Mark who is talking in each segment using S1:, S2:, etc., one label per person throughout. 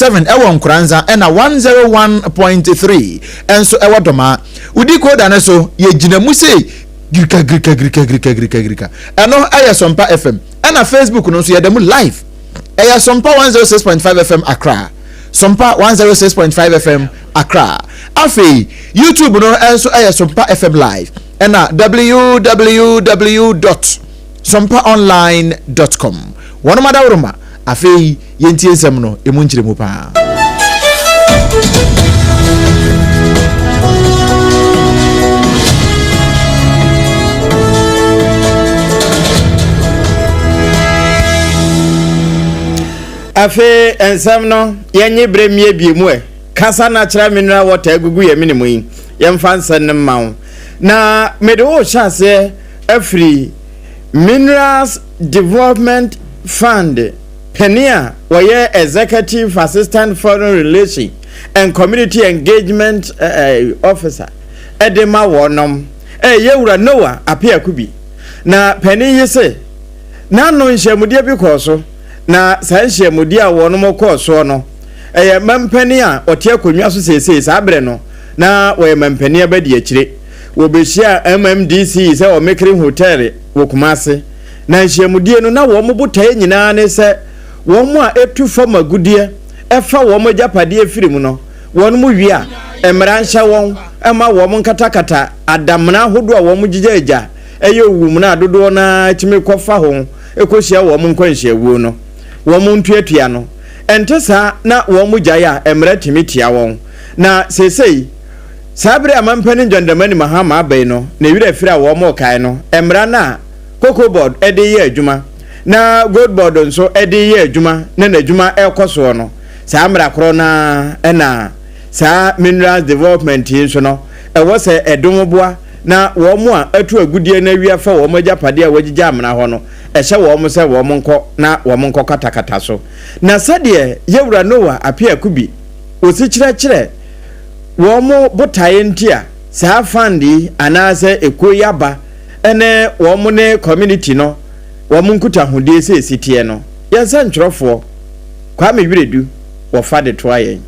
S1: 7 ɛwɔ Nkoranza ɛna 101.3 nso ɛwɔ Dɔmaa. Wo decoder no so yɛgyina mu sei girika girika girika girika girika girika. Ɛno ɛyɛ Sompa FM. Ɛna Facebook no nso yɛda mu live. Ɛyɛ Sompa 106.5 FM Accra. Sompa 106.5 FM Accra. Afei YouTube no nso ɛyɛ Sompa FM live. Ɛna www dot sompaonline dot com. Wɔnom adaworoma. Afei yɛntie nsɛm no ɛmu nkyerɛmu paa.
S2: Afei nsɛm no yɛnye berɛ mmiebie mu ɛ. Kasa na kyerɛ mineral water agugu yɛ mene mu yi. Yɛmfa nsɛm no mma wo. Na mede wo hyɛ aseɛ afiri Minerals Development Fund panin a ɔyɛ Executive Assistant Foreign Relations and Community Engagement Officer de ma wɔnom, ɛyɛ Wura Noah Appiah-Kubi. Na panin yi se, n'ano nhyiamudeɛ bi kɔɔ so, na saa nhyiamudeɛ a wɔnom kɔɔ soɔ no, ɛyɛ mampanin a ɔte akonnwa so seesei, saa berɛ no na wɔyɛ mampanin abadiakyire. Wɔbɛhyiaa MMDC sɛ wɔ Mekere Hotel wɔ Kumase. Na nhyiamudie no, na wɔn botaeɛ nyinaa ne sɛ wɔn a ɛtu fam agudeɛ fa wɔn agyapadeɛ firi mu no, wɔn mu wie a, mmara nhyɛ wɔn mma wɔn nkatakata adamena ahodoɔ a wɔn gyigyaagya yɛ owumena a dodoɔ no ara tumi kɔfa ho kɔhyia wɔn nkwanhyiawuo no, wɔn ntuatua no. Ɛnte saa na wɔn gyae a, mmara tumi tia wɔn. Na seesei, saa bere a Mampanin John Dramani Mahama aba yi no, ne werɛ afiri a wɔrekae no, mmara no a Cocoa Board de reyɛ adwuma na Gold Board nso de reyɛ adwuma na n'adwuma rekɔ soɔ no, saa mmara korɔ no ara na saa Minerals Development yi nso no, ɛwɔ sɛ ɛdom boa na wɔn a atu agudeɛ no awi afa wɔn agyapadeɛ a wɔagyigya amena hɔ no, ɛhyɛ wɔn sɛ wɔn nkɔ na wɔn nkɔkatakata so. Na sɛdeɛ Yɛwura Noah Appiah-Kubi ɔsi kyerɛkyerɛ wɔn botaeɛ nti a saa fund yi anaasɛ ekuo yi aba ne wɔn ne community no wɔn nkutahodie sɛ ɛsi teɛ no, yɛn sɛntwerɛfoɔ Kwame Wiredu wɔfa de toa yɛn.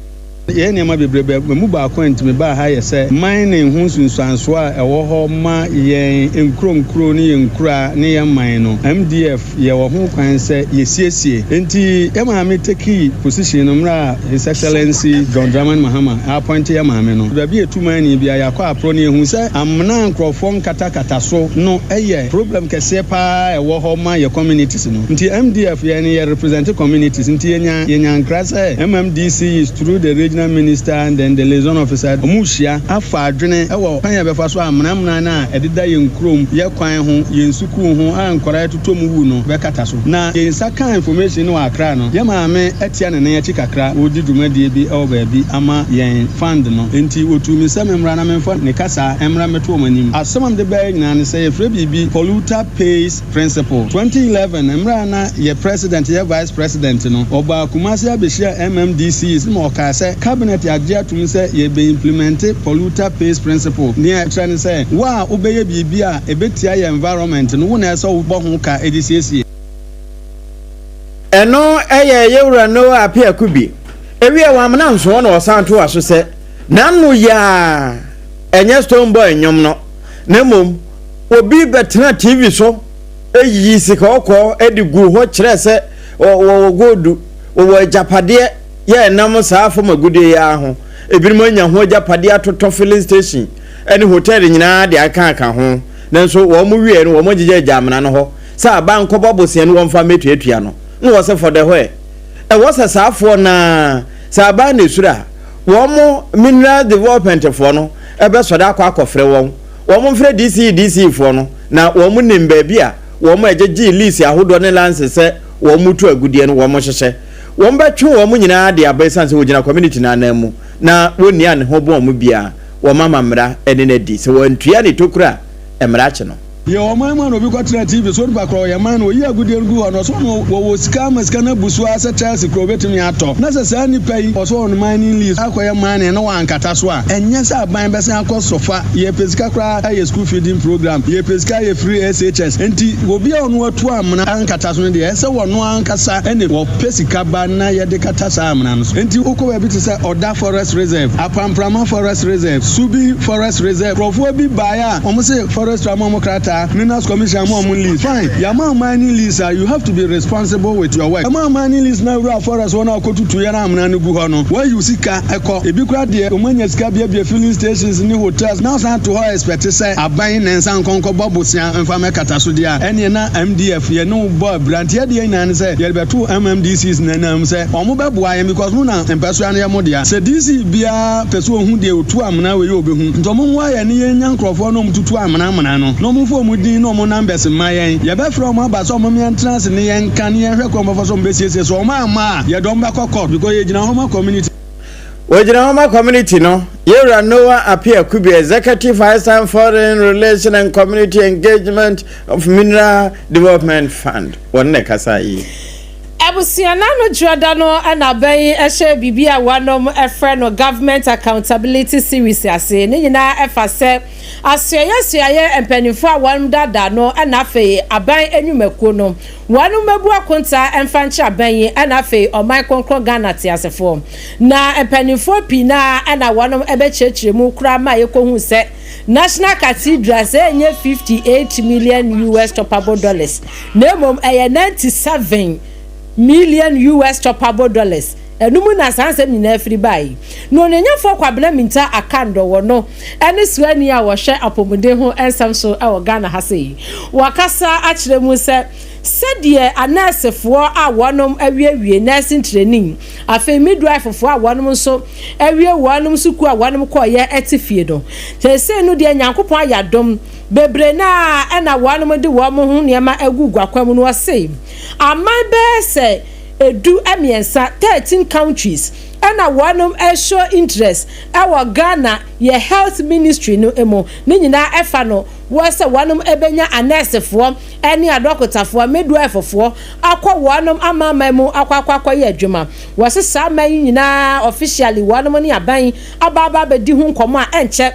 S3: Yɛyɛ nneɛma bebree, but emu baako a enti mebaa ha yɛ sɛ mining ho nsunsuansoɔ a ɛwɔ hɔ ma yɛn nkuro nkuro ne yɛn nkuraa ne yɛn man no, MDF yɛwɔ ho kwan sɛ yɛsiesie. Enti yɛn maame tekii position no mmerɛ a His Excellency John Dramani Mahama appointe yɛn maame no. Baabi a yɛtu mining biara yɛakɔ aporɔ no yɛhuu sɛ amena a nkorɔfoɔ nkatakata so no yɛ problem kɛseɛ pa ara a ɛwɔ hɔ ma yɛn communities no. Nti MDF yɛn yɛ represent communities nti yɛnya yɛnya nkra sɛ MMDC is through the regional minister and then the liaison officer wɔn rehyia afa adwene wɔ kwan a yɛbɛfa so a amena amena no a ɛdeda yɛn kurom, yɛ kwan ho, yɛn sukuu ho a nkwadaa totɔ mu wu no bɛkata so. Na yɛn nsa kaa information no wɔ Accra no, yɛn maame atia ne nan akyi kakra, ɔredi dwumadie bi wɔ baabi ama yɛn fund no, enti wɔtuu me sɛ memmra na memfa ne kasa mmra mmɛto wɔn anim. Asɛm a mede baeɛ nyinaa ne sɛ yɛfrɛ biribi polluter pays principle. 2011, mmerɛ a na yɛ President yɛ Vice President no, ɔbaa Kumasi abɛhyiaa MMDCs ma ɔkaa sɛ Cabinet agye atom sɛ yɛbɛ implemente polluter pays principle. Nea ɛkyerɛ ne sɛ, wo a wobɛyɛ biribi a ɛbɛtia yɛn environment no, wo na ɛsɛ sɛ wobɔ ho ka de siesie.
S2: Ɛno yɛ Yewura Noah Appiah Kubi. Ewiɛ wamena nsoɔ na ɔsan toa so sɛ, N'ano yi ara, ɛnyɛ Stonebwoy nnwom no, na mmom obi bɛtena TV so yii sika ɔkɔɔ de guu hɔ kyerɛɛ sɛ wɔwɔ goldu, wɔwɔ agyapadeɛ yɛ ɛnam saa fam agudeɛ yi ara ho. Ebinom anya ho agyapadeɛ atotɔ filling station ne hotel nyinaa de akaaka ho. Nanso wɔn wieɛ no wɔn gyegya agya amena no hɔ sɛ aba nkɔbɔ bosea no wɔmfa mmɛtuatua no. Na wɔsɛ for the where? Ɛwɔ sɛ saa foɔ no ara sɛ aban na ɛsuro a wɔn mineral development foɔ no bɛsɔre akɔ akɔfrɛ wɔn. Wɔn mfrɛ DCE DCE foɔ no na wɔn nim baabi a wɔn a ɛgyegyee lease ahodoɔ ne license sɛ wɔn tu agudeɛ no wɔn hyehyɛ. Wɔn bɛtwe wɔn nyinaa de aba ɛsiane sɛ wɔgyina community no anan mu na wɔnni a ne ho bɔn wɔn biara wɔn ama mmara ne no adi. Sɛ wɔantua ne tokuro a mmara akye no.
S3: Yɛwɔ ɔman mu a na obi kɔtena TV so onipa korɔ ɔyɛ man no oyi agudeɛ no gu hɔ no ɔsɛ ɔno wɔwɔ sika ama sika no abu so ara sɛ Chelsea korɔ obetumi atɔ na sɛ saa nipa yi ɔsɛ ɔno mining lease akɔyɛ mining na wankata so a ɛnyɛ sɛ aban bɛsan akɔ so fa yɛpɛ sika koraa ayɛ school feeding program yɛpɛ sika ayɛ free SHS nti obi a ɔno atu amena ankata so no deɛ ɛsɛ wɔno ankasa ɛne wɔpɛ sika ba na yɛde kata saa amena no so nti wokɔ baabi te sɛ Ɔda forest reserve Apamprama forest reserve Subi forest reserve nkurɔfoɔ bi baeɛ a wɔn se forestry ama wɔn krataa, minerals commission ama wɔn lease, fine, yɛama wo mining lease a, you have to be responsible with your work. Yɛama wo mining lease na wura forest hɔ na wokɔtutu yɛn amena no gu hɔ no, woayi wo sika kɔ. Ebi koraa deɛ wɔn anya sika biabia filling stations ne hotels na wosan to hɔ expect sɛ aban ne nsa nkɔ nkɔbɔ bosea mfa mmɛkata so deɛ a, ɛneɛ na MDF yɛne wo bɔ abira. Nti yɛdeɛ nyinaa ne sɛ yɛde bɛto MMDCs no anim sɛ wɔn bɛboa yɛn because mo na mpɛsoa no yɛ mo dea. Sɛ DC biara pɛ sɛ ɔhu deɛ ɔtu amena wei a ɔbɛhu. Nti ɔmo mmoa yɛn ne yɛn nya nkorɔfoɔ na ɔmo tutu amena amena no na ɔmo mfa ɔmo din ne ɔmo numbers mma yɛn. Yɛbɛfrɛ ɔmo aba sɛ ɔmo mmea ntena ase ne yɛn nka ne yɛn hwɛ kwan ɔmo bɛfa so ɔmo bɛsiesie. Sɛ ɔmo amma a yɛde ɔmo bɛkɔ court because yɛgyina hɔ ma community.
S2: Wɔgyina hɔ ma community no, Yɛwura Noah Appiah Kubi, Executive Assistant Foreign Relation and Community Engagement of Mineral Development Fund, wɔn na ɛkasa yi.
S4: Abusua no ano dwoada no na aban yi hyɛɛ biribi a wɔnom frɛ no Government Accountability Series ase. Ne nyinaa ɛfa sɛ asoɛeɛ asoɛeɛ mpaninfoɔ a wɔnom daadaa no na afei aban nnwumakuo no wɔnom mɛbu akontaa mfa nkyerɛ aban yi na afei ɔman kronkron Ghana teasefoɔ. Na mpaninfoɔ pii no ara na wɔnom bɛkyerɛkyerɛ mu koraa ma yɛkɔhuu sɛ National Cathedral sɛ ɛnyɛ 58 million US topable dollars na mmom ɛyɛ 97 million US topable dollars. Ɛno mu na saa nsɛm nyinaa firi bae. Na Onuonyafoɔ Kwabena Mintah Akandor wɔ no ne suani a wɔhwɛ apɔmuden ho nsɛm so wɔ Ghana ha sei. Wakasa akyerɛ mu sɛ sɛdeɛ anɛɛsefoɔ a wɔnom awiewie nursing training, afei midwife-foɔ a wɔnom nso awie wɔnom sukuu a wɔnom kɔeɛ te fie no, seesei no deɛ Nyankopɔn ayɛ adom, Bebree no ara na wɔnom de wɔn ho nneɛma agu guakwan mu no ɔse aman bɛyɛ sɛ ɛdu mmiɛnsa, 13 countries, ɛna wɔnom show interest ɛwɔ Ghana yɛ health ministry no mu, ne nyinaa ɛfa no wɔ sɛ wɔnom ɛbɛnya anɛɛsefoɔ ɛne adɔkotafoɔ, midwife foɔ, akɔ wɔnom amanaman mu akɔ akɔ akɔyɛ adwuma. Wɔse saa aman yi nyinaa officially wɔnom ne aban aba aba abɛdi ho nkɔmmɔ a ɛnkyɛ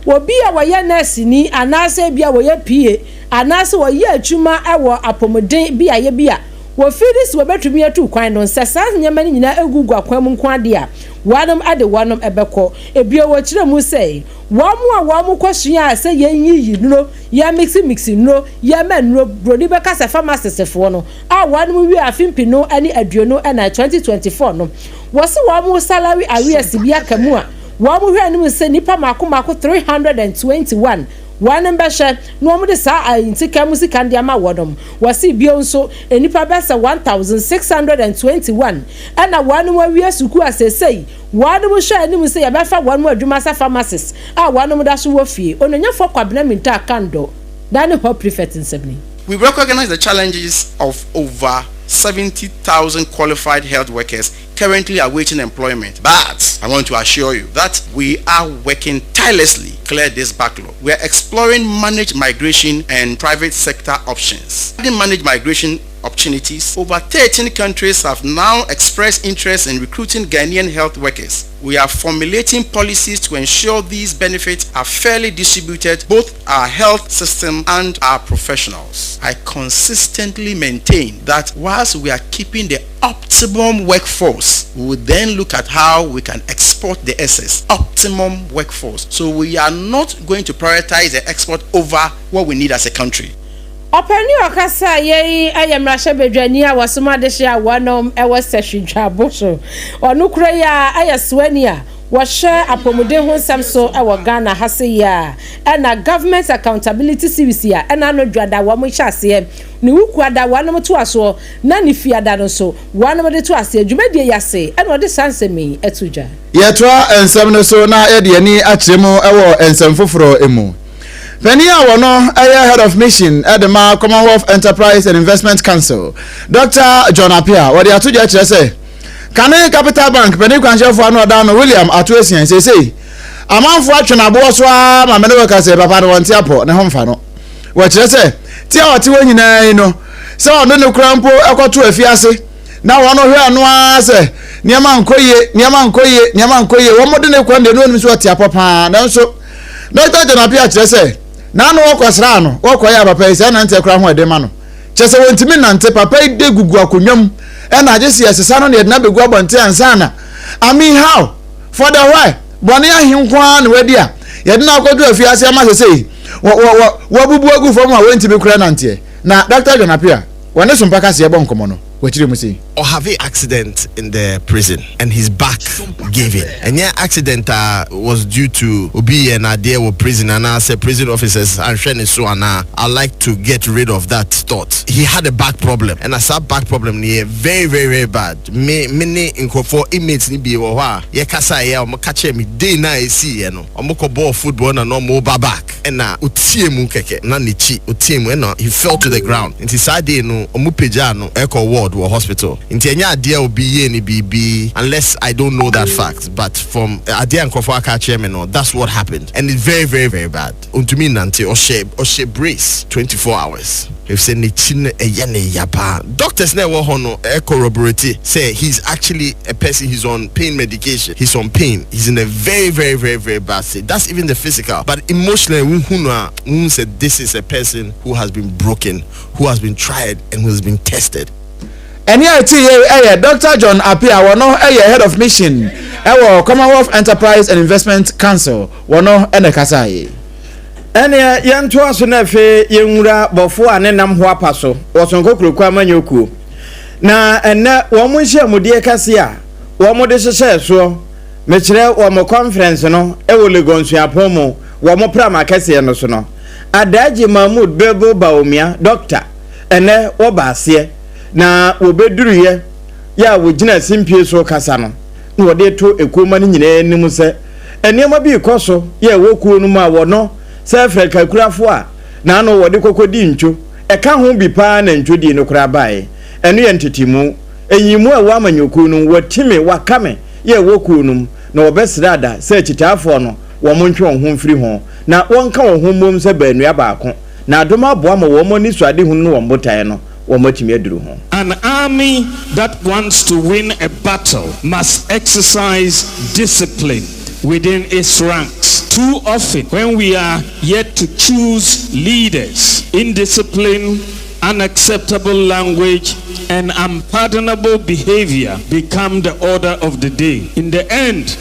S4: Obi a ɔyɛ nɛɛseni anaasɛ ebia ɔyɛ PA anaasɛ ɔyɛ adwuma wɔ apɔmuden beaeɛ bi a wɔfiri sɛ wɔbɛtumi atu kwan no, sɛ saa nneɛma no nyinaa gugu akwan mu nko ara deɛ a, wɔnom de wɔnom bɛkɔ. Ebio wɔkyerɛ mu sɛ, wɔn a wɔkɔsuaa sɛ yɛnyiyi nnuro, yɛmiximixi nnuro, yɛma nnuro, buroni bɛka sɛ pharmacistfoɔ no, a wɔnom wiee afe mpenu ne 24, 2024 no, wɔse wɔn salary arrears bi aka mu a, Wɔhwɛ anim sɛ nnipa mmaako mmaako 321 wɔnom bɛhwɛ na wɔde saa ahintika mu sika no de ama wɔnom. Wɔse bio nso nnipa bɛsɛ 1,621 ɛna wɔnom awie sukuu a seesei wɔnom hwɛ anim sɛ yɛbɛfa wɔnom adwuma sɛ pharmacists a wɔnom da so wɔ fie. Onuonyafoɔ Kwabena Mintah Kandor da ne hɔ prefect nsɛm ni.
S5: We recognize the challenges of over 70,000 qualified health workers currently awaiting employment, but I want to assure you that we are working tirelessly to clear this backlog. We are exploring managed migration and private sector options. Regarding managed migration opportunities, over 13 countries have now expressed interest in recruiting Ghanaian health workers. We are formulating policies to ensure these benefits are fairly distributed both our health system and our professionals. I consistently maintain that whilst we are keeping the optimum workforce, we will then look at how we can export the excess. Optimum workforce. So we are not going to prioritize the export over what we need as a country.
S4: Ɔpanin a ɔkasa yei yɛ mmarahyɛbadwani a wɔsom adehye a wɔnom wɔ Sɛhwi Dwabo so. Ɔno kura yi ara yɛ soani a wɔhwɛ apɔmuden ho nsɛm so wɔ Ghana ha sei yi ara ɛna Government Accountability Series a ɛna ano dwada wɔn hyɛ aseɛ ne Wukuada wɔnom toa soɔ na ne Fiada no nso wɔnom de to aseɛ. Dwumadie yi ase ɛna ɔde saa nsɛm yi to dwa.
S1: Yɛtoa nsɛm no so na yɛde yɛn ani akyerɛ mu wɔ nsɛm foforɔ mu. Panin a wɔno yɛ Head of Mission de ma Commonwealth Enterprise and Investment Council, Dr. John Appiah, wɔde ato dwa kyerɛ sɛ kane Capital Bank panin kwankyerɛfoɔ ano ɔda no William Ato Asian seesei amanfoɔ atwe n'aboɔ so ara ma mene wɔka sɛ papa no wɔnte apɔ ne ho mfa no. Wɔkyerɛ sɛ te a ɔte hɔ nyinaa yi no, sɛ ɔde no koraa mpo kɔto afiase na wɔn hwɛ ano ara sɛ nneɛma nkɔ yie, nneɛma nkɔ yie, nneɛma nkɔ yie, wɔn de no kɔ no deɛ na onim sɛ ɔte apɔ paa. Nanso Dɔkta John Appiah kyerɛ sɛ n'ano wɔkɔsraa no, wɔkɔyɛ a papa yi sɛ ɛnanteɛ koraa ho ɛden ma no. Kyerɛ sɛ wɔntumi nnante, papa yi de gugu akonnwa mu ɛna agye sɛ yɛsesa no na yɛde no abɛgu abɔnten ansa na. I mean how? For the why? Bɔne ahe nko ara na wadi a yɛde no akɔto afiase ama sesei wɔ wɔ wɔ wabubu agu fam a wɔntumi koraa nanteɛ? Na Dɔkta John Appiah, wɔne Sompa Kaseɛ bɔ nkɔmmɔ no, wakyerɛ mu sei.
S6: Ɔhave accident in the prison and his back gave in. Ɛnyɛ accident a was due to obi yɛɛ no adeɛ wɔ prison anaasɛ prison officers anhwɛ ne so anaa. I like to get rid of that thought. He had a back problem ɛna saa back problem no yɛ very very very bad. Me me ne nkurɔfoɔ inmates no bi wɔ hɔ a yɛkasaeɛ a wɔka kyerɛɛ me day no a ɛsiiɛ no wɔkɔbɔɔ football na na wɔreba back ɛna ɔteɛ mu kɛkɛ na n'akyi ɔteɛ mu ɛna he fell to the ground nti saa day no wɔpagyaa no kɔɔ ward wɔ hospital nti ɛnyɛ adeɛ a obi yɛɛ no biribi unless I don't know that fact but from adeɛ a nkurɔfoɔ aka akyerɛ me no that's what happened and it's very very very bad. Ɔntumi nnante, ɔhyɛ ɔhyɛ brace 24 hours efisɛ n'akyi no ɛyɛ no ya paa. Doctors no a ɛwɔ hɔ no corroborate sɛ he's actually a person he's on pain medication, he's on pain, he's in a very very very very bad state. That's even the physical but emotionally wohu no a wohu sɛ this is a person who has been broken, who has been tried and who has been tested.
S1: Ɛnne a ɛte yei yɛ Dɔkta John Appiah, wɔno yɛ Head of Mission wɔ Commonwealth Enterprise and Investment Council, wɔno na ɛkasaeɛ.
S2: Ɛneɛ yɛntoa so na afei yɛnwura bɔfoɔ a ne nam ho apa so wɔ Sonko Kurokuo Amanyɔ Kuo. Na ɛnnɛ wɔn nhyiamudeɛ kɛseɛ a wɔn de hyehyɛɛ soɔ, mekyerɛ wɔn conference no wɔ Legon Suapɔn mu wɔn prama kɛseɛ no so no, Adaagye Mahmood Bilbil Bawumia, Dɔkta, ɛnnɛ wɔba aseɛ na wɔbɛduruiɛ yɛ a wɔgyina simpie so rekasa no na wɔde reto ekuo mma no nyinaa anim sɛ nneɛma bi rekɔ so yɛ ɛwɔ kuo no mu a wɔno sɛ frɛkakurafoɔ a n'ano wɔde kɔkɔdi ntwo ɛka ho bi paa na ntwodie no koraa baeɛ. Ɛno yɛ ntetemu. Nyiyimu a ɛwɔ amanyɔkuo no mu, wɔati me, wɔaka me, yɛ ɛwɔ kuo no mu na wɔbɛsrɛ ada sɛ akyitaafoɔ no wɔn ntwe wɔn ho mfiri ho na wɔnka wɔn ho mmom sɛ baanua baako na adom aboa ma wɔn anisoadehunu ne wɔn botaeɛ no wɔatumi aduru ho.
S7: An army that wants to win a battle must exercise discipline within its ranks. Too often, when we are yet to choose leaders, indiscipline, unacceptable language, and unpardonable behavior become the order of the day. In the end,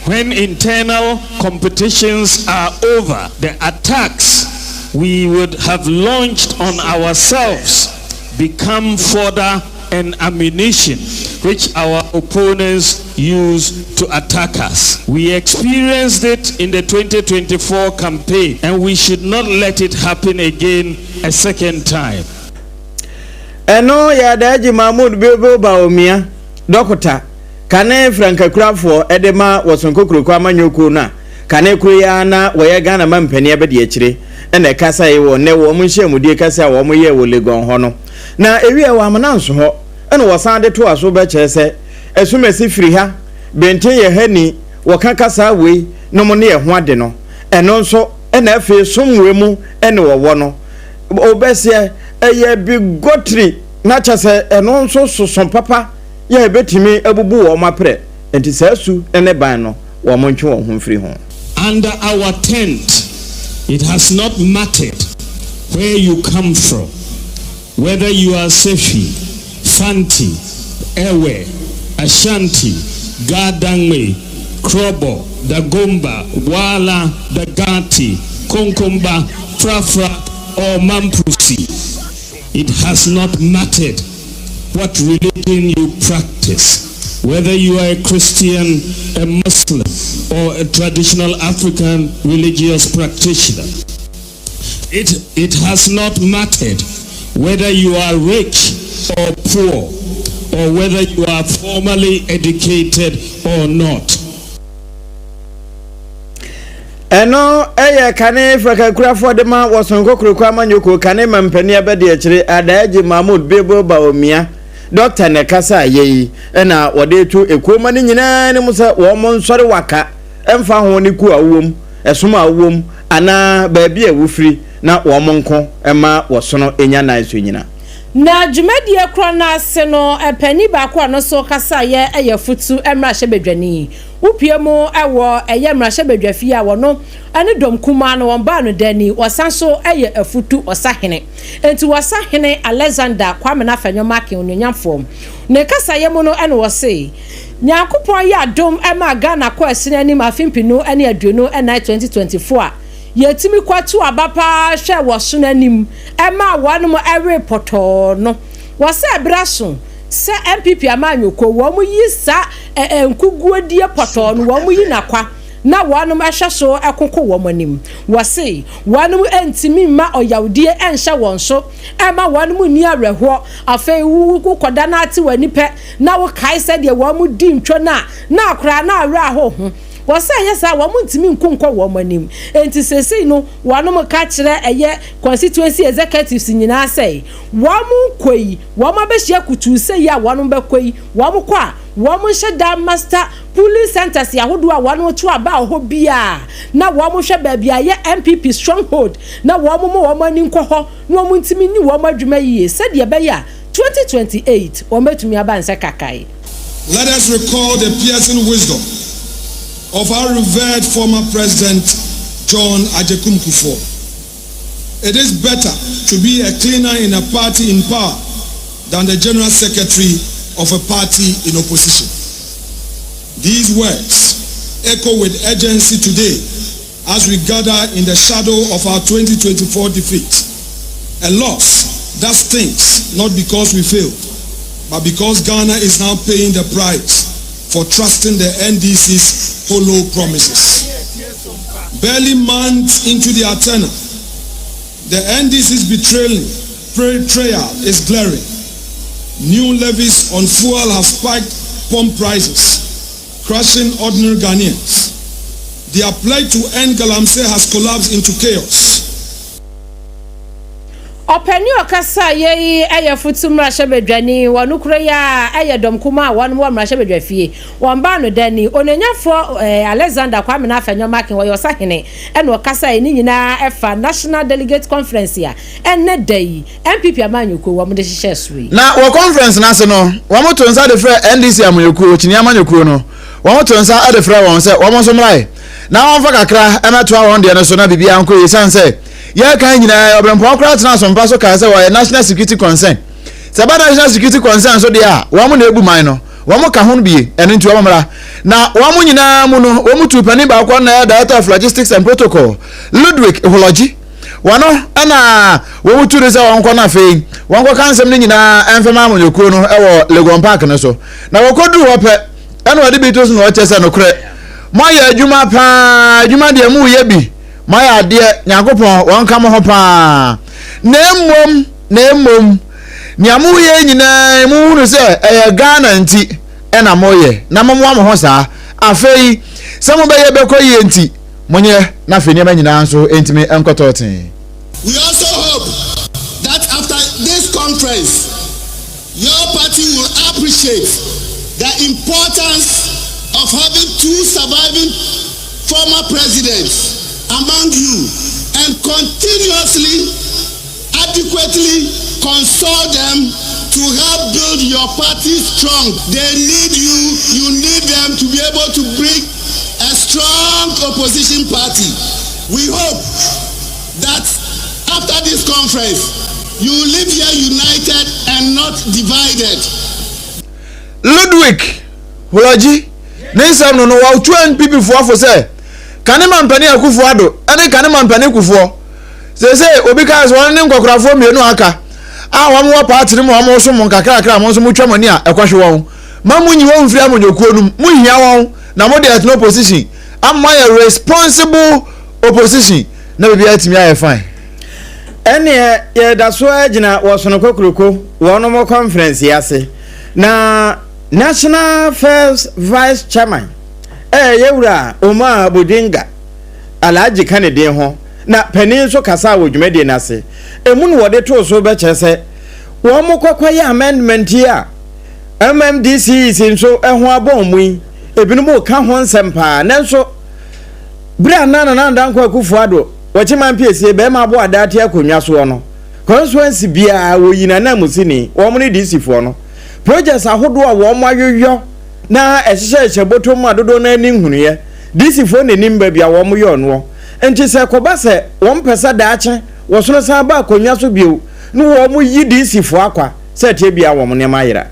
S7: when internal competitions are over, the attacks we would have launched on ourselves become fodder and ammunition which our opponents use to attack us. We experienced it in the 2024 campaign and we should not let it happen again a second time.
S2: Ɛno yɛ Alhaji Mahmood Bilbil Bawumia, dɔkota, kane frankakurafoɔ de ma Wɔsonko Kuroko Amanyɔkuo no a kane koro yi ara na wɔyɛ Ghana mampanin abadiakyire na ɛkasae wɔ nnɛ wɔn nhyiamudie kɛse a wɔn yɛɛ wɔ Legon hɔ no. Na ɛwieɛ wɔ Amena nso hɔ na wɔsan de toa so bɛkyerɛ sɛ Asumasi firi ha, Benten yɛ ha ni, wɔka kasaa wei nom ne ɛho ade no, ɛno nso na afei som wei mu ne wɔwɔ no. Wobɛseɛ ɛyɛ bigotry na kyɛ sɛ ɛno nso soso papa yɛ a ɛbɛtumi abubu wɔn aprɛ, nti saa su ne ban no wɔn ntwe wɔn ho mfiri ho.
S7: Under our tent, it has not mattered where you come from, whether you are Sefi, Fanti, Ewe, Ashanti, Ga-Dangme, Krobo, Dagomba, Wala, Dagati, Konkomba, Frafra, or Mamprusi. It has not mattered what religion you practice, whether you are a Christian, a Muslim, or a traditional African religious practitioner. It, it has not mattered whether you are rich or poor, or whether you are formally educated or not.
S2: Ɛno yɛ kane frakakurafoɔ de ma Wɔsonko Kuroko Amanyɔkuo kane mampanin abadiakyire Adaagye Mahmood Bilbil Bawumia Dɔkta na ɛkasa yɛ yi na wɔde to ekuo ma no nyinaa anim sɛ wɔn nsɔre waka ɛmfa ho ne kuo a wowɔ mu, ɛsom a wowɔ mu anaa baabi a wofiri. na wɔn nko mma wɔsono nya nan so nyina.
S4: Na dwumadie korɔ no ase no, panin baako a ɔno nso kasaeɛ yɛ Afutu mmarahyɛbadwani. Wopue mu wɔ ɛyɛ mmarahyɛbadwafie a wɔno ne dɔm kumaa no wɔn baano dani, wɔsan nso yɛ Afutu ɔsahene. Enti Ɔsahene Alexander Kwamena Afenyo-Markin Onuonyamfoɔ ne kasaeɛ mu no na ɔse, Nyankopɔn yɛ adom maa Ghana kɔ ɛsene anim afe mpenu ne 24 2024 a yɛtumi kɔ to aba paa hwɛ wɔ sono anim maa wɔnom wee pɔtɔɔ no. Wɔsɛ ɛberɛ aso sɛ NPP amanyɔkuo wɔn yi saa nkuguodie pɔtɔɔ no wɔn yi no akwa na wɔnom hwɛ so koko wɔn anim. Wɔse wɔnom ntumi mma ɔyawdie nhyɛ wɔn so mma wɔnom nni awerɛhoɔ. Afei wo kɔda na ate w'ani pɛ na wo kae sɛdeɛ wɔn di ntwo no a na koraa na awerɛ aho ho. Wɔse anyɛ saa a wɔn ntumi nko nkɔ wɔn anim. Enti seesei no wɔnom ka kyerɛ ɛyɛ constituency executives nyinaa sɛ wɔn nkɔ yi wɔn abɛhyia kutuu sɛ yi a wɔnom bɛkɔ yi wɔn kɔ a wɔn nhyɛ da master Polling centres ahodoɔ a wɔn to aba wɔ hɔ biara na wɔn hwɛ baabi a ɛyɛ NPP stronghold na wɔn ma wɔn ani nkɔ hɔ na wɔn ntumi nni wɔn adwuma yie sɛdeɛ ɛbɛyɛ a 2028 wɔn bɛtumi aba nsɛ kakae.
S8: Let us recall the piercing wisdom of our revered former President John Agyekum Kufuor. It is better to be a cleaner in a party in power than the general secretary of a party in opposition. These words echo with urgency today as we gather in the shadow of our 2024 defeat. A loss that stings not because we failed, but because Ghana is now paying the price for trusting the NDC's hollow promises. Barely months into their tenure, the NDC's betrayal, betrayal is glaring. New levies on fuel have spiked pump prices, crushing ordinary Ghanaians. Their pledge to end Galamsey has collapsed into chaos.
S4: Ɔpanin a ɔkasaeɛ yi yɛ Foto mmarahyɛbadwani wɔ no kuro yi a ɛyɛ dɔm kumaa a wɔn wɔ mmarahyɛbadwafie. Wɔn baa no dani. Onuonyafoɔ Alexander Kwamena Afenyo-Markin ɔyɛ ɔsahene ɛna ɔkasaeɛ ne nyinaa ɛfa National Delegate Conference a ɛnnɛ da yi NPP amanyɔkuo wɔn de hyehyɛɛ soɔ yi.
S1: Na wɔ conference no ase no, wɔto nsa de frɛ NDC amanyɔkuo, Kyiniiɛ amanyɔkuo no, wɔto nsa de frɛ wɔn sɛ wɔn nso mmrae na wɔmfa kakra mmɛtoa wɔn deɛ no so na biribiara nkɔ yie ɛsiane sɛ yɛreka yi nyinaa ɔbrɛmpɔn koraa tenaa asompa so kaa sɛ wɔyɛ national security concern. Sɛ ɛba national security concern so deɛ a, wɔn na ebu man no, wɔn ka ho bie, ɛno nti wɔn mmra. Na wɔn nyinaa mu no, wɔn tu panin baako na ɛyɛ Director of Logistics and Protocol, Ludwig Hology. Wɔn na wɔn tu no sɛ wɔnkɔ no afei wɔnkɔka nsɛm no nyinaa mfɛma amanyɔkuo no wɔ Legon Park no so. Na wɔkɔduru hɔ pɛ, ɛna wɔde bi to so na wɔkyɛ sɛ nokorɛ, moayɛ adwuma paa, adwuma deɛ moreyɛ bi, moayɛ adeɛ, Nyankopɔn wɔnka mo ho paa. Na mmom, na mmom, nea moreyɛ nyinaa monhunu sɛ ɛyɛ Ghana nti ɛna moreyɛ, na mommoa mo ho saa. Afei, sɛ mobɛyɛ bɛkɔ yie nti, Monyɛ na afei nneɛma nyinaa nso ntumi nkɔtɔ tee.
S9: We also hope that after this conference, your party will appreciate the importance of having two surviving former presidents among you and continuously, adequately console them to help build your party strong. They need you, you need them to be able to bring a strong opposition party. We hope that after this conference, you will live here united and not divided.
S1: Ludwig Hulaji ne nsɛm no no wɔtu NPP foɔ fo sɛ kane mampanin Akufo Addo ne kane mampanin Kufuor Seesei obi kae sɛ wɔn ne nkwakorafoɔ mmienu a aka a wɔn wɔ paati no mu a wɔresom mo nkakrakra a mo nso motwa mo ani a ɛkɔhwe wɔn. Ma monyi wɔn mfiri amanyɔkuo no mu. Mohia wɔn na mode ɛtena opposition ama moayɛ responsible opposition na biribiara atumi ayɛ fine.
S2: Ɛnneɛ yɛda so ara gyina Wɔsono Kokroko wɔnom conference yi ase na National First Vice Chairman ɛyɛ Yɛwura Omar Bodinga Alhaji ka ne din ho na panin nso kasaa wɔ dwumadie no ase. Emu na wɔde too so bɛkyerɛ sɛ wɔn kɔkɔyɛ amendment yi a MMDCs nso ho abɔn mu yi, ebinom reka ho nsɛm paa. Nanso, berɛ a na Nana Dankwa Akufo-Addo Wɔkye Mampiesie bɛrima abo adaa te akonnwa soɔ no, constituency biara wɔyi n'ananmusini, wɔn ne DC foɔ no. Projects ahodoɔ a wɔn ayoyɔ na ɛhyehyɛhyehyɛ bɔtɔ mu a dodoɔ no ara ani nhunuiɛ, DC foɔ na ɛnim baabi a wɔn yɔɔ noɔ. Nti sɛ ɛkɔba sɛ wɔn pɛ sɛ daakye wɔsono san ba akonnwa so bio na wɔn yi DC foɔ akwa sɛ ɛteɛ biara wɔn nneɛma ayera.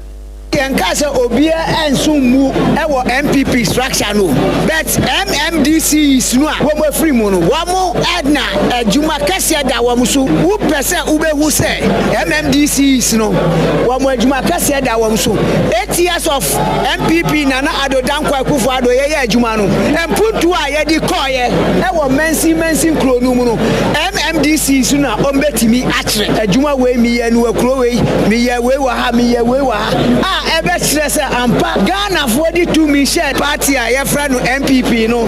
S10: Yɛnkaa sɛ obiara nso mmu wɔ NPP structure no o, but MMDCEs no a wɔn afiri mu no, wɔn na adwuma kɛseɛ da wɔn so. Wo pɛ sɛ wo bɛhu sɛ MMDCEs no wɔn adwuma kɛseɛ da wɔn so. 8 years of NPP Nana Addo Dankwa Akufo Addo yɛyɛ adwuma no, mpuntuo a yɛde kɔɔeɛ wɔ mansin mansin kuro no mu no, MMDCEs no na wɔn bɛtumi akyerɛ adwuma wei meyɛ no wɔ kuro wei, meyɛ wei wɔ ha, meyɛ wei wɔ ha a ɛbɛkyerɛ sɛ ampa Ghanafoɔ de tumi hyɛɛ party a yɛfrɛ no NPP no,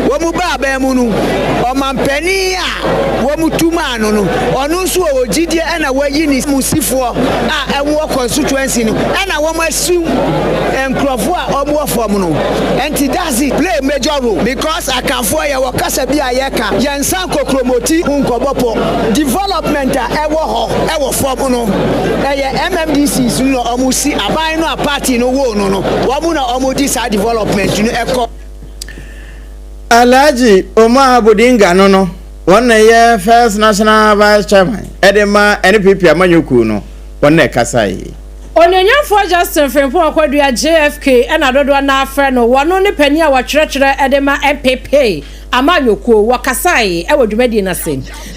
S10: wɔn baa aban mu no, ɔmanpanin a wɔn tu maa no no, ɔno nso ɔwɔ gyidie ɛna wayi ne musifoɔ a ɛwɔ constituency no ɛna wɔn asiw nkurɔfoɔ a wɔn wɔ fam no. Nti that's it, play major role because Akanfoɔ yɛwɔ kasa bi a yɛka, yɛnsan kokromoti ho nkɔbɔ pɔ, development a ɛwɔ hɔ ɛwɔ fam no, ɛyɛ MMDCs no na wɔn si aban no a party no woo no no, wɔn na wɔn di saa development no ɛkɔ.
S2: Alhaji Omar Bodinga no no, wɔn na ɛyɛ First National Vice Chairman ɛde ma NPP amanyɔkuo no, wɔn na ɛkasaeɛ.
S4: Onuonyamfoɔ Justin Frimpong Akwadua, JFK, na dodoɔ no ara frɛ no, wɔno ne panin a wɔtwerɛtwerɛ de ma NPP amanyɔkuo. Wɔkasae wɔ dwumadie no ase,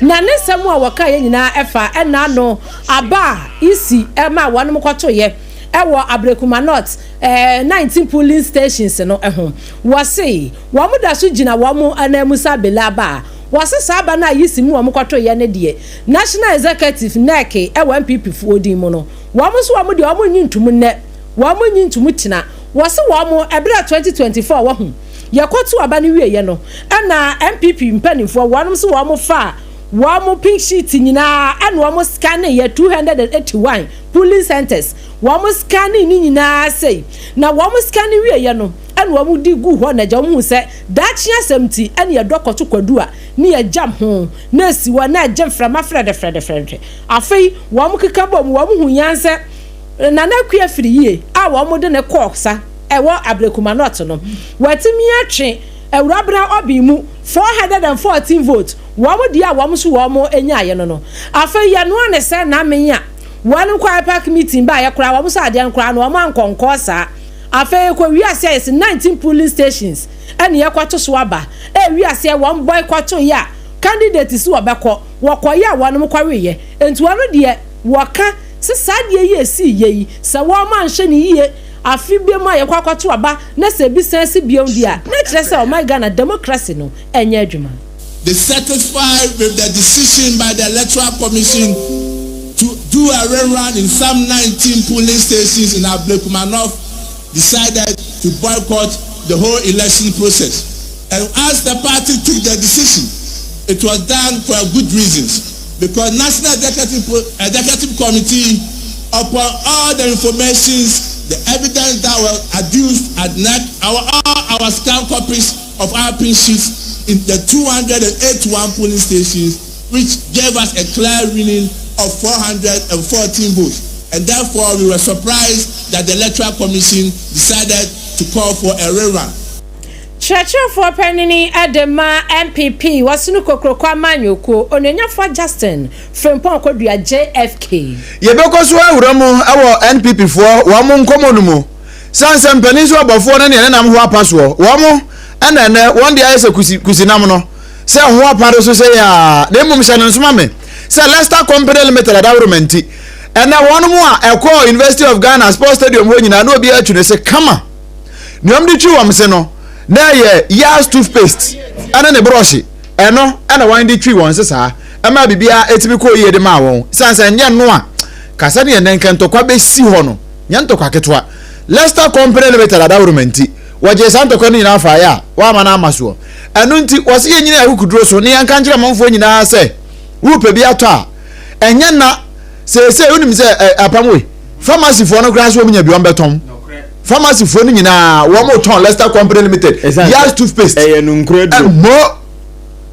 S4: na ne nsɛm a wɔkaeɛ nyinaa fa ɛna ano aba a EC maa wɔnom kɔtoeɛ wɔ Ablekuma North 19 polling stations no ho. Wɔse wɔn da so gyina wɔn ananmu sɛ abele aba a wɔse saa aba no a EC mu wɔn kɔtoeɛ no deɛ National Executive, NEC, wɔ NPP foɔ din mu no wɔn nso wɔn deɛ wɔn nnye ntum nnɛ wɔn nnye ntum kyena. Wɔse wɔn ɛberɛ a 2024 wahu yɛkɔtoo aba no wieɛ no ɛna NPP mpaninfoɔ wɔnom se wɔn faa wɔn pink sheet nyinaa ɛna wɔn scanneeɛ 281 polling centers wɔn scannee ne nyinaa sei na wɔn scanne wieɛ no ɛna wɔn de guu hɔ na agya wɔn hu sɛ daakye asɛm nti ɛna yɛdɔ kɔto kwadu a ne yɛgyam ho na esi hɔ na ɛgye mframa frɛdɛfrɛdɛfrɛdɛ afei wɔn keka bom wɔn hu yan sɛ Nana Akua firi yie a wɔn de no kɔɔ sa ɛwɔ Ablekuma North no watumi atwe Awurabena Obeng mu 414 vote wɔn deɛ a wɔn nso wɔn nyaeɛ no no afei yɛnoa ne sɛ Name a wɔn kɔ IPAC meeting baeɛ koraa wɔn nso adeɛ no koraa no wɔn ankɔnkɔɔ saa afei kɔ wiase a yɛsi 19 polling stations ɛne yɛkɔto so aba ɛwi aseɛ wɔn boycott yɛ a candidate si wɔbɛkɔ wɔkɔyɛ a wɔn kɔweeɛ nti wɔn deɛ wɔka sɛ saa adeɛ yi a ɛsii yɛ yi sɛ wɔn anhwɛ no yie afe bi mu a yɛkɔ akɔto aba na sɛ ebi san si bio deɛ a na kyerɛ sɛ ɔman Ghana democracy no ɛnyɛ adwuma.
S9: Dissatisfied with the decision by the Electoral Commission to do a rerun in some 19 polling stations in Ablekuma North, decided to boycott the whole election process. And as the party took the decision, it was done for good reasons, because National Executive, Executive Committee, upon all the informations, the evidence that were adduced at NEC, our, all our scan copies of our pink sheets in the 281 polling stations, which gave us a clear winning of 414 votes. And therefore, we were surprised that the Electoral Commission decided to call for a rerun.
S4: Kyerɛkyerɛfoɔ panini de ma NPP Wasunu Kokroko Amanyɔkuo, Onuonyafoɔ Justin Frimpong Kodua JFK.
S1: Yɛbɛkɔ so awura mu wɔ NPP foɔ wɔn nkɔmɔ no mu. Sane sɛ mpanin so abɔfoɔ ne neɛ nenam ho apa soɔ, wɔn na ɛnɛ wɔn deɛ ayɛ sɛ kusi kusinam no, sɛ ho apa do so sɛ yaa, na mmom hyɛ no nso ma me sɛ Leicester Company Limited adaworoma nti, ɛnɛ wɔn mu a ɛkɔɔ University of Ghana Sports Stadium hɔ nyinaa na obiara atwi ne se kama. Nea wɔde twi wɔn se no, na ɛyɛ Yaz toothpaste ɛne ne brɔhye, ɛno ɛna wɔn de twi wɔn se saa, ɛma biribiara ɛtumi kɔɔ yie de maa wɔn. Sane sɛ ɛnyɛ no a, ka sɛdeɛ nnɛ nka ntɔkwa bɛsi hɔ no, nyɛ ntɔkwa ketewa. Leicester Company Limited adaworoma nti, wɔgyee saa ntɔkwa no nyinaa faeɛ a wɔama no ama soɔ. Ɛno nti, wɔse yɛnyina yɛn akokoduro so na yɛnka nkyerɛ amanfoɔ nyinaa sɛ, worepɛ bi atɔ a, ɛnyɛ nna. Seesei wonim sɛ ɛ, apam wei, pharmacyfoɔ no koraa nso wɔn nya bi wɔn bɛtɔn. Pharmacyfoɔ no nyinaa wɔn tɔn Leicester Company Limited, Yaz toothpaste.
S2: Ɛyɛ no nkuro aduro.
S1: Ɛmmɔ.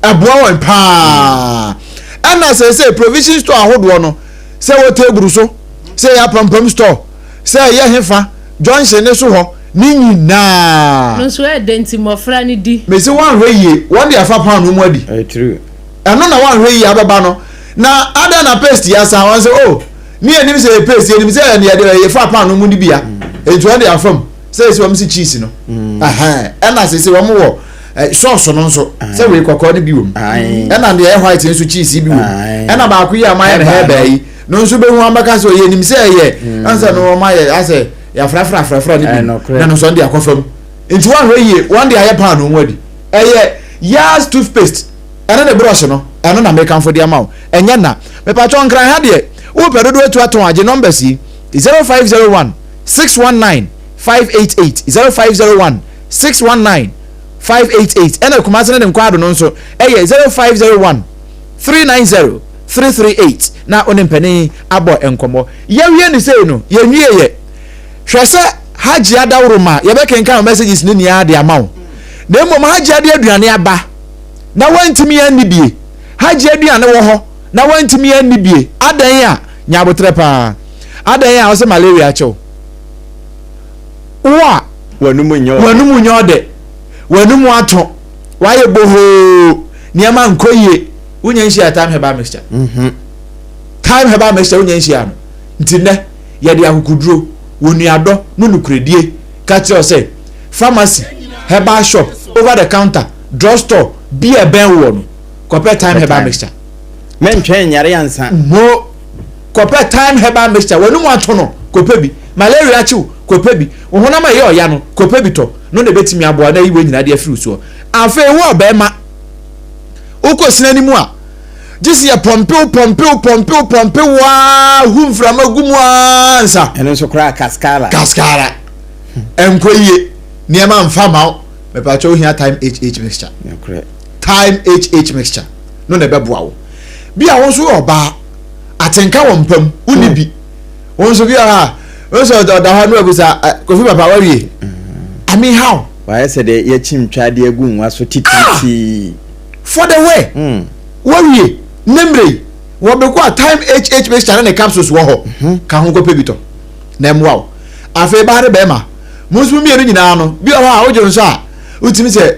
S1: Ɛboa wɔn paa. Ɛna seesei provision store ahodoɔ no, sɛ wɔ table so, sɛ ɛyɛ apampam store, sɛ ɛyɛ hefa, junction ne so hɔ, ne nyinaa.
S4: No nso ɛyɛ dɛ nti mmɔfra no di.
S1: Mese woanhwɛ yie, wɔn de afa paanoo mu adi.
S2: Ɛyɛ true.
S1: Ɛno na woanhwɛ yie abɛba no. Na adɛn na paste yi asa? Wɔn sɛ oh, ne yɛnim sɛ ɛyɛ paste, yɛnim sɛ ɛyɛ deɛ yɛfa paanoo mu no bi a, nti wɔn de afa mu. Sɛ ɛsɛ wɔn si cheese no. Ɛna sɛ sɛ wɔn wɔ eh, sauce no nso, sɛ wei kɔkɔɔ no bi wɔ mu. Ɛna deɛ ɛyɛ white nso cheese bi wɔ mu. Ɛna baako yi a wɔayɛ no herbal yi, no nso bɛhu wɔn bɛka sɛ yɛnim sɛ ɛyɛ, ansa no wɔn ayɛ asɛ yɛafrafra afrafra no bi na no nso wɔn de akɔ fam. Nti wɔanhwɛ yie, wɔn de ayɛ paanoo mu adi. Ɛyɛ Yaz toothpaste ɛne ne brush no, ɛno na mekamfo de ama wo. Ɛnyɛ na. Mepatwɔ Nkran ha deɛ, wopɛ dodoɔ atu atɔn a, gye numbers yi, 0501 619 588, 0501 619 588, ɛna Kumasi ne ne nkwaado no nso ɛyɛ 0501 390 338 na wo ne mpanin abɔ nkɔmmɔ. Yɛwie no sei no, yɛnwieɛ. Hwɛ sɛ Hajia dawuroma yɛbɛkenkan wo messages no nyinaa de ama wo. Na mmom Hajia de aduane aba na woantumi anni bie. Hajia aduane wɔ hɔ na woantumi anni bie. Adɛn a? Nya aboterɛ paa. Adɛn a wosɛ malaria akye wo? Wo a
S2: w'anum nyɛ ɔdɛ.
S1: W'anum nyɛ ɔdɛ. W'anum atõ. W'ayɛ bohoo. Nneɛma nkɔ yie. Wonya nhyia Thyme Herbal Mixture. Thyme Herbal Mixture wonya nhyia no. Nti nnɛ, yɛde akokoduro, onuadɔ ne nokorɛdie ka kyerɛ wo sɛ, pharmacy, herbal shop, over the counter, drug store bi a ɛbɛn woɔ no, kɔpɛ Thyme Herbal Mixture.
S2: Mɛntwɛn nyare ansa.
S1: Mo, kɔpɛ Thyme Herbal Mixture, w'anum ato no, kɔpɛ bi. Malaria akye wo, kɔpɛ bi. Wo honam a ɛyɛ ɔya no, kɔpɛ bi tɔ. No na ɛbɛtumi aboa na ayi wei nyinaa de afiri wo soɔ. Afei wo ɔbarima, wokɔ sini no mu a, gye sɛ yɛpɔmpe wo pɔmpe wo pɔmpe wo pɔmpe wo aa hu mframa gu mu aa nsa.
S2: Ɛno nso koraa kaskara.
S1: Kaskara. Ɛnkɔ yie. Nneɛma mfa ma wo. Mepatwa wohia Thyme HH mixture. Thyme HH mixture no na ɛbɛboa wo. Bi a wo nso yɛ ɔbaa, atenka wɔ mpa mu, wonni bi. Wo nso bi wɔ hɔ a, wo nso ɔda hɔ no abusa, Kofi papa wawie. I mean how?
S2: Wayɛ sɛ deɛ yɛkyim twa de agu nwa so titiritii.
S1: For the way, mm. Wawie, ne mmerɛ yi, wɔbɛkɔ a Thyme HH mixture ne ne capsules wɔ hɔ. Mhm. Ka ho kɔpɛ bi tɔ na ɛmmoa wo. Afei baa ne bɛrima, mo nso mmienu nyinaa no, bi wɔ hɔ a wodwo nsɔ a, wotumi sɛ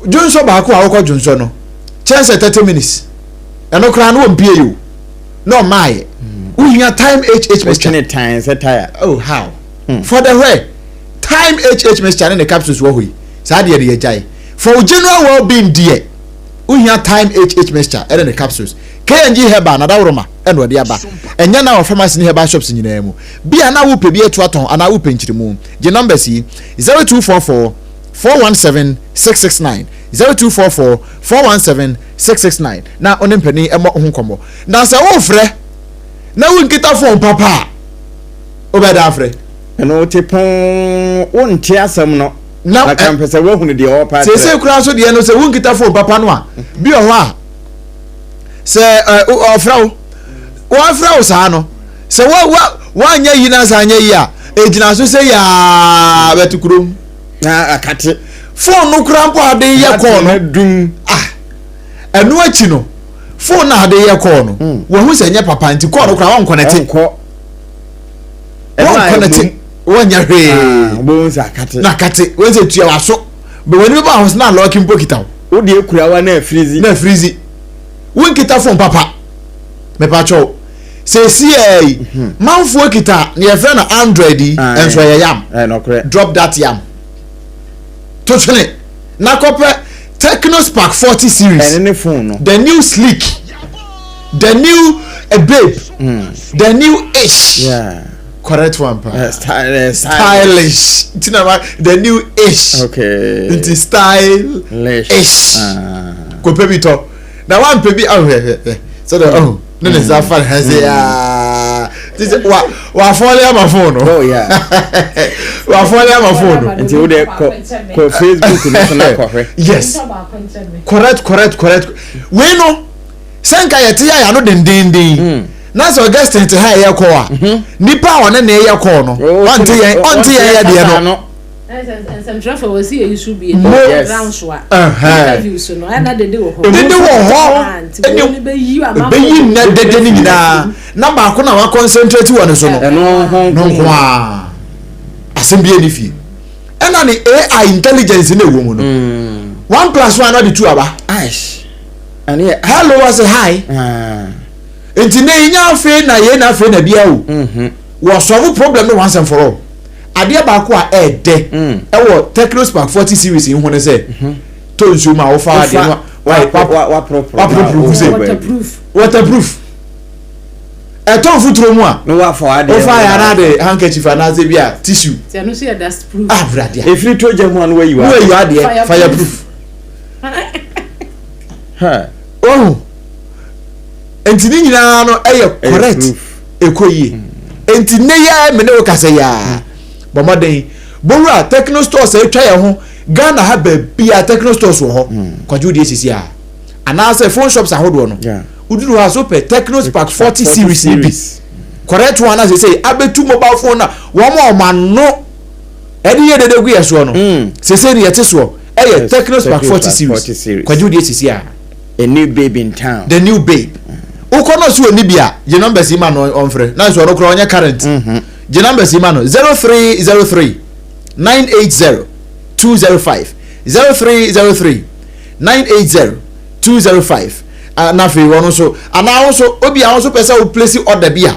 S1: dwonsɔ baako a wokɔ dwonsɔ no, kyɛn sɛ 30 minutes. Ɛno koraa no wɔmpie yi o. Na ɔmaayɛ. Wohia Thyme HH mixture.
S2: Wotwene tan sɛ tire.
S1: Oh, how? Hmm. For the where? Thyme HH mixture ne ne capsules wɔ hɔ yi. Saa deɛ no yɛgyae. For wo general well being deɛ, wohia Thyme HH mixture ɛne ne capsules. KNG Herbal nadaworoma ɛna ɔde aba. Ɛnyɛ na wɔ pharmacy ne herbal shops nyinaa mu. Bi a na wopɛ bi atu atɔn anaa wopɛ nkyerɛmu. Gye numbers yi, 0244 417 669, 0244 417 669 na wo ne mpanin mmɔ ho nkɔmmɔ. Na sɛ worefrɛ na wonkita phone papa a, wobɛda afrɛ.
S2: Ɛno wote pɔn wonte asɛm no. Na na kan pɛ sɛ woahunu deɛ ɔrepɛ akyerɛ.
S1: Seesei koraa nso deɛ no sɛ wonkita phone papa no a, bi wɔ hɔ a sɛ ɔfrɛ wo, wɔafrɛ wo saa no, sɛ wa wa woanyɛ yi na sɛ anyɛ yi a, ɛgyina so sɛ yaa bɛto kurom.
S2: Na akate.
S1: Phone no koraa mpo a ade yɛ kɔɔ no.
S2: Dum.
S1: Ah, ɛno akyi no, phone no a ade yɛ kɔɔ no, hmm. wɔhu sɛ ɛnyɛ papa nti kɔɔ no koraa wɔnkɔnɛte.
S2: Ɔnkɔ.
S1: Wɔnkɔnɛte. Wɔnyɛ hwee.
S2: Ah, wɔn sɛ akate.
S1: Na akate. Wɔn sɛ tua w'aso. Bɛ wɔn ani bɛba ahosuo na alɔɔki mpo kita wo.
S2: Wo deɛ kura wa na afirizi.
S1: Na afirizi. Wonkita phone papa. Mepakyɛw. Seesei yi, mhm. manfoɔ kita nea yɛfrɛ no Android yi, nso ɛyɛ yam. Drop that yam. To twene na kɔpɛ Tecno Spark 40 series.
S2: Ɛne ne phone no.
S1: The new sleek. The new uh, babe. Mm. The new ish.
S2: Yeah.
S1: Correct one pa.
S2: Stylish.
S1: Nti na ma the new ish.
S2: Okay.
S1: Nti stylish. Ish. Uh. Kɔpɛ bi tɔ. Na wampɛ bi ahwɛ hwɛ hwɛ. Sɛ de ɔho ne ne nsa fa ne ha sɛ yaa. Ti sɛ wa wafɔle ama phone no.
S2: Oh yeah.
S1: Wafɔle ama phone no.
S2: Nti wo de kɔ kɔ Facebook no so na kɔhwɛ.
S1: Yes. Correct correct correct. Wei no sɛ nka yɛte yɛ ano dendenden. Mm. Na sɛ Augustine te ha ɛyɛ kɔɔ a, mhm. nipa a ɔne ne yɛ kɔɔ no, oh, ɔnte yɛn ɔnte yɛn yɛ deɛ no.
S4: Nsɛmtwerɛfoɔ wɔ si yɛ so bi
S1: Mo
S4: yes. round so a interviews no ɛna dede wɔ hɔ.
S1: Dede wɔ hɔ.
S4: Ɛne
S1: ɛbɛyi nnɛ dede no nyinaa na baako na wa concentrate wɔ ne so no.
S2: Ɛno ho
S1: no nko ara asɛm bi ɛni fie ɛna ne AI intelligence na ɛwɔ mu no 1 plus 1 ɔde 2 aba. Hello wɔ sɛ hi. Nti ne nya afei na yei na afei na bia o. Wɔ solve problem no once and for all. Adeɛ baako a ɛɛdɛ ɛwɔ Tecno Spark 40 series yi ho ne sɛ tɔ nsuo mu a wofa adeɛ no waporoporo gu sɛ waterproof ɛtɔ mfuturo mu a wofa ayɛ anaade handkerchief anaasɛ bi a tissue ah wuradeɛ
S2: efiri to gya mu a no wayi
S1: adeɛ fireproof oh nti ne nyinaa no ɛyɛ correct ɛkɔ yie nti ne yɛ me ne wo kasa yaa bɔ mmɔden bowura Tecno stores a atwa yɛn ho Ghana ha baabi a Tecno stores wɔ hɔ kwadwo deɛ sisi a anaasɛ phone shops ahodoɔ no woduru hɔ a so pɛ Tecno Spark 40 series ni bi correct one asɛ sɛ abɛtu mobile phone na wɔn a wɔn ano ɛde yɛ dede gu yɛ soɔ no sese ne yɛte soɔ ɛyɛ Tecno Spark 40 series kwadwo deɛ sisi a.
S2: A new babe in town.
S1: The new babe. Wokɔ no so oni bi a gye numbers yi ma no ɔmfrɛ na nso ɔno koraa ɔnyɛ current. Gye numbers yi ma no 0303 980 205 0303 980 205 na afei wɔn nso anaa wɔn nso obi a wɔn nso pɛ sɛ wo place order bi a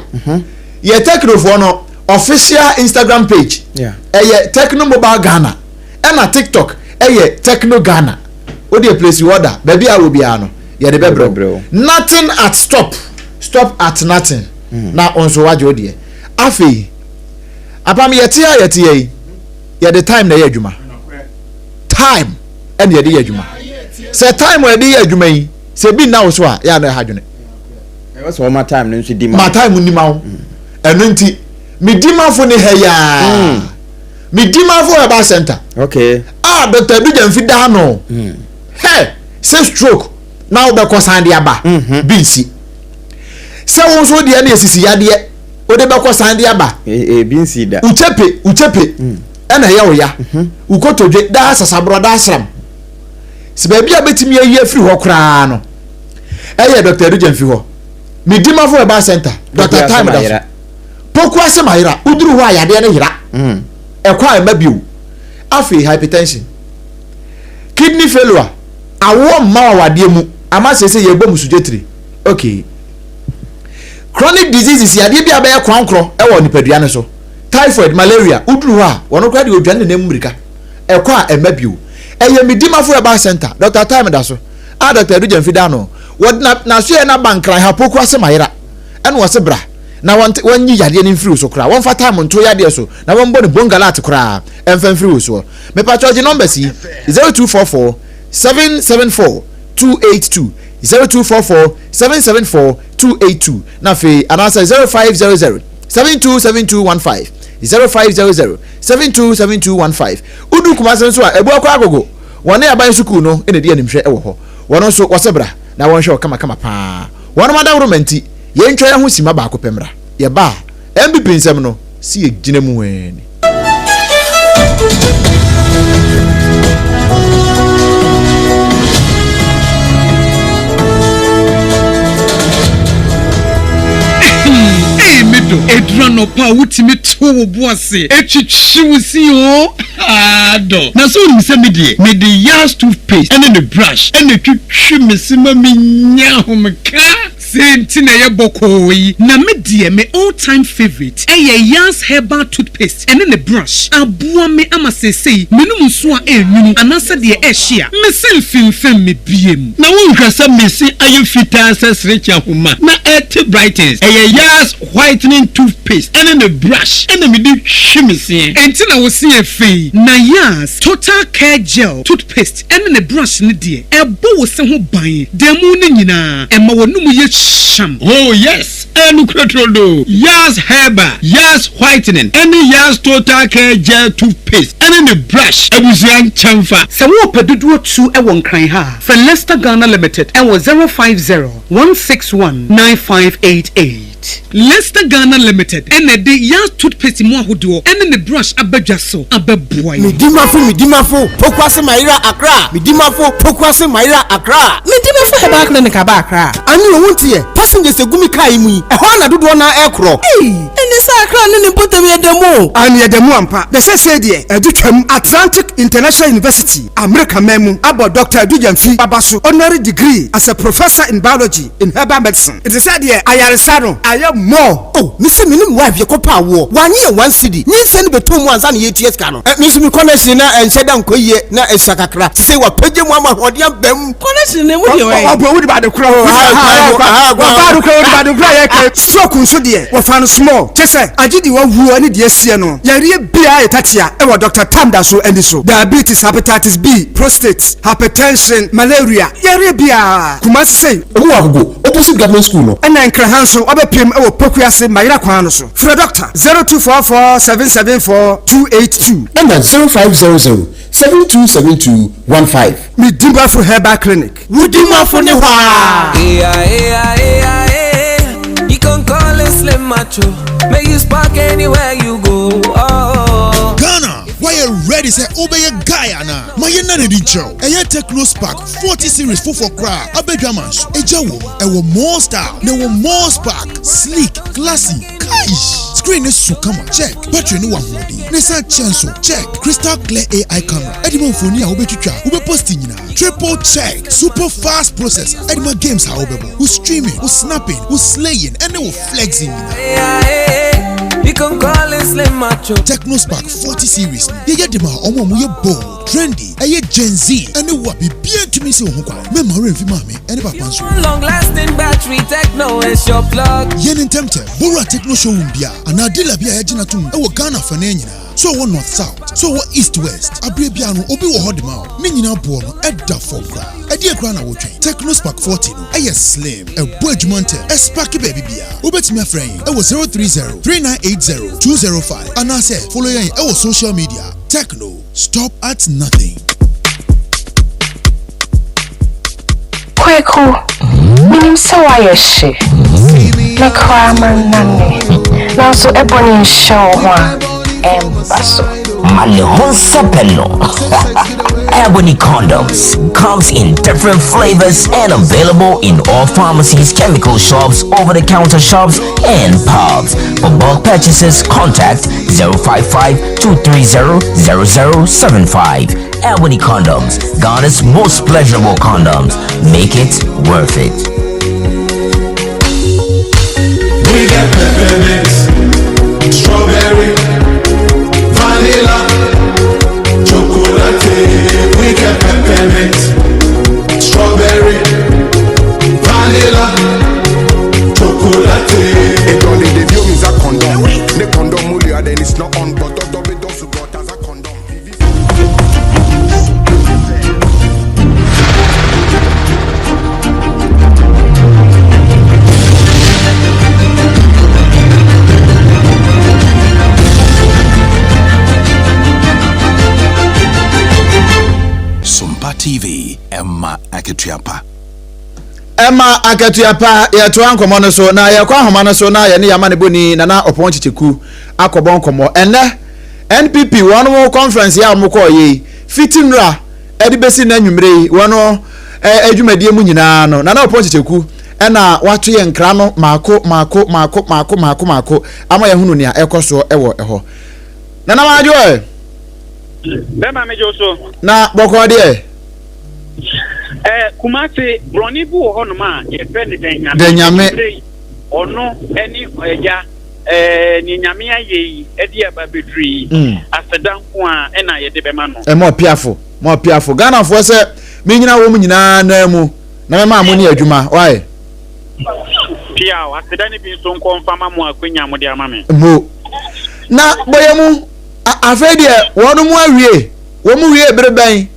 S1: yɛ Tecnofoɔ no official Instagram page ɛyɛ Tecno Mobile Ghana ɛna TikTok ɛyɛ Tecno Ghana. Wo deɛ place your order baabi a wɔ biara no yɛde bɛbrɛ wo. Nothing at stop stop at nothing na wo nso wagye wo deɛ. Afei apam yɛte a yɛte yɛ yi yɛde time na ɛyɛ adwuma. Time ɛna yɛde yɛ adwuma. Sɛ time a yɛde yɛ adwuma yi sɛ bi nna wo so a yɛ a na ɛha dwene.
S2: Ɛwɔ sɛ wɔma time no nso di ma.
S1: Ma time ni ma wo. Ɛno nti medimafo ne ha yi a. Medimafo Herbal Center.
S2: Okay.
S1: A Dr. Adu Gyamfi da ano. Hɛ sɛ stroke na wobɛkɔ san de aba bi nsi. Sɛ wo nso deɛ na esisi yadeɛ wode bɛkɔ san de aba.
S2: Ebi nsi da.
S1: Uchepe uchepe ɛna ɛyɛ wo ya. Ukotodwe daa sasaborɔ daa sram. Sɛ baabi a bɛtumi ayi afiri hɔ koraa no ɛyɛ Dr. Adu Gyamfi hɔ. Medimafo Herbal Center. Dr. Time da so. Poku ase ma yera. Woduru hɔ a yadeɛ no yera. Ɛkɔ a ɛma bio. Afei hypertension, kidney failure, awoɔ mma wɔ awadeɛ mu ama seesei yɛbɔ musugye tiri. Okay. Chronic diseases yadeɛ bi a bɛyɛ koankorɔ wɔ nipadua no so. Typhoid, malaria, woduru hɔ a wɔn koraa deɛ odwane ne nan mu mmirika. Ɛkɔ a ɛma bio. Ɛyɛ Medimafo Herbal Center, Dr. Time da so, a Dr. Adu Gyamfi da ano. Wɔde na n'asoɛeɛ no aba Nkran ha Poku ase ma yera. Ɛna ɔse bra na wɔnte wɔnyi yadeɛ no mfiri wo so koraa, wɔmfa time nto yadeɛ so na wɔmbɔ no bongalat koraa ɛmfa mfiri wo soɔ. Mepakyɛw gye numbers yi, 0244 774 282, 0244 774 282, na afei anaasɛ 0500 727215, 0500 727215. Wodu Kumase nso a, Abuakwa Agogo, wɔne Aban Sukuu no na ɛdi animhwɛ wɔ hɔ. Wɔn nso wɔse bra na wɔnhwɛ wo kamakama paa. Wɔnom adaworoma nti, yɛntwa yɛn ho simma baako pɛ mmra. Yɛba a, NPP nsɛm no, se yɛgyina mu ɛ ni.
S11: Eii me dɔ, ɛduru anɔpa a wotumi to wo bo ase twitwi wo se oo, haa dɔ. Na sɛ wonim sɛ me deɛ, mede Yas toothpaste ne ne brush na ɛtwitwi me se ma menya ahomeka. Sei nti na ɛyɛ bɔkɔɔ yi. Na me deɛ me all time favourite ɛyɛ Yas herbal toothpaste ɛne ne brush. Aboa me ama seesei menom nsuo a ɛnwunu anaasɛ deɛ ɛhye a, me se mfimfim me biem. Na wonhwɛ sɛ me se ayɛ fitaa sɛ serekye ahoma na ɛte brightens. Ɛyɛ Yas whitening toothpaste ɛne ne brush ɛna mede twi me seɛ. Ɛnti na wo se yɛ fɛ yi. Na Yas total care gel toothpaste ɛne ne brush no deɛ, ɛbɔ wo se ho ban da mu no nyinaa, ɛma w'anomu yɛ hyam. Oh yes! Ɛyɛ nokorɛ turodoo. Yaz Herbal, Yaz Whitening ɛne Yaz Total Care Gel Toothpaste ɛne ne brush abusua nkyɛnfa.
S12: Sɛ worepɛ dodoɔ tu wɔ Nkran ha a, frɛ Lester Ghana Limited wɔ 050 161 9588.
S11: Lester Ghana Limited na ɛde Yaz Toothpaste mu ahodoɔ ne ne brush aba dwa so abɛboa yɛn.
S13: Medimafo Medimafo Pokuase Mayera Accra Medimafo Pokuase Mayera Accra.
S14: Medimafo Herbal Clinic aba Accra.
S13: Ane o wonte yɛ? Passengers egu me car yi mu yi, ɛhɔ ara na dodoɔ no ara ɛrekorɔ.
S14: Ei! Ɛnne sɛ Accra ne ne mpɔtam yɛ da mu o.
S13: Aane ɛda mu ampa. Na seesei deɛ ɛde twam. Atlantic International University, Amerika man mu, abɔ Dɔkta Adu Gyamfi aba so honorary degree as a Professor in Biology in Herbal Medicine. Nti sɛ deɛ ayaresa no ayɛ more. Oh me se me ne me wife yɛkɔ pɛ awoɔ wanye yɛn one cedi nyinsɛn no bɛtɔ mu ansa na yɛtua sika no eh me nso me connection na ɛnhyɛ da nkɔ yie na ɛsua kakra sesei wapagya mu ama ahoɔden aba mu.
S14: Connection no emu deɛ wɛn.
S13: Ɔbɔ wodi bade korɔ ɔbaa do korɔ wodi bade korɔ yɛ kɛ stroke nso deɛ wɔfa no small kyɛ sɛ agye deɛ wawuo ne deɛ asie no yareɛ biara yɛ tatia ɛwɔ Doctor Tam da so ani so diabetes hepatitis B prostate hypertension malaria yareɛ biara Kumasi sei.
S15: Ɔmo wɔ Agogo opposite government school no.
S13: Ɛna Nkraha nso wabɛpiem wɔ Pokuase Mayera kwan no so. Frɛ Dɔkta 0244 774 282.
S15: Ɛna 0500 7272 15.
S13: Me Dimafo Herbal Clinic. Wo Dimafo ne hɔ aa.
S16: You can call it Slim Macho. Make you spark anywhere you go. Oh.
S17: Ghana, woayɛ ready sɛ wobɛyɛ guy anaa? Ma yɛnna no adi nkyerɛ wo. Ɛyɛ Tecno Spark 40 series foforɔ koraa a aba adwaman so. Egya wom, ɛwɔ more style, na ɛwɔ more spark. Sleek, classy, kaish! Screen no so kama, check. Battery no wɔ ahoɔden, na ɛsan kyɛ nso, check. Crystal clear AI camera ɛde ma mfoni a wobɛtwitwa, wobɛposti nyinaa, triple check. Super fast processor ɛde ma games a wobɛbɔ, wo streaming, wo snapping, wo slaying, ɛne wo flexing nyinaa.
S16: You can call it Slim Macho.
S17: Tecno Spark 40 series no, yɛyɛ de ma wɔn a wɔyɛ bold, trendy, ɛyɛ Gen Z, ɛne wo a biribiara ntumi nsi wo ho kwan. Mɛmma wo werɛ mfi maame ɛne papa nso.
S16: Long lasting battery, Tecno is your plug.
S17: Yɛ no ntɛmntɛm. Bowura Tecno showroom biara anaa dealer bi a yɛagye no atom wɔ Ghana afanan nyinaa. Sɛ ɔwɔ North South, sɛ ɔwɔ East West, aberɛ biara no obi wɔ hɔ de ma wo. Ne nyinaa boɔ no ɛda fam koraa. Ɛdeɛn koraa na wotwɛn? Tecno Spark 40 no ɛyɛ slim, ɛbɔ adwuma ntɛm, ɛsparke baabi biara. Wobɛtumi afrɛ yɛn ɛwɔ 030 3980 205 anaasɛ follow yɛn ɛwɔ social media. Tecno, stop at nothing.
S18: Kweku, menim sɛ woayɛ hye. Me koraa mannane. Nanso ɛbɔne nhyɛ wo ho a, ɛmba so.
S19: Ma ne ho nsɛpɛ no. Ebony condoms comes in different flavors and available in all pharmacies, chemical shops, over-the-counter shops, and pubs. For bulk purchases, contact 055 230 0075. Ebony condoms, Ghana's most pleasurable condoms. Make it worth it.
S20: We get peppermint, strawberry, vanilla, chocolate. We get peppermint, strawberry, vanilla, chocolate.
S21: It only the view is a condom. The condom then it's not on, but don't got as a condom.
S22: Sompa TV, Emma Akatua
S1: Ɛma akatua pa. Yɛtoa nkɔmmɔ no so na yɛkɔ ahoma no so na yɛne yɛn amanebɔni Nana Ɔpɔn Kyekyeku akɔbɔ nkɔmmɔ. Ɛnnɛ NPP wɔn conference yi a wɔkɔɔ yɛ yi, fiti nnora de bɛsi nnɛ anwummere yi wɔn adwumadie mu nyinaa no, Nana Ɔpɔn Kyekyeku ɛna wato yɛn nkra no maako maako maako maako maako maako ama yɛahunu nea ɛkɔ soɔ wɔ ɛhɔ. Nana Maadwo ɛ?
S23: Bɛma megye wo so.
S1: Na bɔkɔɔ deɛ?
S23: Eh, Kumasi, brɔne bi wɔ hɔnom a yɛfrɛ no Danyame.
S1: Danyame.
S23: Anwummerɛ yi, ɔno ne agya, eh, nea Nyame ayɛ yi de aba abɛduru yi, mm. aseda nko a ɛna yɛde bɛma no.
S1: Ɛma ɔpiafo, ma ɔpiafo. Ghanafoɔ sɛ menyina wɔn nyinaa nan mu na mɛma mo ne adwuma. Why?
S23: Piaw, aseda no bi nso nkɔ mfa ma mo akwanya mo de ama me.
S1: Mo. Na bɔyɛ mu, afei deɛ wɔn mu awie, wɔn mu wie bere bɛn?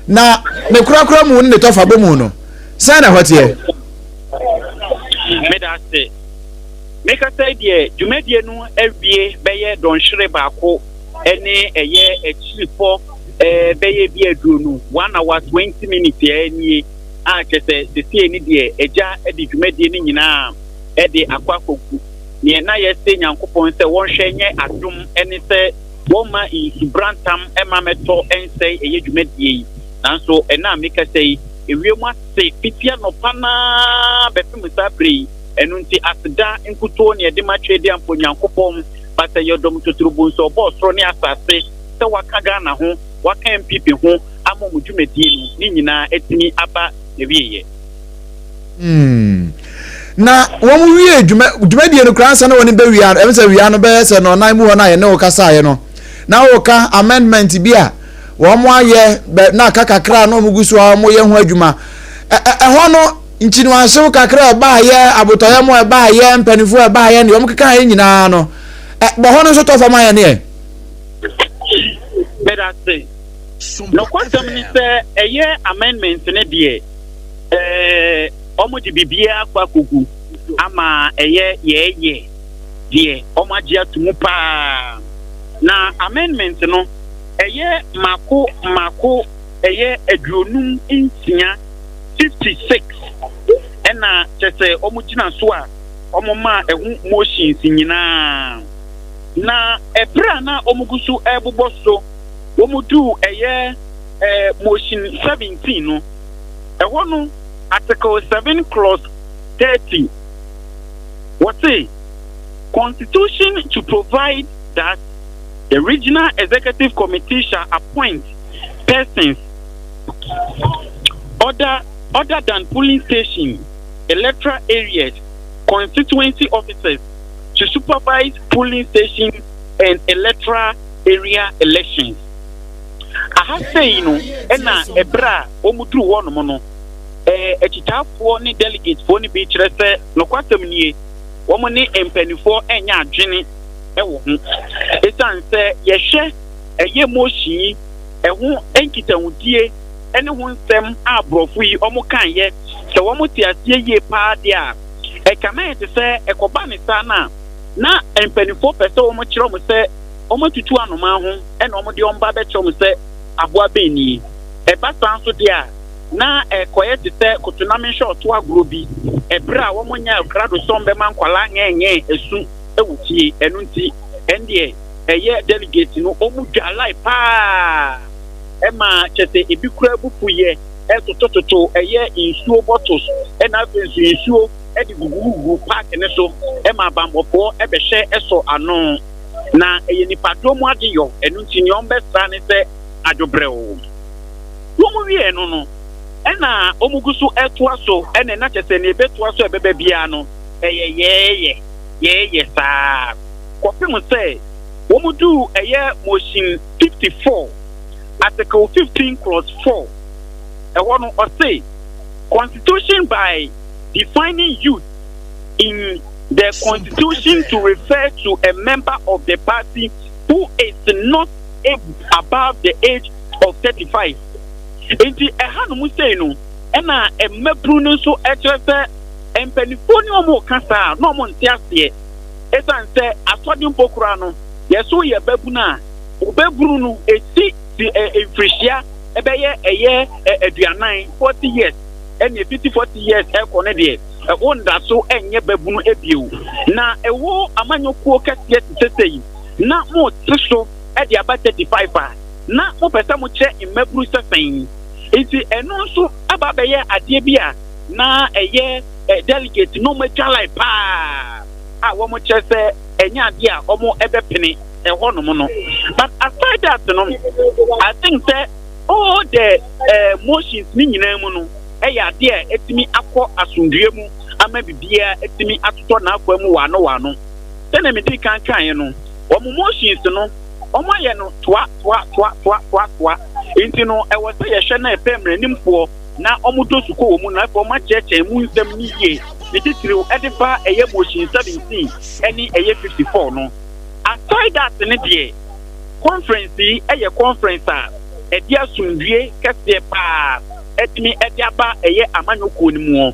S1: Na ne korakora mu ne ne tɔfabɔ mu no, sɛn na ɛhɔ teɛ?
S23: Meda ase. Mekasa yi deɛ, dwumadie no awie bɛyɛ dɔnhwere baako ne ɛyɛ akyiripɔ bɛyɛ bi aduonu, 1 hour 20 minutes nie a kyerɛ sɛ sesie no deɛ agya de dwumadie no nyinaa de akɔ akɔgu. Neɛ na yɛse Nyankopɔn sɛ wɔnhwɛ nyɛ adom ne sɛ wɔmma nsu brantam mma mɛtɔ nsɛe ɛyɛ dwumadie yi. Nanso ɛnnɛ a mekasa yi, ewiem ase fiti anɔpa no ara bɛpem saa berɛ yi. Ɛno nti aseda nkutoo na yɛde ma Tweaduampo Nyankopɔn, Basɛyɔdɔm Totorobonsu a ɔbɔɔ soro ne asase, sɛ waka Ghana ho, waka NPP ho ama wɔn dwumadie no ne nyinaa atumi aba n'awieɛ.
S1: Hmm. Na wɔn wie dwuma dwumadie no koraa ansa na wɔn bɛ wia no, ɛmu sɛ wia no bɛyɛ sɛ nɔnan mu hɔ no a yɛne wo kasaeɛ no, na wɔka amendment bi a wɔn ayɛ bɛ na aka kakra na wɔn gu so a wɔyɛ ho adwuma. Ɛhɔ no nkyiniwahyew kakra a ɛbaayɛ, abotɔyam a ɛbaayɛ, mpanimfoɔ a ɛbaayɛ ne wɔn kekaeɛ nyinaa no, bɔ hɔ no nso tɔ fam ayɛ ne ɛ.
S23: Meda ase. Nokwasɛm ne sɛ ɛyɛ amendment no deɛ ɛɛ wɔde biribiara akɔ akɔgu ama ɛyɛ yɛɛyɛ deɛ wɔagye ato mu paa. Na amendment no ɛyɛ mako mako ɛyɛ 56, 56 ɛna kyɛ sɛ wɔgyina so a wɔmaa ɛho motions nyinaa. Na ɛberɛ a na wɔgu so ɛrebobɔ so wɔduu ɛyɛ motion 17 no, ɛhɔ no Article 7 clause 30, wɔse Constitution to provide that the Regional Executive Committee shall appoint persons other, other than polling station, electoral areas, constituency officers to supervise polling station and electoral area elections. Aha sei no na ɛberɛ a wɔduru hɔnom no, akyitaafoɔ ne delegatefoɔ no bi kyerɛ sɛ nokwasɛm nie, wɔn ne mpanimfoɔ nyɛ adwene wɔ ho. Ɛsiane sɛ yɛhwɛ ɛyɛ motion yi ɛho nkitahodie ne ho nsɛm a aborɔfo yi wɔkaeɛ, sɛ wɔte aseɛ yie paa deɛ a, ɛkame ayɛ te sɛ ɛkɔba ne saa no a, na mpanimfoɔ pɛ sɛ wɔkyerɛ wɔn sɛ wɔatutu anomaa ho na wɔde wɔn ba bɛkyerɛ wɔn sɛ aboa bɛn nie. Ɛba saa nso deɛ a, na ɛkɔyɛ te sɛ kotoname-nhwɛ-ɔto agorɔ bi, ɛberɛ a wɔnyɛ krado sɛ wɔbɛma nkwadaa ngɛɛngɛɛ asu wɔ fie. Ɛno nti, ɛndeɛ ɛyɛ delegate no wɔdwa line pa ara ma kyerɛ sɛ ebi koraa bo fuiɛ totototo ɛyɛ nsuo bottles ɛna afei nso nsuo de gugugugu park no so ma abanbɔfoɔ bɛhwɛ sɔ ano. Na ɛyɛ nnipadɔm mu adeyɔ, ɛno nti nea wɔbɛsra ne sɛ adwobrɛw. Wɔwiee no no, ɛna wɔgu so retoa so, ɛna na kyerɛ sɛ nea ɛbɛtoa so a ɛbɛba biara no, ɛyɛ yɛɛyɛ, yɛɛyɛ saa kɔpem sɛ wɔduu ɛyɛ motion 54, article 15 clause 4, ɛhɔ no ɔse, Constitution by defining youth in the constitution to refer to a member of the party who is not above the age of 35. Nti ɛha no mu sei no, ɛna mmabunu no nso kyerɛ sɛ mpanimfoɔ ne wɔn reka saa a na wɔn nte aseɛ. Ɛsiane sɛ asɔde mpo koraa no, yɛso yɛ babunu a, wobɛbunu no ɛsi mfirihyia ɛbɛyɛ ɛyɛ aduanan, 40 years. Ɛnneɛ fiti 40 years ɛkɔ no deɛ wo nda so nyɛ babunu bio. Na ɛwɔ amanyɔkuo kɛseɛ te sɛ sei na mo te so de aba 35 a, na mo pɛ sɛ mo kyerɛ mmabunu sɛ sɛn? Nti ɛno nso aba abɛyɛ adeɛ bi a na ɛyɛ delegate no wɔn atwa line paa a wɔn kyerɛ sɛ ɛnyɛ adeɛ a wɔn ɛbɛpene ɛhɔ nom no. But aside that no, I think sɛ all the eh, motions ne nyinaa mu no yɛ adeɛ a ɛtumi akɔ asomdwoeɛ mu ama biribiara atumi atotɔ n'akwan mu wɔ ano wɔ ano. Sɛdeɛ medii kan kaeɛ no, wɔn motions no, wɔayɛ no toa toa toa toa toa toa. Nti no, ɛwɔ sɛ yɛhwɛ na yɛpɛ mmaranimfoɔ na wɔdɔ sukɔ wɔ mu na afei wɔakyerɛkyerɛ mu nsɛm no yie, ne titiriw ɛde fa ɛyɛ motion 17 ɛne ɛyɛ 54 no. Aside that no deɛ, conference yi yɛ conference a ɛde asomdwie kɛseɛ paa atumi de aba ɛyɛ amanyɔ kuo no muɔ.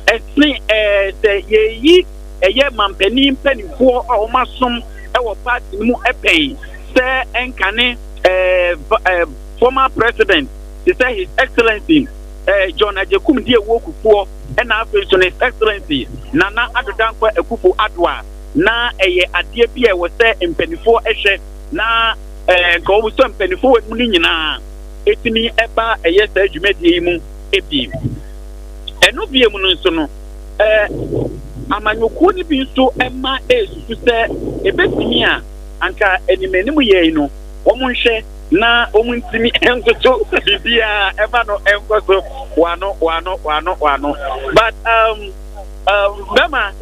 S23: Ɛsene ɛɛ sɛ yɛyi ɛyɛ mampanin mpanimfoɔ a wɔasom wɔ party no mu pɛn sɛ ɛnkane ɛɛ former president te sɛ His Excellency ɛɛ John Agyekum Diawuo Kufuor ɛna afei nso no His Excellency Nana Addo Dankwa Akufo Addo a na ɛyɛ adeɛ bi a ɛwɔ sɛ mpanimfoɔ hwɛ na ɛɛ nka wɔn sɛ mpanimfoɔ wɔ mu no nyinaa ɛtumi ɛba ɛyɛ saa dwumadie yi mu bi. Ɛno bie mu no nso no ɛɛ amanyɔkuo no bi nso ɛma ɛresusu sɛ ɛbɛtumi a anka anim anim yɛ yi no wɔn nhwɛ na wɔn ntumi ntoto biribiara ɛma no nkɔ so wano wano wano wano but um, um, bɛma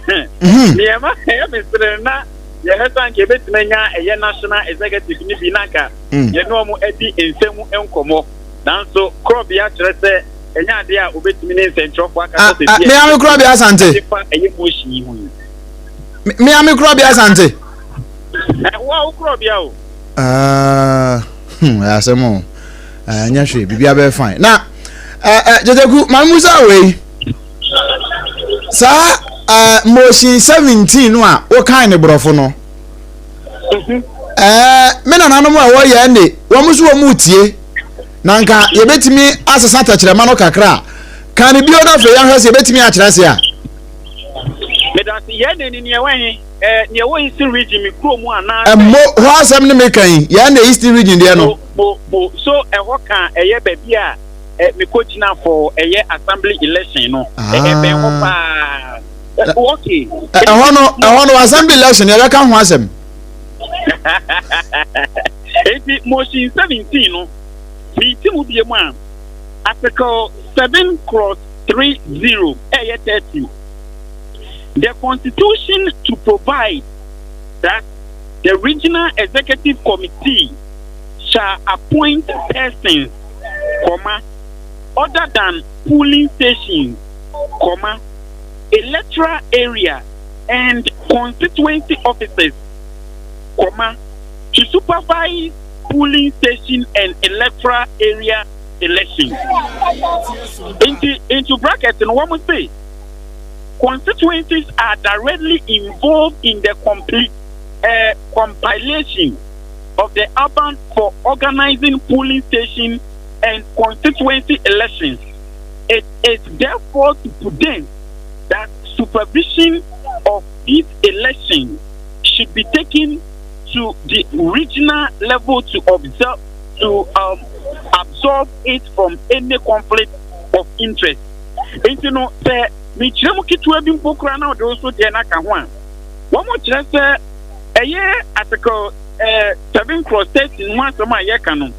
S23: nneɛma ɛyɛ mesere na yɛhwɛ sɛ anka yɛbɛtumi anya ɛyɛ national executive no bi na anka yɛne wɔn adi nsɛm nkɔmmɔ nanso korɔbea kyerɛ sɛ ɛnyɛ adeɛ a obɛtumi ne nsɛntwerɛfoɔ akasa sɛ bi
S1: mea me korɔbea asante
S23: fa ɛyɛ motion yi ho yi
S1: mea me korɔbea asante
S23: ɛwo a wo korɔbea o
S1: hmm, asɛm o ɛnyɛ hwee biribia bɛyɛ fine na gyegyeku ma mu sɛ wei saa motion 17 no a wokan ne borɔfo no me nananom a ɛwɔ yɛn de wɔn nso wɔn tie na nka yɛbɛtumi asesa tɛkyerɛma no kakra a kan no bio no afei yɛahwɛ sɛ yɛbɛtumi akyerɛ se a
S23: medase yɛn na ni nea ɛwɔ he nea ɛwɔ eastern region me kuro mu anaa
S1: ɛmo hɔ asɛm ne meka yi yɛn na eastern region deɛ no
S23: mo mo so ɛhɔ ka ɛyɛ baabi a mekɔ gyina for ɛyɛ assembly election no ɛbɛn hɔ paa okay
S1: ɛhɔ no ɛhɔ no assembly election yɛbɛka ho asɛm
S23: eti motion 17 no meti mu bie mu a article 7 cross 30 ɛyɛ 30 the constitution to provide that the regional executive committee shall appoint persons comma other than polling stations comma electoral area and constituency officers comma to supervise polling station and electoral area elections. Into, into bracket, and one must say, constituencies are directly involved in the complete compilation of the urban for organizing polling station and constituency elections. It is therefore to prudent that supervision of these elections should be taken to the regional level to observe to um, absorb it from any conflict of interest. Nti no sɛ mekyerɛ mu ketewa bi mpo koraa na ɔde nso deɛ no aka ho a wɔn kyerɛ sɛ ɛyɛ article eh, 7 cross 13 ho asɛm a yɛka no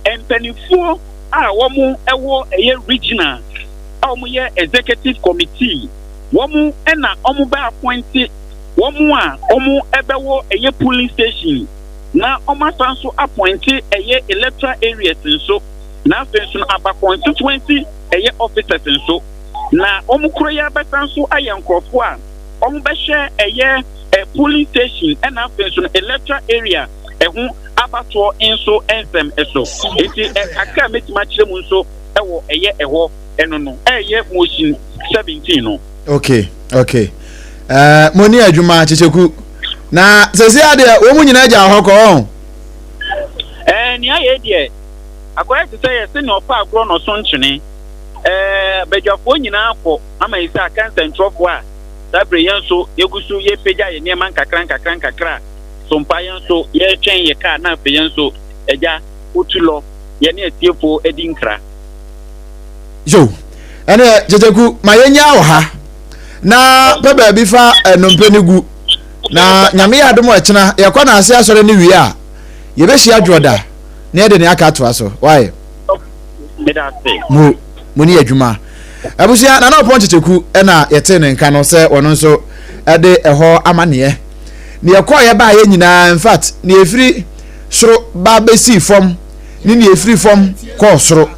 S23: mpanimfoɔ a wɔn wɔ ɛyɛ regional a wɔn yɛ executive committee wɔn na wɔn bɛ appointe wɔn a wɔn bɛwɔ ɛyɛ polling station na wɔn asan nso appointe ɛyɛ electoral areas nso na afei nso no aba constituency ɛyɛ officers nso na wɔn koro yi abɛsan nso ayɛ nkorɔfoɔ a wɔn bɛhwɛ ɛyɛ polling station ɛna afei nso no electoral area ɛho abatoɔ nso nsɛm so nti kakra a mɛtumi akyerɛ mu nso ɛwɔ ɛyɛ ɛhɔ ɛno no ɛyɛ motion 17 no.
S1: Okay okay ɛɛ mo ni adwuma kyekyeku na sɛsi adeɛ wɔn mu nyinaa gya hɔ kɔ ɔn.
S23: Ɛɛ nea yɛ deɛ akɔyɛ te sɛ yɛse nea ɔfa agorɔ na ɔso nkyene ɛɛ badwafoɔ nyinaa kɔ ama yi sɛ aka nsɛntwerɛfoɔ a saa bere yɛn nso yɛgu so yɛpagya yɛn nneɛma nkakra nkakra nkakra so mpa yɛn nso yɛretwɛn yɛ kaa na afei yɛn nso agya wotu lɔ yɛne atiefoɔ adi nkra.
S1: Yo, ɛne Kyekyeku ma yɛnya wɔ ha na pɛ baabi fa nnompe no gu na nyame yɛ adom ɛkyena yɛkɔ na ase asɔre no wie a yɛbɛhyia dwoɔda na yɛde ne aka atoa so wae mo mo ne adwuma abusua na na ɔpɔn Kyekyeku ɛna yɛte ne nka no sɛ ɔno nso ɛde ɛhɔ amaneɛ ne yɛkɔɔ yɛbaa yɛ nyinaa in fact ne yɛfiri soro ba bɛsii fam ne nea ɛfiri fam kɔɔ soro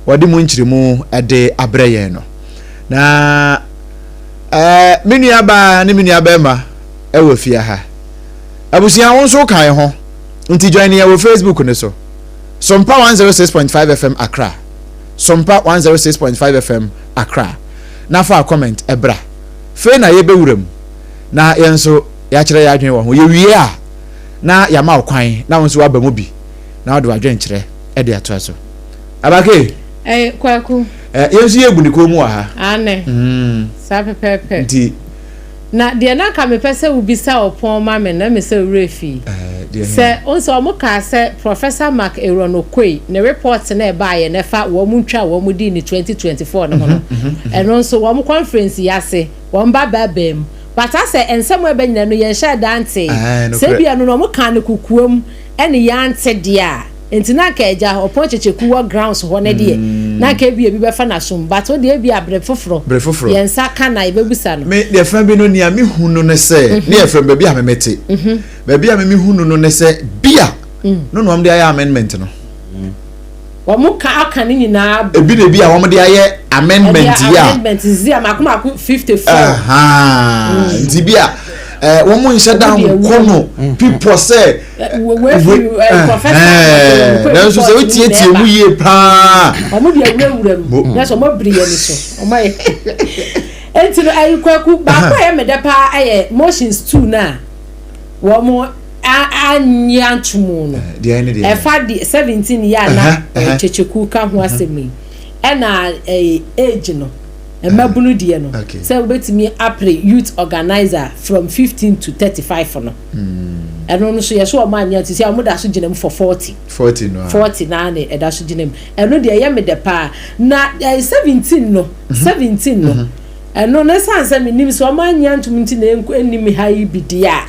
S1: wɔde mu nkyerɛmu de abrɛ yɛn no na ɛɛ me nua baa ne me nua bɛrima ɛwɔ fie ha abusua wo nso ka ho nti join yɛn wɔ facebook no so sompa 106.5 fm accra sompa 106.5 fm accra na fa comment ɛbra. Fei na yɛbɛwura mu na yɛn nso yɛakyerɛ yɛn adwene wɔ ho. Yɛwie a, na yɛama wo kwan na wo nso woaba mu bi na wode w'adwenkyerɛ de atoa so. Abake!
S4: Ɛɛ, Kwaku.
S1: Ɛɛ, yɛn nso yɛbu ne kɔn mu wɔ ha.
S4: Aane.
S1: Mm.
S4: Saa pɛpɛɛpɛ.
S1: Nti.
S4: Na deɛ na anka mepɛ sɛ wobisa ɔpɔn ma me no, ɛme sɛ wo werɛ fii.
S1: Ɛɛ, deɛ he?
S4: Sɛ, wohu sɛ wɔn kaa sɛ Professor Mark Aaron Okoye ne report no a ɛbaeɛ no ɛfa wɔn ntwa a wɔn dii no 2024 no ho no, ɛno nso wɔn conference yi ase, wɔn ba bɛɛbaa mu. But asɛ nsɛm a ɛba nyinaa no yɛnhyɛɛ da ntee.
S1: Ɛɛ,
S4: Sɛ
S1: nokorɛ.
S4: ebia no no wɔn kaa no kokoam ɛne yɛante deɛ a, Nti na anka agya ɔpɔn kyekyeku wɔ grounds hɔ no deɛ na anka ebia ebi bɛfa n'asom but wo deɛ ebia bere foforɔ
S1: Bere foforɔ.
S4: yɛn nsa ka na yɛbɛbusa no.
S1: Me deɛ fã bi no nea me hu no ne sɛ ne yɛ from baabi a me me te baabi a me me hu no no ne sɛ bia no na wɔn de ayɛ amendment no.
S4: Wɔn ka aka ne nyinaa bom.
S1: Ebi na ebi a wɔn de ayɛ amendment yi a.
S4: Amendment zi a mako mako 54.
S1: Nti bi a eh, wɔn nhyɛ da nkɔ no pipɔ sɛ. Nanso sɛ wotietie mu yie paa.
S4: Wɔn de awurawura mu na sɛ wɔn abiri yɛn so wɔn ayɛ. Nti no ayi kwaku baako a ɛyɛ me dɛ paa ɛyɛ motions two na wɔn anyi anto mu no. Ɛfa de 17 yɛ a na Kyekyeku ka ho asɛm yi ɛna age no. Mmabunu deɛ no sɛ wobɛtumi apere youth organizer from 15 to 35 no ɛno no so yɛ so wɔn anyɛ nti sɛ wɔn da so gyina mu for 40
S1: 40 no
S4: 40 naa ne ɛda so gyina mu ɛno deɛ ɛyɛ me dɛ paa na ɛɛ 17 no 17 no ɛno no esan sɛ menim sɛ wɔn anyɛ ntom nti na ɛnnim ha yi bi deɛ a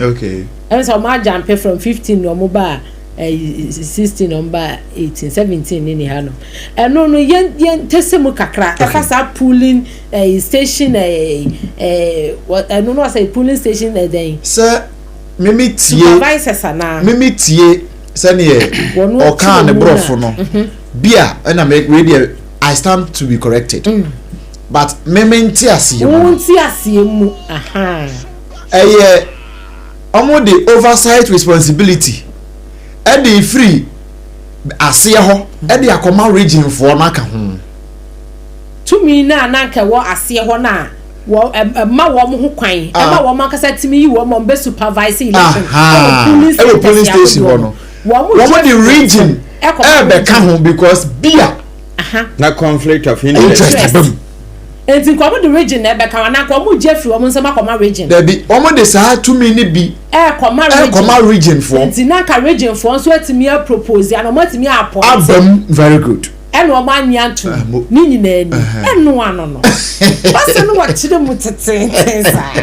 S4: ɛno sɛ wɔn agyampe from 15 na wɔn ba a 16 na wɔn ba 18 17 ne ni ha no ɛno no yɛn yɛn tɛsɛ mu kakra ɛfa saa pooling ɛɛ station ɛɛ ɛɛ ɛno no ɔsɛ pooling station ɛdɛn.
S1: sɛ mimi tie
S4: supervisors anaa.
S1: mimi tie sɛdeɛ ɔkaa ne borɔfo no mhm. bia ɛna me wei deɛ I stand to be corrected mm. but mimi nte aseɛ mu.
S4: wɔn nte aseɛ mu.
S1: Ɛyɛ wɔn de oversight responsibility ɛde firi aseɛ hɔ ɛde akɔma region foɔ no aka ho.
S4: Tumi no a na anka ɛwɔ aseɛ hɔ no a wɔ ɛma wɔn ho kwan ɛma wɔn ankasa tumi yi wɔn wɔn bɛ supervise election ɛwɔ polling
S1: ɛwɔ polling station hɔ no wɔn de region ɛbɛka ho because bia.
S2: Na conflict of interest.
S1: Interest ba mu.
S4: Enti nka wɔn de region na ɛbɛka ho anaa nka wɔn regye afiri wɔn nsam akɔma region.
S1: Dabi, wɔn de saa tumi no bi
S4: ɛrekɔma region.
S1: Ɛrekɔma region foɔ.
S4: Enti na nka region foɔ nso atumi apropose anaa wɔn atumi appoint.
S1: Aba mu, very good.
S4: Ɛna wɔn anye atom ne nyinaa ni. Ɛno ano no. Wasa no wɔkyerɛ mu teteeten saa.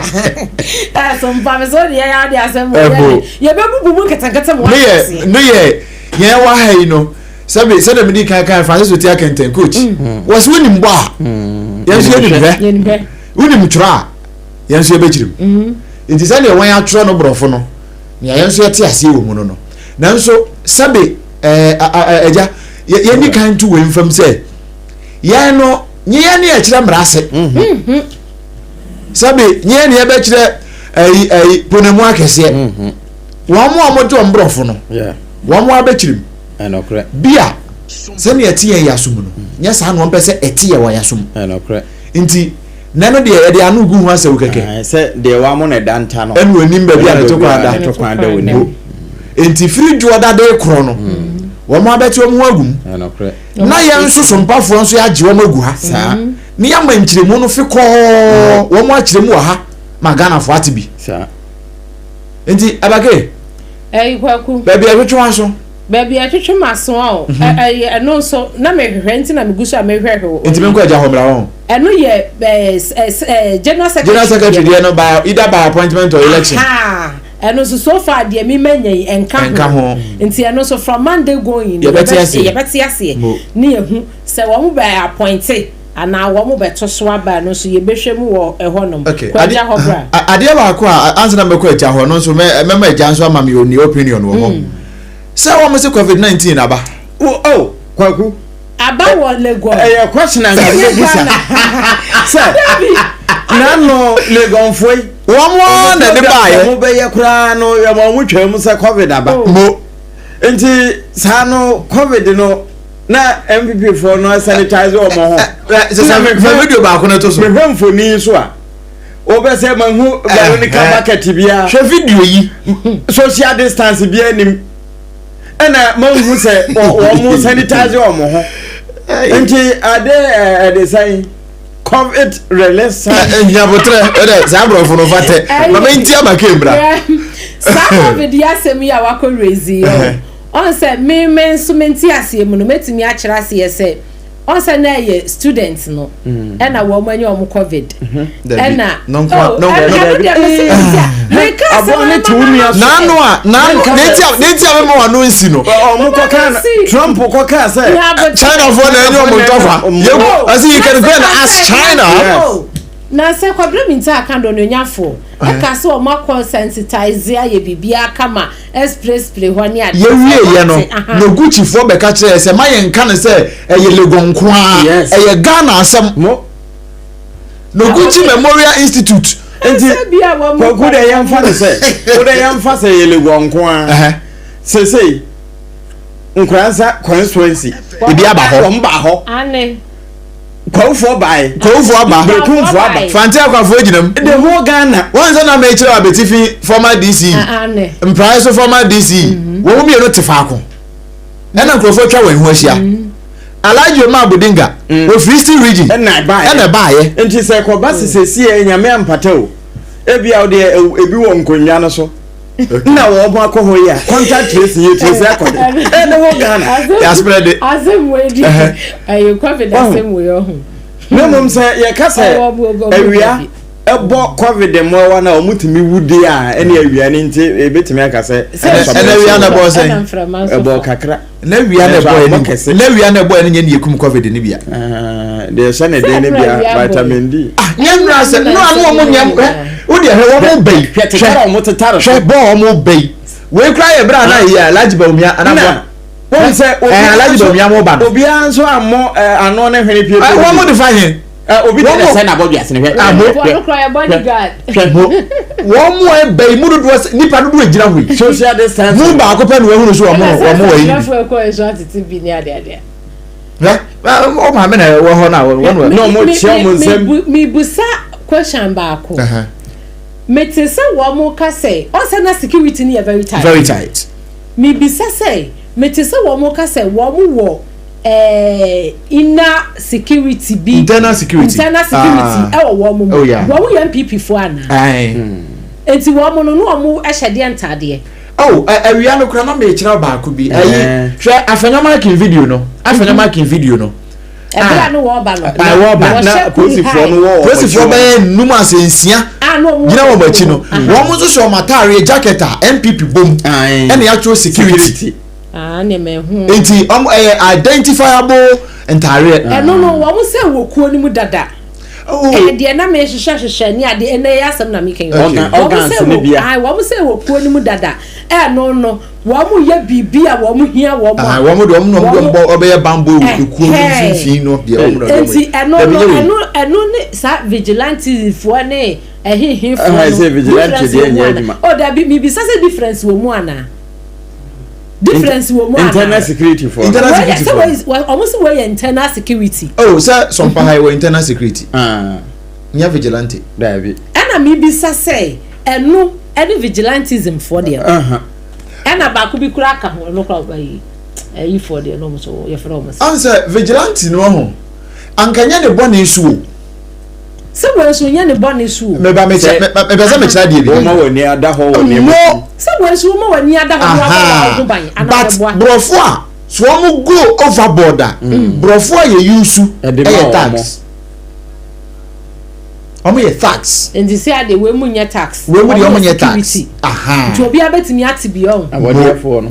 S4: Ɛso mpa me so deɛ yɛ ade asɛm wɔ yɛ yɛbɛbubu mu nketenkete mu.
S1: Ne yɛ ne yɛ yɛn wɔ ha yi no. Sɛbi sɛdeɛ medi kan kan Francis Oti Akɛntɛn coach mm. wɔsi wonim bɔ a mm. yɛn nso yɛnim hwɛ wonim twerɛ a yɛn nso yɛbɛkyerɛ mu mm. nti sɛdeɛ wɔn atwerɛ no borɔfo no nea yɛn nso yɛte aseɛ wɔ mu no no nanso sɛbi ɛɛ ɛgya yɛn ni kan to wɔn fam sɛ yɛn no nye yɛn ne yɛkyerɛ mmara ase mm-hmm. Mm-hmm. sɛbi nye yɛn ne yɛbɛkyerɛ ɛyi ɛyi ponamu akɛseɛ mm-hmm. wɔn a wɔde wɔn borɔfo no wɔn abɛkyerɛ mu.
S2: Ɛnɔkorɛ.
S1: Bi a, sɛnea ɛte yɛn yɛn asom no, nyɛ saa na wɔmpɛ sɛ ɛte yɛn wɔ yɛn asom.
S2: Ɛnɔkorɛ.
S1: Nti, nɛ no deɛ yɛde ano gu ho asau kɛkɛ.
S2: Ae, sɛ deɛ wamo no ɛda nta no.
S1: Ɛna onim baabi a ne to kwan da.
S2: Ne to kwan da onim.
S1: Nti firi dwoɔ da de korɔ no, wɔn abɛte wɔn ho agu mu.
S2: Ɛnɔkorɛ.
S1: Na yɛn nso sompafoɔ nso yɛagye wɔn agu ha.
S2: Saa.
S1: Ne yɛama nkyerɛmu no fe kɔɔ wɔn akyerɛ mu wɔ ha ma Ghanafoɔ ate bi.
S2: Saa.
S1: Nti, Abake.
S4: Ɛyi Kwaku.
S1: Baabi a ɛtwetwe w'aso.
S4: Baabi a ɛtwetwe m'aso a o. Mhm. Ɛyɛ ɛno nso na mehwehwɛ nti na megu so a mehwehwɛ o.
S1: Nti menkɔ agya hɔ mmra hɔ.
S4: Ɛno yɛ ɛɛ ɛɛ general secretary.
S1: General secretary deɛ no by either by appointment or election.
S4: Ɛno nso so far deɛ mi ma nya yi ɛnka ho.
S1: Ɛnka ho.
S4: Nti ɛno nso from Monday going.
S1: Yɛbɛte aseɛ.
S4: Yɛbɛte aseɛ. Ne yɛhu sɛ wɔn bɛ appointe. Anaa wɔn bɛto so aba no nso yɛbɛhwɛ mu wɔ ɛhɔ nom.
S1: Okay.
S4: Kɔ agya hɔ bra.
S1: Adeɛ baako a ansa na mɛkɔ agya hɔ no nso mɛma agya nso ama me oni opinion wɔ hɔ. Mm. Sɛ wɔn se covid 19 aba.
S2: Oh, oh, Kwaku.
S4: Aba wɔ Legon.
S2: Ɛyɛ question a nka mebisa. Sɛ nano Legonfoɔ yi.
S1: Wɔn ara na ɛde baayɛ.
S2: Wɔn bɛyɛ koraa no yɛ wɔn twɛn mu sɛ covid aba.
S1: Oh. Mo.
S2: Nti saa no covid no. na npp foɔ no sanitize wɔn ho.
S1: sɛ video baako no to so.
S2: mehwɛ mfoni so a. Wobɛ sɛ mahu Veronica bucket biara.
S1: Hwɛ video yi.
S2: Social distance biara nim. Ɛna mahu sɛ wɔn sanitize wɔn ho. Nti ade ɛde sɛn covid release.
S1: Nyabotrɛ ɛdɛ saa aborɔfo no fa tɛ. Mama nti ama ke mbra.
S4: Saa covid yi asɛm yi a wakɔ raise yi ɔn sɛ me me nso me nte aseɛ mu no mɛtumi akyerɛ aseɛ sɛ. Ɔn sɛ na ɛyɛ students no ɛna wɔn anya wɔn covid ɛna oh ɛno deɛ mesi mesi a meka asɛm
S2: Aboa ne te wo nua so.
S1: N'ano a n'ano n'eti a n'eti a mema w'ano nsi no.
S2: Ɔmo kɔ kaa Trump kɔ kaa sɛ.
S1: China foɔ na ɛnyɛ ɔmo ntɔkwa. Yɛ ɔsi you can go and ask China.
S4: Yes. Na sɛ Kwabena Mintah aka do onuonyamfo ɛka sɛ wɔn akɔ sensitize ayɛ biribiara kama spray spray hɔ ne adeɛ.
S1: Yɛwieɛ no, Noguchifoɔ bɛka kyerɛɛ sɛ ma yɛnka no sɛ ɛyɛ Legon nko ara, ɛyɛ Ghana asɛm. Noguchi Memorial Institute.
S2: Nti Kwaku deɛ yɛmfa no sɛ, wo deɛ yɛmfa sɛ ɛyɛ Legon nko ara. Seesei Nkoranza constituency.
S1: Ebi aba hɔ.
S2: Wɔn ba hɔ. Kwawufoɔ bae.
S1: Kwawufoɔ aba.
S2: Berekumfoɔ aba.
S1: Fante akwafoɔ gyina mu.
S2: The whole Ghana.
S1: Wɔn sɛ na mɛkyerɛ Abetifi former DC. Mpraeɛ so former DC. Wɔn mu mmienu te faako. Ɛna nkurɔfoɔ atwa wɔn ho ahyia. Alhaji Omar Bodinga. Ofiri Eastern Region.
S2: Ɛna ɛbaeɛ.
S1: Ɛna ɛbaeɛ.
S2: Nti sɛ kɔba sisɛsi ɛ nyame ampata o. Ebia wo deɛ ebi wɔ nkonnwa no so. na wɔn akɔ hɔ yi a contact tracing yɛ trace akɔ de ɛne wɔ Ghana
S1: yasprɛ de
S4: asɛm wei di ɛyɛ covid asɛm wei ɔho
S2: na mmom sɛ yɛka sɛ awia ɛbɔ covid mmoawa no a wɔtumi wu de a ɛne awia no nti ebetumi aka sɛ
S1: ɛna awia na ɛbɔ sɛn
S2: ɛbɔ kakra
S1: na wia na ɛbɔ ɛni na wia na ɛbɔ ɛni nyɛ ne ekum covid ni bia.
S2: Ah, deɛ ɛhyɛ ne den ne bia vitamin d.
S1: ah nyɛ nnura sɛ nnura no wɔn nyɛ hwɛ o deɛ hwɛ wɔn bɛ yi
S2: hwɛ tetare wɔn tetare
S1: hwɛ bɔɔl wɔn bɛ yi wei kura yɛ bere a na yɛ Alhaji Bawumia anaboa
S2: wɔn sɛ
S1: obiara Alhaji Bawumia mo ba no
S2: obiara nso amɔ ano ne hwene pie
S1: wɔn mo de fa he.
S2: Obi de sɛ na abɔdwe ase ne hwɛ.
S1: Amo hwɛ mo wɔn mo ɛbɛ yi mu dodoɔ sɛ nipa dodoɔ egyina hɔ yi.
S2: Social distance.
S1: Mu baako pɛ na wɔn ahunu so wɔn no wɔn wɔ yi bi. Hwɛ ɔ maame na ɛwɔ hɔ na wɔn wɔ.
S2: Na wɔn kyia wɔn nsam.
S4: Mibusa question baako. Mete sɛ wɔn ka sɛ ɔsɛ na security ni yɛ very tight.
S1: Very tight.
S4: Mibisa sɛ mete sɛ wɔn ka sɛ wɔn wɔ. eh, inner security bi
S1: internal security
S4: internal security ah. ɛwɔ wɔn mu
S1: oh, yeah.
S4: wɔn yɛ npp fo ana nti wɔn no no wɔn hyɛ deɛ ntaadeɛ.
S1: oh awia no kora na mekyerɛ baako bi ayi hwɛ afɛnyɔma akin video no afɛnyɔma akin video no
S4: ɛbɛrɛ no wɔɔba no
S1: wɔɔba
S2: na polisifoɔ no wɔ
S1: polisifoɔ bɛyɛ nnum ase nsia gyina wɔn akyi no wɔn nso hyɛ wɔn ataareɛ jacket a npp bom ɛna yɛatwerɛ security.
S4: Ah, ne mɛ hu.
S1: Nti ɔmo ɛyɛ identifiable ntaareɛ.
S4: Ɛno no wɔn sɛ wɔ kuo no mu dada.
S1: Oh.
S4: Ɛyɛ deɛ na mɛ hyehyɛ hyehyɛ ne adeɛ ɛnna ɛyɛ asɛm na mi kɛn.
S2: Okay.
S4: Wɔn sɛ wɔ ayi wɔn sɛ wɔ kuo no mu dada. Ɛno no wɔn yɛ biribi a wɔn hia wɔn a.
S1: Wɔn de wɔn na wɔn bɔ ɔbɛyɛ bambɔ wɔ ekuo no mfimfini no deɛ wɔn na wɔn.
S4: Nti ɛno no ɛno ɛno ne saa vigilante foɔ ne ɛhehe foɔ no difference wɔ mu ana? Oh dabi mi bisa sɛ difference wɔ mu ana? difference wɔ mu ana
S2: internal security fo
S1: internal security
S4: fo ɔmo sɛ wɔyɛ internal security.
S1: oh sɛ sɔmpa ha wɔ internal security.
S2: Ah.
S1: nyɛ vigilante.
S2: daabi.
S4: ɛna mi bisa sɛ ɛno ɛne vigilantism foɔ deɛ ɛna baako bi kura aka ho ɛno kura ɛyi ɛyi foɔ deɛ ɛna ɔmo so yɛfrɛ ɔmo sɛ.
S1: ansɛ vigilante no ho ankanyɛ ne bɔ ne nsuo.
S4: Sɛ wɔn nso nyɛ ne bɔne so o.
S1: Meba mekyɛ mepɛ sɛ mekyerɛ adeɛ bi.
S2: Wɔma wɔn ani ada hɔ wɔ nneɛma
S1: mu.
S4: Sɛ wɔn nso wɔma wɔn ani ada hɔ na wɔabɔ wɔn ho ban anaa wɔboa.
S1: But borɔfo a so wɔn go overboard a mm. borɔfo a yɛ use ɛyɛ tax. Wɔn yɛ tax.
S4: Nti sɛ adeɛ wɔn mu nyɛ tax.
S1: Wɔn mu deɛ wɔn nyɛ tax.
S4: Nti obiara bɛtumi ate bi ɔn.
S2: Abɔdeɛfoɔ no.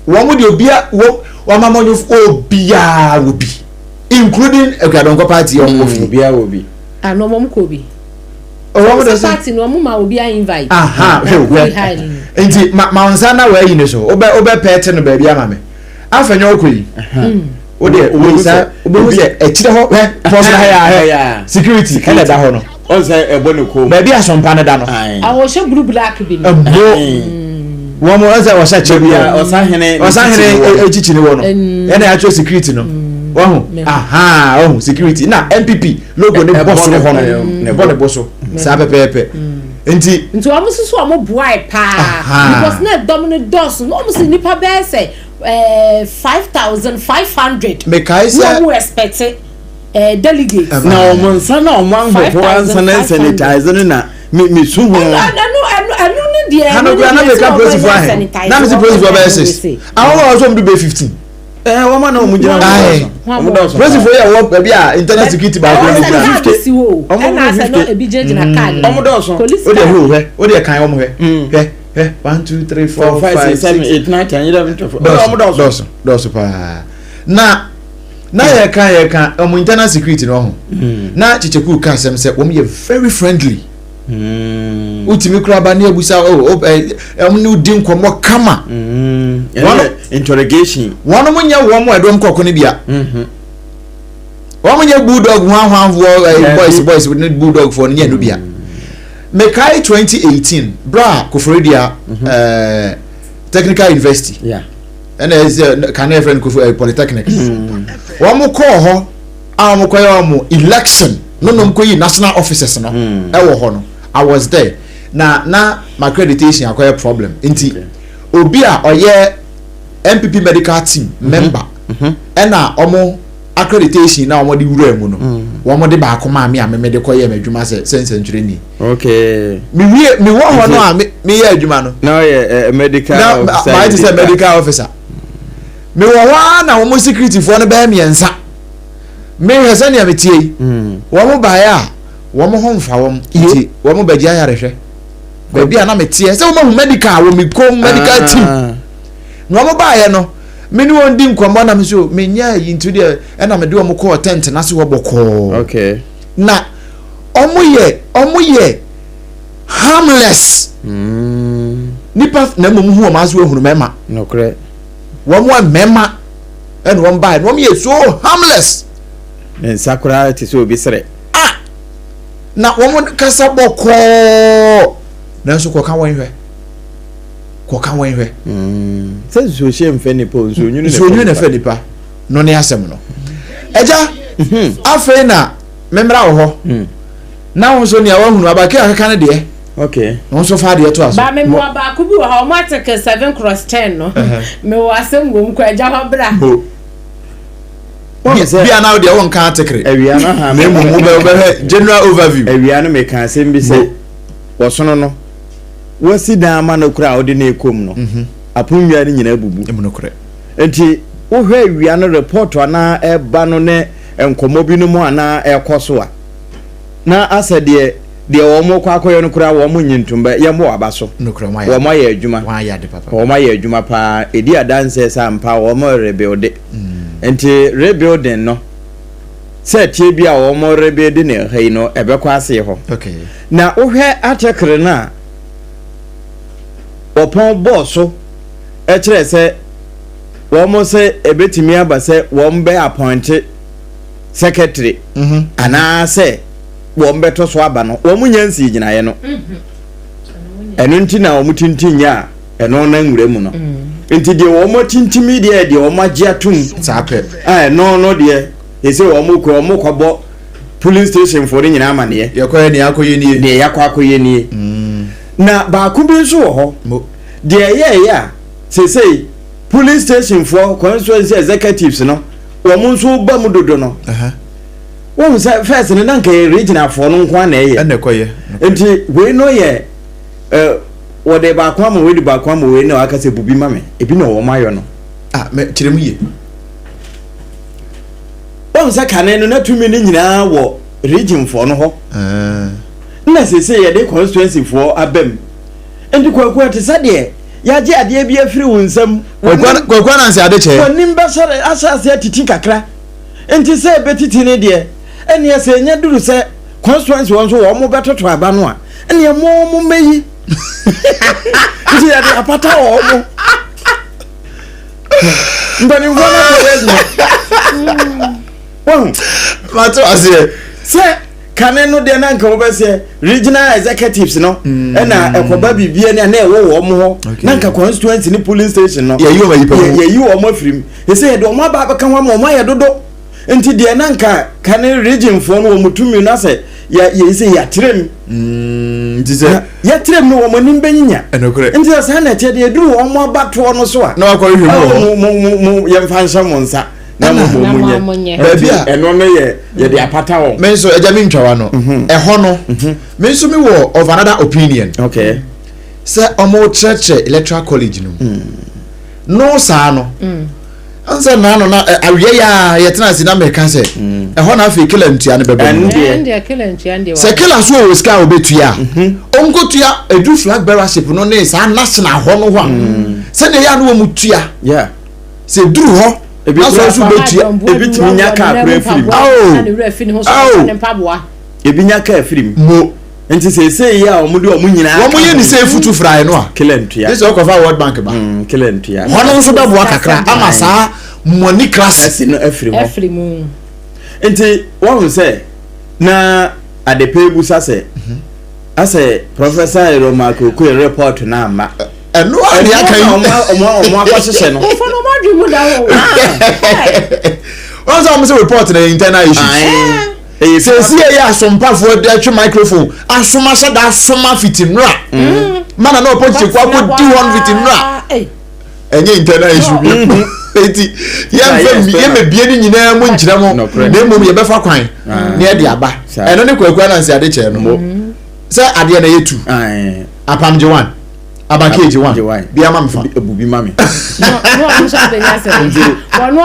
S1: Wɔn deɛ obiara wɔn wɔn amamɔnyɔfo obiara wɔ bi. including Akuadɔnkɔ party ɔmo wɔ fie.
S2: Obiara wɔ bi.
S4: Ah na ɔmo kɔ bi.
S1: Ɔmo de
S4: sɛ party no ɔmo ma obiara invite.
S1: Aha hwɛ hwɛ nti ma ma nsa na wɔayi ne so wobɛ wobɛ pɛɛte no baabi ama me afɛ nyɛ ɔkɔ yi o deɛ wei sa wobɛhu sɛ akyire hɔ hwɛ pɔs na ha yɛ ahɛ security ɛna ɛda hɔ no.
S2: Ɔn sɛ ɛbɔ ne kɔn mu.
S1: Baabi asɔmpa no da no.
S4: Ɔhyɛ blue black bi no.
S1: Ɛmo. Wɔn mo ɔsɛ ɔhyɛ kyɛ bi wɔ.
S2: Ɔsahene
S1: ɔsahene ekyikyi ne wɔ no. Ɛna yɛatwerɛ security no. Wɔho aha ɔho security na NPP logo ne bɔ soro hɔ no. Bɔ ne bɔ so. Saa pɛpɛɛpɛ. Nti.
S4: Nti wɔn nso so wɔn boae paa. Because na ɛdɔm no dɔɔso na wɔn sɛ nipa bɛyɛ sɛ ɛɛ 5,500.
S1: Mekae sɛ.
S4: Na wɔn expect ɛɛ delegates.
S2: Na wɔn nsa na wɔn ahohoro ansa na sanitize no na mi mi su ho.
S4: Ɛno ɛno ɛno ɛno ne deɛ.
S1: Hano kura na meka polisifoɔ ahe na mesi polisifoɔ bɛyɛ six ahɔhoɔ a wɔsɔ wɔn do bɛyɛ 15.
S2: Ɛɛ wɔn a na wɔn gyina hɔ
S1: dɔɔso. Wɔn dɔɔso. Polisifoɔ yi a wɔwɔ baabi a internal security baako
S4: ne gyina. 50. Wɔn mu 50. Ebi gyinagyina kaa
S1: no. Wɔn dɔɔso. O deɛ hwɛ o hwɛ o deɛ kan wɔn hwɛ hwɛ hwɛ 1 2 3 4 5
S2: 6 7 8 9 10 11 12.
S1: Dɔɔso dɔɔso dɔɔso paa na na yɛ ka yɛ ka wɔn internal security no ho na Kyekyeku ka asɛm sɛ wɔn yɛ very friendly. Wotumi kura ba ne abusa o o ɛ wɔn ne di nkɔmɔ kama.
S2: Wɔn interrogation.
S1: Wɔn mo nyɛ wɔn mo ɛdɔm kɔkɔ ne bia. Wɔn nyɛ bulldog hwanhwanfoɔ ɛ boys boys ne bulldog foɔ ne nyɛ no bia. Mekae 2018 bra Koforidua ɛɛ Technical University. Ɛna ɛsɛ kane ɛfrɛ no Kofo ɛ Polytechnic. Wɔn kɔɔ hɔ a wɔn kɔyɛ wɔn election no nom kɔ yi national officers no ɛwɔ hɔ no I was there na na my accreditation akɔyɛ problem nti obi a ɔyɛ NPP medical team member ɛna wɔn accreditation na wɔn de wura mu no wɔn de baako maa mi a mi de kɔ yɛ m'adwuma sɛ sɛ nsɛntwerɛni.
S2: Okay.
S1: Mi wie mi wɔ hɔ no a mi mi yɛ adwuma no.
S2: Na ɔyɛ medical officer.
S1: Na maa ti sɛ medical officer. Mi wɔ hɔ ara na wɔn security foɔ no bɛyɛ mmiɛnsa. Mehwɛ sɛnea metie yi, mm. wɔn baeɛ a wɔn ho mfa wɔn nti wɔn bɛgye ayarehwɛ. Baabi a na meteɛ sɛ wɔn ahu medical wɔ me kɔn medical ah. team. Na wɔn baeɛ no, me ne wɔn di nkɔmmɔ na me so menyɛ ayi nti deɛ ɛna mede wɔn kɔɔ tent n'ase hɔ bɔkɔɔ.
S2: Okay.
S1: Na wɔn yɛ wɔn yɛ harmless. Mm. Nipa na mmom hu wɔn ase wɔhunu mɛma.
S2: Nokorɛ.
S1: Wɔn a mɛma. Ɛna wɔn baeɛ na wɔn yɛ so harmless.
S2: Ne nsa koraa te sɛ obi srɛ.
S1: Ah! Na wɔn kasa bɔkɔɔ. Nanso kɔka wɔn hwɛ. Kɔka wɔn hwɛ.
S2: Mm. Sɛ nsuo hyɛ mfɛ nipa o, nsuo nwunu
S1: nsuo nwunu na ɛfɛ nipa. No ne asɛm no. Ɛgya, mhm. afei na memmra wɔ hɔ. Mm. Na wo nso nea wahunu abake akeka no deɛ.
S2: Okay.
S1: Wo nso fa adeɛ to aso.
S4: Ba me mewɔ baako bi wɔ ha ɔmo article 7 cross 10 no. Mewɔ asɛm wɔ mu kɔ agya hɔ bra.
S1: Bo. Bi a na deɛ wɔnka article.
S2: Awia no ha.
S1: Na mmom wobɛhwɛ general overview.
S2: Awia no meka asɛm bi sɛ wɔsono no wasi dan ama no koraa a wode no rekɔ mu no mhm. aponnwa no nyinaa bubu.
S1: Emu nokorɛ.
S2: Nti wohwɛ awia no report anaa ɛba no ne nkɔmmɔ binom anaa ɛkɔ so a na asɛ deɛ deɛ wɔn rekɔ akɔyɛ no koraa wɔn nnye ntom bɛ yɛmmɔ wɔn aba so.
S1: Nokorɛ wɔn ayɛ
S2: Wɔn ayɛ adwuma.
S1: Wɔn ayɛ ade papa.
S2: Wɔn ayɛ adwuma paa. Ɛdi adanseɛ sɛ ampa wɔn rebuilde. Nti rebuilding no sɛ ɛteɛ bi a wɔn rebuilde no ɛha yi no ɛbɛkɔ aseɛ hɔ.
S1: Okay.
S2: Na wohwɛ article no a wɔpɔn bɔɔ so ɛkyerɛ sɛ wɔn sɛ ɛbɛtumi aba sɛ wɔn bɛ appointe secretary anaasɛ wɔn bɛtɔ so aba no wɔn nya nsii gyinaeɛ no ɛno nti na wɔn tintim nyɛ a ɛno na nwura mu no nti deɛ wɔn atintim yi deɛ deɛ wɔn agye atum
S1: saa pɛ
S2: a ɛno no deɛ ɛsɛ wɔn kɔ wɔn kɔbɔ polling station foɔ no nyinaa amaneɛ
S1: yɛkɔyɛ nea akɔyɛ nie
S2: deɛ yɛakɔ akɔyɛ nie na baako bi nso wɔ hɔ deɛ ɛyɛɛyɛ a sesei polling station foɔ constituency executives no wɔn nso ba mu dodo no wɔn sɛ first no na nka yɛ regional foɔ no nko ara na ɛyɛ
S1: ɛna ɛkɔyɛ
S2: nti wei no yɛ ɛ wɔde baako ama wei de baako ama wei na waka sɛ bubi ma me ebi na wɔn ayɔ no.
S1: ah mɛ kyerɛ mu yie.
S2: Wɔn sɛ kane no na tumi no nyinaa wɔ region foɔ no hɔ na sese yɛde constituency foɔ aba mu nti kwaku ɛte sɛ deɛ yɛagye adeɛ bi afiri wo nsam.
S1: Kwaku Ananse ade kyɛ.
S2: W'anim bɛsɔre ahyɛ ase atiti kakra. Nti sɛ ɛbɛtiti no deɛ, ɛnneɛ sɛ ɛnya duru sɛ constituency hɔ nso wɔn bɛtoto aba no a, ɛnneɛ mo mo mmɛyi. Nti yɛde apata wɔn mo. Mpanimfoɔ no akɔyɛ adwuma. Wahu?
S1: Mate aseɛ.
S2: Sɛ kane no deɛ na nka wɔbɛsɛ regional executives no ɛna ɛkɔba biribi ɛne a na ɛwɔ wɔn hɔ na nka constituency ne polling station no
S1: yɛyi wɔn ayi pɛ
S2: yɛyi wɔn afiri mu ɛsɛ yɛde wɔn aba abɛka ho ama wɔn ayɛ dodo. Nti deɛ na nka kane region foɔ no wɔn tumi no asɛ yɛ yɛ sɛ yɛatrɛ mu.
S1: Mm, nti sɛ
S2: yɛtrɛ mu no wɔn anim bɛnyinya.
S1: Ɛnokorɛ.
S2: Nti sɛ saa na ɛteɛ deɛ ɛduru wɔn abatoɔ no so a.
S1: Na wakɔ hwehwɛ mu wɔ hɔ.
S2: Mo mo mo yɛmfa nhyɛ mo nsa na mo mo mo nyɛ.
S1: Baabi a
S2: ɛno no yɛ yɛde apata wɔn.
S1: Me nso agya mi ntwa wa no. Mhm. Ɛhɔ no mhm. me nso mi wɔ of another opinion.
S2: Okay.
S1: Sɛ wɔn kyerɛkyerɛ electoral college no mu. Mm. No saa no. Mm. Ansa na ano na awiɛ yɛ a yɛtena ase na mɛka sɛ mm. ɛhɔ na afei kela ntua no bɛbɛ mu sɛ kela so wɔ sika a wɔbɛtua a mhm. ɔnkɔtua ɛdu flag bearership no ne saa national hɔ no hɔ a mm. sɛdeɛ ɛyɛ a no wɔ mu tua sɛ duru hɔ na sɛ ɔso bɛtua
S2: ebi tumi nya kaa kura firi mu ebi nya kaa firi mu
S1: mo
S2: Nti seesei yi a wɔn de wɔn nyinaa.
S1: Wɔn yɛ ne sɛ efutu frae no a.
S2: Kila ntua.
S1: Gye sɛ ɔkɔfa World Bank ba.
S2: Mm, kila ntua.
S1: Hɔ no nso bɛboa kakra ama saa money class.
S2: Ɛsi no afiri hɔ.
S4: Afiri mu.
S2: Nti wɔn sɛ na adepa ebusa sɛ mhm. asɛ Professor Eroma Kokoe report na ama.
S1: Ɛno a deɛ aka yi.
S2: Ɛno na wɔn akɔhyehyɛ no.
S4: Nfɔ no wɔn adwene mu da hɔ.
S1: Wɔn sɛ wɔn sɛ report na internal issues. Seesei yɛ asompafoɔ de atwe microphone asoma hyɛ da asoma fiti nnora mm. mana na ɔpɔ kyeku akɔdi hɔ no fiti nnora ɛnyɛ internal issue bi mm-hmm. eti yɛmfɛ yɛmɛbie ne nyinaa mu nkyerɛ mo na mmom yɛbɛfa kwan na yɛde aba ɛno ne kwaku anansi ade kyɛɛ no sɛ adeɛ na yɛtu apamgye one aba keegi one bi ama mi fa.
S2: Ebu bi ma mi.
S1: Tɔfɔ ɔno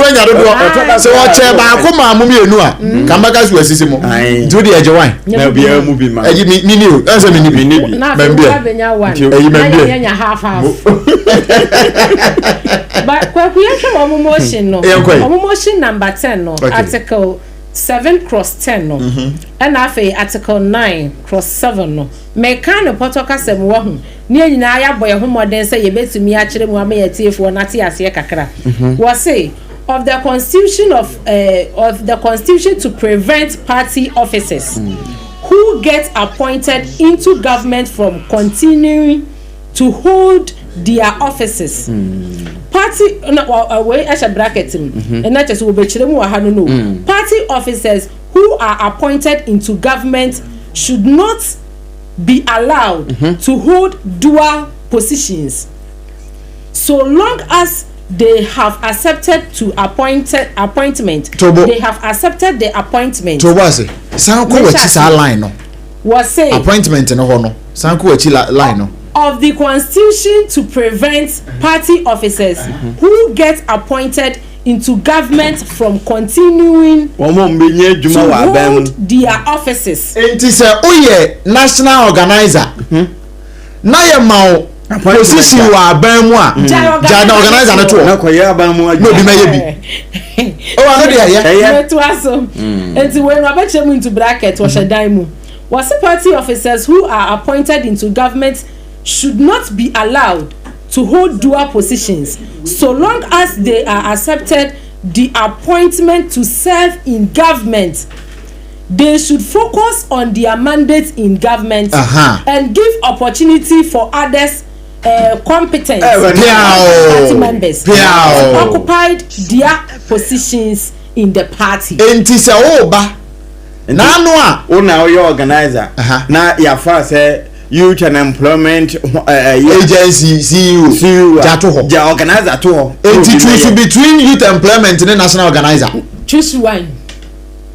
S1: anya dodoɔ sɛ ɔkyɛ baako maa mo mmienu a mm. kambaka so asisi mo nti o de ɛgye wan.
S2: Na obiara mu bi ma.
S1: Ɛyi mi mi ni o ɛn sɛ mi ni bi mɛnbiɛ ɛyi mɛnbiɛ.
S4: But kwaku yɛn hwɛ wɔn motion no wɔn motion number 10 no article 7 cross 10 no ɛna afei article 9 cross 7 no. Meka no pɔtɔ kasa mu, wahu, ne yɛn nyinaa yɛabɔ yɛn ho mmɔden sɛ yɛbɛtumi akyerɛ mu ama yɛn atiefoɔ no ate aseɛ kakra. Wɔse, of the constitution of, eh, of the constitution to prevent party officers who get appointed into government from continuing to hold their offices. Party, na, wɔ, wei ɛhyɛ bracket mu, ɛna kyerɛ sɛ wɔbɛkyerɛ mu wɔ ha no no. Party officers who are appointed into government should not be allowed to hold dual positions so long as they have accepted to appointed appointment.
S1: Tobo.
S4: They have accepted the appointment.
S1: To bo ase. San kɔ w'akyi saa line no.
S4: Wɔse.
S1: Appointment no hɔ no. San kɔ w'akyi line no.
S4: Of the constitution to prevent party officers who get appointed into government from continuing
S2: wɔn a wɔbɛnya adwuma
S4: to
S2: wɔ aban mu.
S4: hold their offices.
S1: Nti sɛ woyɛ national organizer na yɛ ma wo position wɔ aban mu a, gyae na organizer no to hɔ.
S2: Na kɔyɛ aban mu adwuma.
S1: Na obi mɛyɛ bi. O ano deɛ ɛyɛ.
S2: Ɛyɛ.
S4: Mɛtoa so. Nti wei no abɛkyerɛ mu into bracket wɔhyɛ dan mu. Wɔse party officers who are appointed into government should not be allowed to hold dual positions so long as they are accepted the appointment to serve in government. They should focus on their mandate in government and give opportunity for others competent party members to occupy their positions in the party.
S1: Enti sɛ woba n'ano a.
S2: Wo na woyɛ organizer na yɛafa sɛ youth and employment
S1: agency CEO
S2: CEO
S1: gya to hɔ.
S2: Gya organizer to hɔ.
S1: Enti choose between youth employment ne national organizer.
S4: Choose one.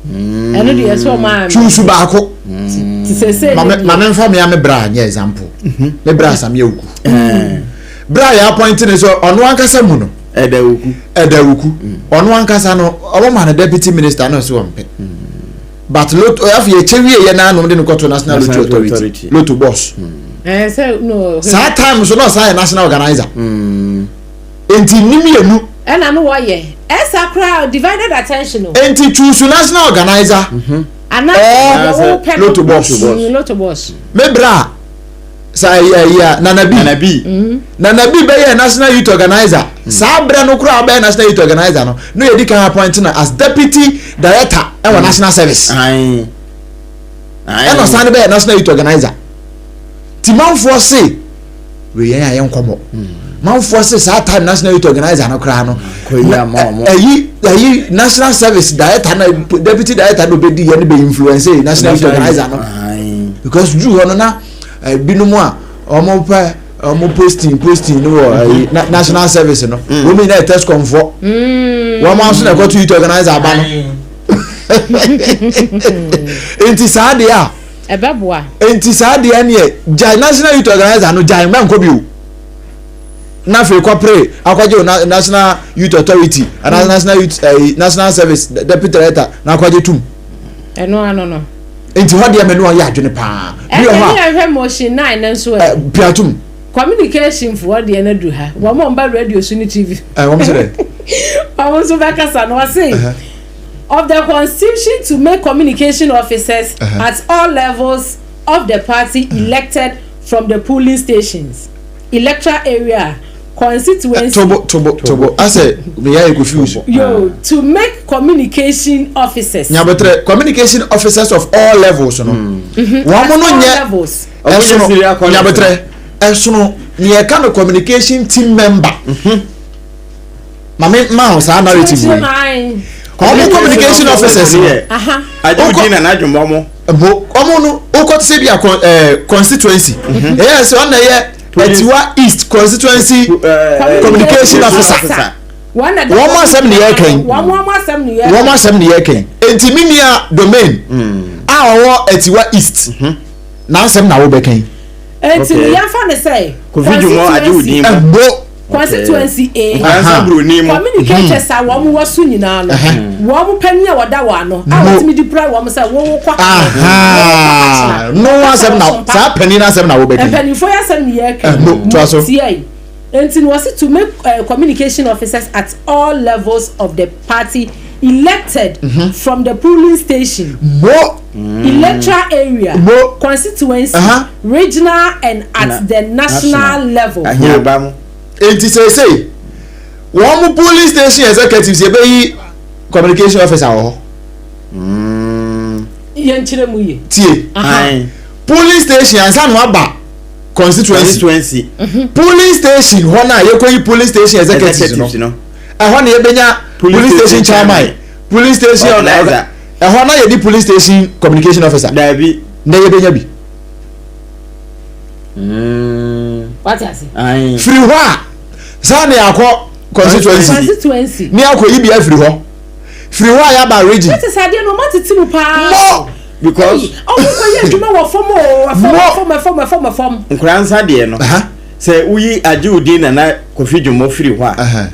S4: Ɛno deɛ ɛsɛ ɔmo a.
S1: Choose baako.
S4: Ti sɛ sɛ.
S1: Maame nfa mi a me bra nyɛ example. Me bra Samia Oku. Bra yɛ appoint ne sɛ ɔno ankasa mu no.
S2: Ɛda Oku.
S1: Ɛda Oku. Ɔno ankasa no ɔmo ma no deputy minister na ɔsɛ ɔmpɛ. But lotto afei ɛkyɛ wie yɛ n'anom de no kɔto national lottery authority lotto boss.
S4: Ɛɛ sɛ no.
S1: Saa time so na ɔsan yɛ national organizer. Nti ni mmienu.
S4: Ɛna no wɔyɛ ɛsa koraa divided attention o.
S1: Nti choose national organizer.
S4: Ana
S1: or lotto boss.
S4: Lotto boss.
S1: Me bra sa ayi ayi a Nana B.
S2: Nana B.
S1: Nana B bɛyɛ national youth organizer. Saa berɛ no koraa ɔbɛyɛ national youth organizer no no yɛ di kan appoint no as deputy director ɛwɔ national service. Ɛna ɔsan de bɛyɛ national youth organizer. Timanfoɔ se wei yɛn a yɛn nkɔmɔ. Manfoɔ se saa time national youth organizer no koraa no ɛyi ɛyi national service director na deputy director na obedi yɛ no bɛ influence national youth organizer no because duru hɔ no na binom a wɔn pɛ wɔn posting posting no wɔ ɛyi mhm. national service no mm. wɔn nyinaa yɛ tescom foɔ mm. wɔn nso na ɛkɔto youth organizer aba no nti saa deɛ a.
S4: Ɛbɛboa.
S1: Nti saa deɛ neɛ gyae national youth organizer no gyae mɛnkɔ bio na afei kɔpere akɔgye wo national youth authority anaa mm. national youth eh, national service deputy director na akɔgye tum.
S4: Ɛno ano no.
S1: Nti hɔ deɛ mɛ ne ɔyɛ adwene paa.
S4: Bi wɔ hɔ a. Ɛna ɛhwɛ motion nine no nso ɛ.
S1: Pia tum.
S4: Communication foɔ deɛ no du ha wɔn a wɔn ba radio so ne TV.
S1: Ɛ wɔn sɛ dɛ.
S4: Wɔn nso bɛkasa no wɔse. Of the constitution to make communication officers uh -huh. at all levels of the party uh -huh. elected from the polling stations, electoral area, constituency.
S1: Tobo tobo tobo asɛ meya yɛ confuse.
S4: Yo to make communication officers.
S1: Nyabotere communication officers of all levels no. Wɔn mo no nyɛ ɛsono nyabotere ɛsono nea ɛka no communication team member. Mm -hmm. Maame ma ho saa narrative wei. Wɔn communication officers no.
S2: Adi na n'adwuma mo.
S1: Mo wɔn no wokɔ te sɛ bi a ɛɛ constituency. Mhm. Ɛyɛ sɛ ɔna yɛ Atiwa East constituency communication officer.
S4: Wɔn
S1: asɛm ne yɛ kɛn. Wɔn asɛm ne yɛ kɛn. Nti mi nua domain mm. a ɔwɔ Atiwa East mhm. n'asɛm na wobɛkɛn.
S4: Nti yɛn fa ne sɛ
S2: constituency.
S1: Ɛbo.
S4: Constituency A, communicators a wɔn wɔ so nyinaa no, wɔn panyin a wɔda wɔn ano a wɔtumi di pira wɔn sɛ wɔn kɔ
S1: ha no asɛm na saa panyin asɛm na wɔbɛka.
S4: Mpanyinfoɔ yɛ asɛm na yɛ ka.
S1: Mo toa so.
S4: Tie yi. Nti no wɔsi to make uh, communication officers at all levels of the party elected mm -hmm. from the polling station.
S1: Mo.
S4: Mm. Electoral area.
S1: Mo.
S4: Constituency. Uh -huh. Regional and at Na the national, national level.
S2: Ahiaba mu.
S1: Enti seesei wɔn mo polling station executives yɛbɛyi communication officer wɔ hɔ.
S4: Mm. Yɛn kyerɛ mu yie.
S1: Tie. Polling station ansa na waba constituency.
S2: Constituency.
S4: Mhm.
S1: Polling station hɔ na yɛkɔyi polling station executives no. Ɛhɔ na yɛbɛnya polling station chairman, polling station organizer. Ɛhɔ na yɛdi polling station communication officer.
S2: Daabi.
S1: Na yɛbɛnya bi.
S2: Mm.
S4: Wate ase.
S1: Firi hɔ a saa ne akɔ constituency ne akɔ yi bi afiri hɔ firi hɔ a yaba region.
S4: Tete sɛ adeɛ no ɔmo atete mu paa.
S1: Mo
S2: because
S4: ɔmo kɔ yɛ adwuma wɔ fam o ɛfam ɛfam ɛfam ɛfam ɛfam.
S2: Nkura nsa deɛ no sɛ woyi agye odin nana Kofi Dwomɔ firi hɔ a.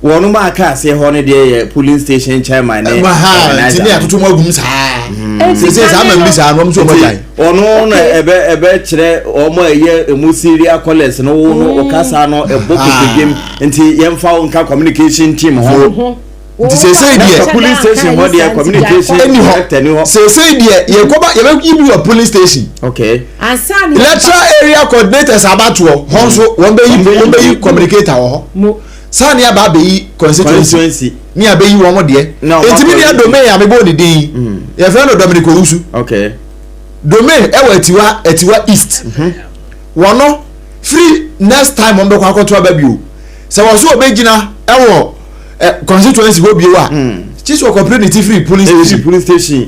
S2: Wɔnom a aka aseɛ hɔ no deɛ yɛ polling station chairman ne
S1: organizer. Nti ne atoto mu agum saa. Mm. Sese saa ma bi saa no wɔn nso wɔn agyae.
S2: Ɔno na ɛbɛ ɛbɛ kyerɛ wɔn a ɛyɛ emu serial callers no wo no ɔkasa no ɛbɔ kotodwem nti yɛnfa wo nka communication team ho.
S1: Nti sese deɛ
S2: polling station hɔ deɛ communication director ni hɔ.
S1: Sese deɛ yɛkɔba yɛbɛ yi bi wɔ polling station.
S2: Okay.
S1: Electoral area coordinators abatoɔ hɔ nso wɔn bɛ yi wɔn bɛ yi communicator wɔ hɔ. Saa ne aba abɛyi constituency ne abɛyi wɔn deɛ. Eti mi nua Domain a mebɔ ne din yi, mm. yɛfrɛ no Dominic Owusu.
S2: Okay.
S1: Domain ɛwɔ Atiwa Atiwa East. Mm -hmm. Wɔn no firi next time wɔn bɛkɔ akɔto aba bio. Sɛ wɔn so wɔbɛgyina ɛwɔ eh, constituency hɔ bio a, mm. kyi sɛ wɔkɔpere ne ti firi police station.
S2: Police station.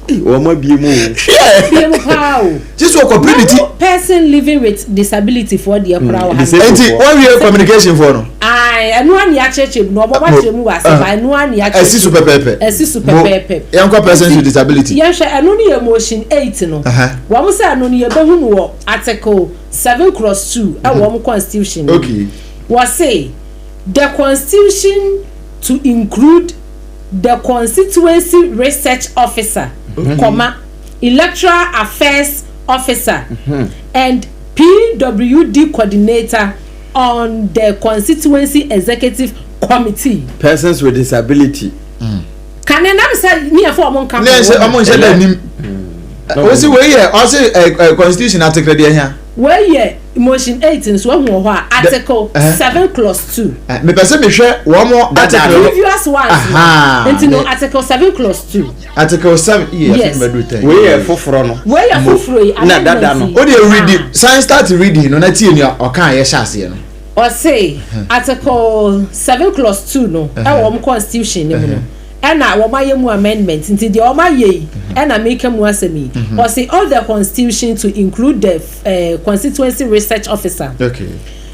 S2: Wɔn abie mu o.
S4: Abie mu paa o.
S1: Kyi sɛ wɔkɔpere ne ti.
S4: Person living with disability foɔ deɛ koraa wɔ ha.
S1: Nti wɔn wie communication foɔ no.
S4: Ayi ɛnu ani akyerɛkyerɛ mu na ɔmo akyerɛ mu wɔ ase ba ɛnu ani akyerɛkyerɛ.
S1: Ɛsi so pɛpɛɛpɛ.
S4: Ɛsi so pɛpɛɛpɛ.
S1: Yɛn kɔ persons with disability.
S4: Yɛn hwɛ ɛnu ni yɛ motion eight no. Wɔn sɛ ɛnu ni yɛ bɛ hu no wɔ article seven cross two ɛwɔ wɔn constitution.
S1: Okay.
S4: Wɔ se the constitution to include the constituency research officer, mm -hmm. comma, electoral affairs officer, mm -hmm. and PWD coordinator on the constituency executive committee.
S2: Persons with disability.
S4: Mm. Kane nam sɛ ne yɛfɔ ɔmo nka
S1: ho. Ne yɛ ɔmo nhyɛ dɛ nim. Osi wei yɛ ɔsi ɛ ɛ constitution atekere deɛ hia.
S4: Wei yɛ motion 8 nso wahu wɔ hɔ a article 7 clause 2.
S1: Mepɛ sɛ mehwɛ wɔn mo article.
S4: Previous ones no. Nti no article 7 clause 2.
S1: Article 7 yɛ
S4: yes.
S2: Wei yɛ foforɔ no.
S4: Wei yɛ foforɔ yi
S1: na dada no. O de read sign start reading no na tie nea ɔka a yɛhyɛ aseɛ no.
S4: Ɔse article 7 clause 2 no ɛwɔ wɔn constitution no mu no. Ɛna wɔn ayɛ mu amendment nti deɛ wɔn ayɛ yi ɛna meka mu asɛm yi. Ɔse all the constitution to include the uh, constituency research officer,
S1: okay.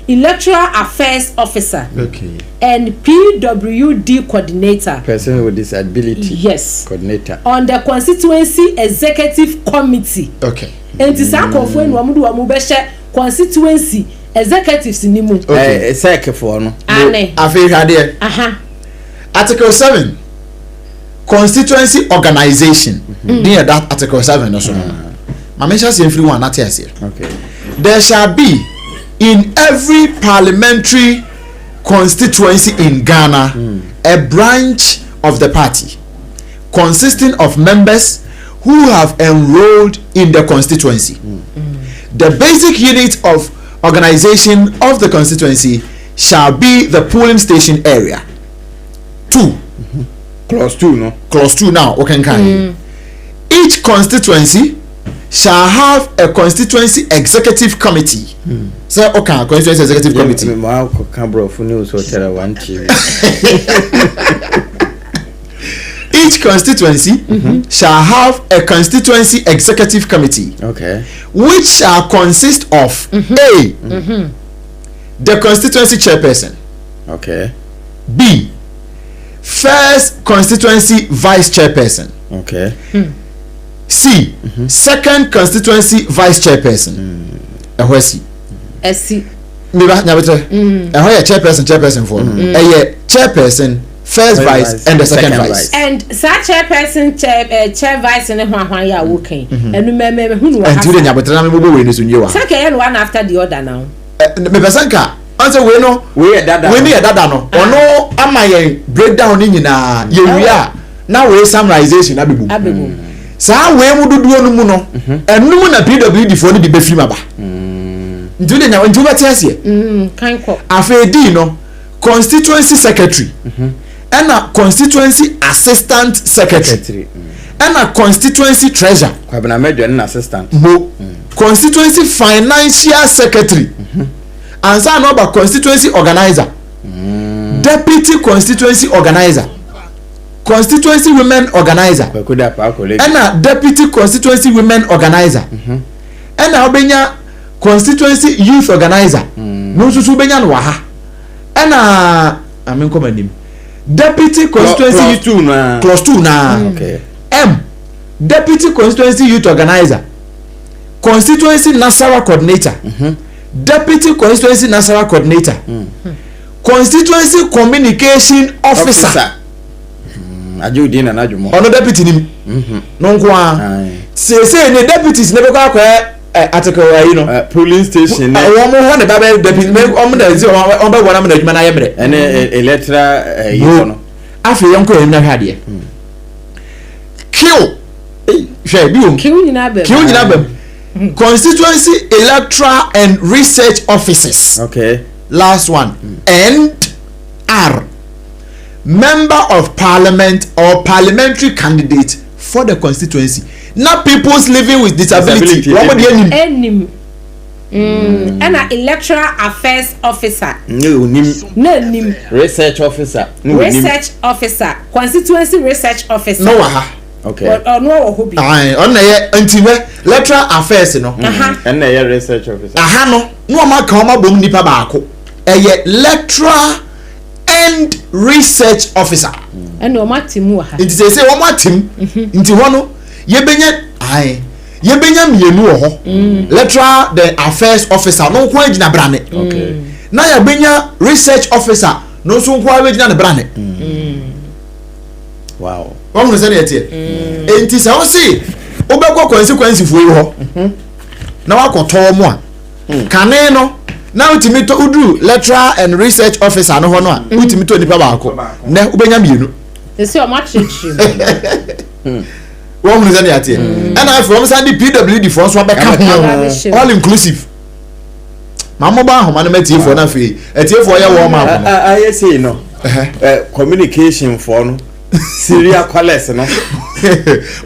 S4: electoral affairs officer,
S1: okay.
S4: and PWD coordinator.
S2: Person with disability.
S4: Yes.
S2: Coordinator.
S4: On the constituency executive committee.
S1: Okay.
S4: Nti saa nkurɔfoɔ yi na wɔn de wɔn bɛhyɛ constituency executives ni mu.
S2: Okay. Sɛɛkefoɔ no.
S4: Ane.
S1: Afei hwɛ adeɛ.
S4: Aha.
S1: Article 7 constituency organization mm. ne yɛ that article 7 no so no maame nhyɛ aseɛ mfiri wɔn anate aseɛ there shall be in every parliamentary constituency in Ghana mm. a branch of the party consisting of members who have enrolled in the constituency. Mm. The basic unit of organization of the constituency shall be the polling station area. 2.
S2: Clause 2 no.
S1: Clause 2 now, okay, mm. Each constituency shall have a constituency executive committee. Mm. Sɛ okay, constituency executive committee.
S2: Yeah, ma ka brɔfo ne so tɛrɛ one TV.
S1: Each constituency mm -hmm. shall have a constituency executive committee.
S2: Okay.
S1: Which shall consist of mm -hmm. A. Mm -hmm. The constituency chairperson.
S2: Okay.
S1: B. First constituency vice chairperson.
S2: Okay.
S1: Hmm. C. Mm -hmm. Second constituency vice chairperson. Ɛhɔ asi.
S4: Ɛsi.
S1: Miba nyabetɛ. Ɛhɔ yɛ chairperson chairperson fo. Ɛyɛ chairperson first vice and the second, second vice.
S4: And saa chairperson chair eh, chair vice ne ho ahwan yɛ a wokan. Ɛnu mɛmɛ hu nu wɔ ha.
S1: Ɛnti de nyabetɛ na mi bɔ wei ni so nwie wa.
S4: Sɛ kɛyɛ no one after the other now.
S1: Mepɛ sɛ nka ɔn sɛ wei no
S2: wei yɛ dada
S1: wei no yɛ dada no ah. ɔno ama yɛn breakdown ne nyinaa yɛ wie a na wei summarization abɛbom
S4: abɛbom
S1: saa wei mu dodoɔ no mu no mhm. ɛnum na pwd foɔ no bi bɛfiri mu aba mm. nti wode nya nti wobɛte aseɛ
S4: mm,
S1: afei dii no constituency secretary mhm. ɛna constituency assistant secretary ɛna constituency treasurer.
S2: Kwabena Mɛdwa ne n'assistant.
S1: Mo constituency financial secretary ansa na ɔba constituency organizer mm. deputy constituency organizer constituency women organizer ɛna deputy constituency women organizer mhm. ɛna ɔbɛnya constituency youth organizer mm. no nso so wobɛnya no wɔ ha ɛna ame nkɔm anim deputy constituency
S2: clause two naa
S1: clause two naa
S2: mm.
S1: m deputy constituency youth organizer constituency nasara coordinator mm -hmm. deputy constituency nasara coordinator mm. constituency communication officer.
S2: officer. Mm, agye na n'adwuma.
S1: ɔno deputy nim mhm. no nko ara seesei ne deputies ne bɛkɔ akɔyɛ eh, article ayi no.
S2: Eh, polling station ne.
S1: wɔn mo hɔ ne ba bɛ deputy wɔn na ɛsɛ wɔn bɛ wɔn amena adwuma n'ayɛ mmerɛ.
S2: ɛne electoral ɛyi hɔ no.
S1: Afei yɛnkɔ yɛn anim na hwɛ adeɛ. Kill hwɛ bi wom.
S4: Kill nyinaa bɛm.
S1: Kill nyinaa bɛm. Constituency electoral and research officers.
S2: Okay.
S1: Last one. Mm. And R. Member of parliament or parliamentary candidate for the constituency. Na peoples living with disability. Wɔn mo deɛ nim.
S4: Enim. Mm, ɛna electoral affairs officer.
S2: Ne onim.
S4: Na nim.
S2: Research officer. Ne onim.
S4: Research officer, constituency research officer.
S1: No wɔ ha.
S2: Okay.
S4: Ɔno wɔ hɔ bi.
S1: Ayi, ɔno na yɛ nti hwɛ electoral affairs no.
S2: Aha. Ɛna yɛ research officer.
S1: Aha no, na wɔn aka wɔn abom nipa baako. Ɛyɛ electoral and research officer.
S4: Ɛna wɔn ate mu wɔ ha.
S1: Nti sɛ sɛ wɔn ate mu. Nti hɔ no, yɛbɛnya ayi. Yɛbɛnya mmienu wɔ hɔ mm. electoral the affairs officer no nko agyina brane na yɛbɛnya research officer no nso nko abɛgyina ne brane
S2: mm.
S1: wɔhunu sɛdeɛ ɛteɛ mm. enti sɛ wo se wobɛkɔ kwansikwansifoɔ yi hɔ mhm. na wakɔtɔ mu a mm. kane no na wotumi tɔ woduru electoral and research officer no hɔ no a wotumi tɔ nipa baako nɛ wobɛnya mmienu.
S4: Sɛ ɔmo akyerɛkyerɛ
S1: mu. Wɔn hunu sɛ ne ateɛ. Mm. Ɛna afei wɔn san de PWD foɔ nso abɛka ho all inclusive. Ma mo ba ahoma no ma atiefoɔ no afei atiefoɔ yɛ wɔn ma
S2: no. Ayɛ sei no communication foɔ no Syria callers no.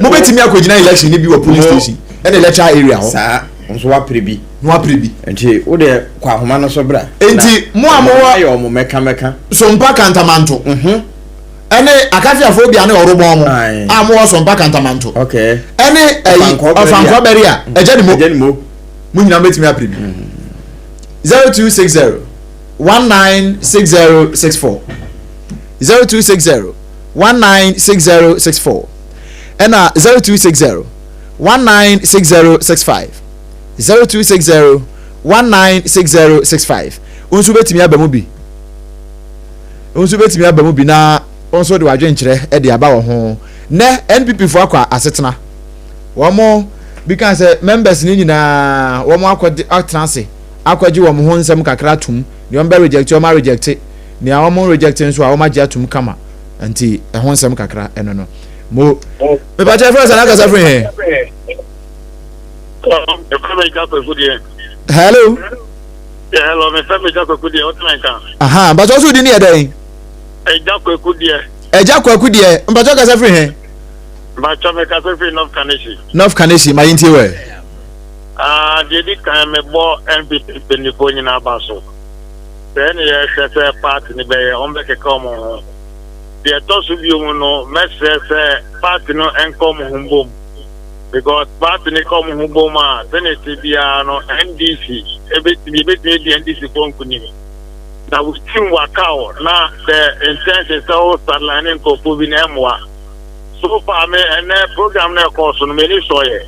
S1: Mo bɛtumi akɔgyina election no bi wɔ police station ɛne electoral area hɔ.
S2: Saa nso wapere bi.
S1: Na wapere bi.
S2: Nti wo deɛ kɔ ahoma no so bra.
S1: Nti mo a mowɔ.
S2: Ayɛ ɔmo mɛka mɛka.
S1: Sompa Kantamanto. Mhm. Ɛne Akafiafoɔ bi a ne ɔrobɔn mo. A mowɔ Sompa Kantamanto.
S2: Okay.
S1: Ɛne ɛyi Ɔfankɔ bɛri a ɛgya ne mo.
S2: Ɛgya ne mo.
S1: Mo nyinaa bɛtumi apere bi. 0260 196064 0260 196064 ɛna 0260 196065 0260 196065 wo nso wobɛtumi aba mu bi wo nso wobɛtumi aba mu bi na wo nso de wadwenkyerɛ de aba wɔ ho nɛ NPP fo akɔ asetena wɔn bi kan sɛ members ne nyinaa wɔn akɔ atena ase akɔgye wɔn ho nsɛm kakra atom nea wɔn bɛ reject wɔn areject nea wɔn reject nso a wɔn agye atom kama nti ɛho nsɛm kakra ɛno no mo mepakyɛ fɛn sɛ n'akasa firi he. Hello.
S3: Hello, me fẹ́ mi Ẹja Kwaku deɛ, ɔtí mi nka.
S1: Aha, mpatsɔ ɔsɔ di ni yɛ dɛn?
S3: Ẹja Kwaku deɛ.
S1: Ẹja Kwaku deɛ, mpatsɔ kasa firi he?
S3: Mpatsɔ mi kasa firi North Kaneshie.
S1: North Kaneshie, ma yɛn tie wɛ.
S3: Ah, deɛ di kan mebɔ NPP mpanimfoɔ nyinaa ba so. Sɛɛ ne yɛhwɛ sɛ party no bɛyɛ, wɔn bɛkeka wɔn ho. Deɛ ɛtɔ so bio mu no, mɛsrɛ sɛ party no nka wɔn ho bom. Because party no ka wɔn ho bom a, sɛnea ɛte biara no, NDC ebetumi ebetumi adi NDC foɔ nkunim. Na wo team wakaw na the intention sɛ wo sideline ne nkurɔfoɔ bi na ɛmmoa. So far me ɛnɛ program no ɛkɔɔ so no m'ani sɔeɛ.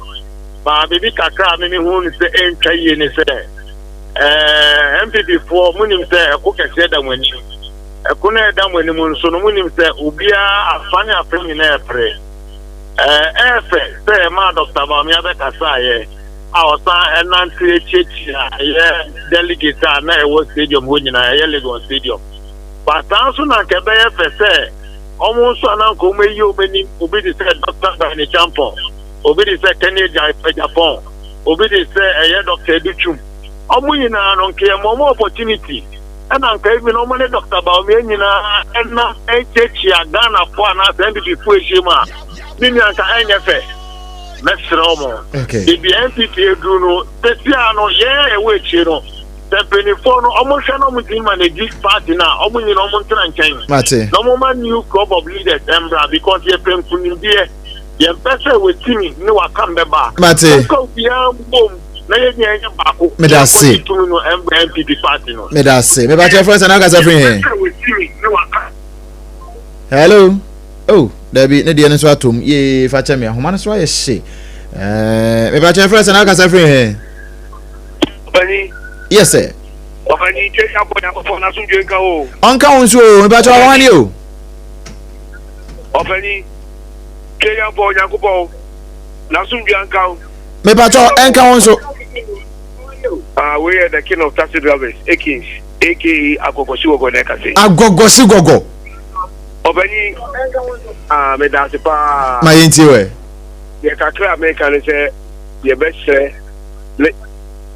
S3: Ba biribi kakra a me mehu no sɛ ɛntwa yie ne sɛ ɛɛ NPP foɔ monim sɛ ɛko kɛseɛ da mo anim. Ɛko no a ɛda mo anim nso no monim sɛ obiara afa ne afa nyinaa ɛpere. Ɛɛ ɛyɛ fɛ sɛ ɛmaa Dr. Bawumia bɛkasaeɛ a ɔsan ɛnante akyiakyia ɛyɛ delegate a na ɛwɔ stadium hɔ nyinaa ɛyɛ Legon stadium. Ba saa nso na anka ɛbɛyɛ fɛ sɛ wɔn nso a na anka wɔn ayi wɔn anim obi te sɛ Dr. Bernie Champon obi te sɛ Kenny Agyapong, obi te sɛ ɛyɛ Dr. Edu Twum. Wɔn nyinaa no, nka yɛma wɔn opportunity ɛna nka even wɔn ne Dr. Bawumia nyinaa ɛna ɛkyiakyia Ghanafoɔ anaasɛ NPP foɔ ahyia mu a, me nua nka ɛnyɛ fɛ. Mɛsrɛ wɔn. Baabi a NPP aduru no, sesia no, yɛn a yɛwɔ akyire no, sɛ mpanimfoɔ no wɔn hwɛ na wɔn ntumi manage party no a, wɔn nyina wɔn ntena nkyɛn.
S1: Mate.
S3: Na wɔn ma new crop of leaders ɛmbra because yɛpɛ nkunimdie. Yɛmpɛ sɛ watimi ne wakam bɛba.
S1: Mate.
S3: Monka obiara mbom na yɛn nyinaa nyɛ baako.
S1: Meda ase.
S3: Yɛnkɔgye tumi no mbra NPP party no.
S1: Meda ase. Mepa kyɛ frɛ sɛ na akasa firi he?
S3: Yɛmpɛ sɛ watimi ne wakam.
S1: Hello. Oh, dabi ne deɛ no nso atom. Yee, fa kyɛ me. Ahoma no so ayɛ hye. Eh, mepa kyɛ frɛ sɛ na akasa firi he?
S5: Ɔpanyin.
S1: Yes sir.
S5: Ɔpanyin twɛ yɛ abɔ Nyankopɔn n'asomdwe nka o.
S1: Ɔnka wo nso o. Mepa kyɛ ɔwɔ ne o.
S5: Ɔpanyin. Tweaduampɔn Onyankopɔn n'asomdwoe anka wo.
S1: Mepatɔ ɛnka wo nso.
S5: Ah, wei yɛ the king of taxi drivers, Akins, aka Agɔgɔsi Gɔgɔ na ɛka se.
S1: Agɔgɔsi Gɔgɔ.
S5: Ɔbɛnyi, ah, meda ase paa.
S1: Ma yɛntie wɛ.
S5: Deɛ kakra a meka ne sɛ yɛbɛsrɛ ne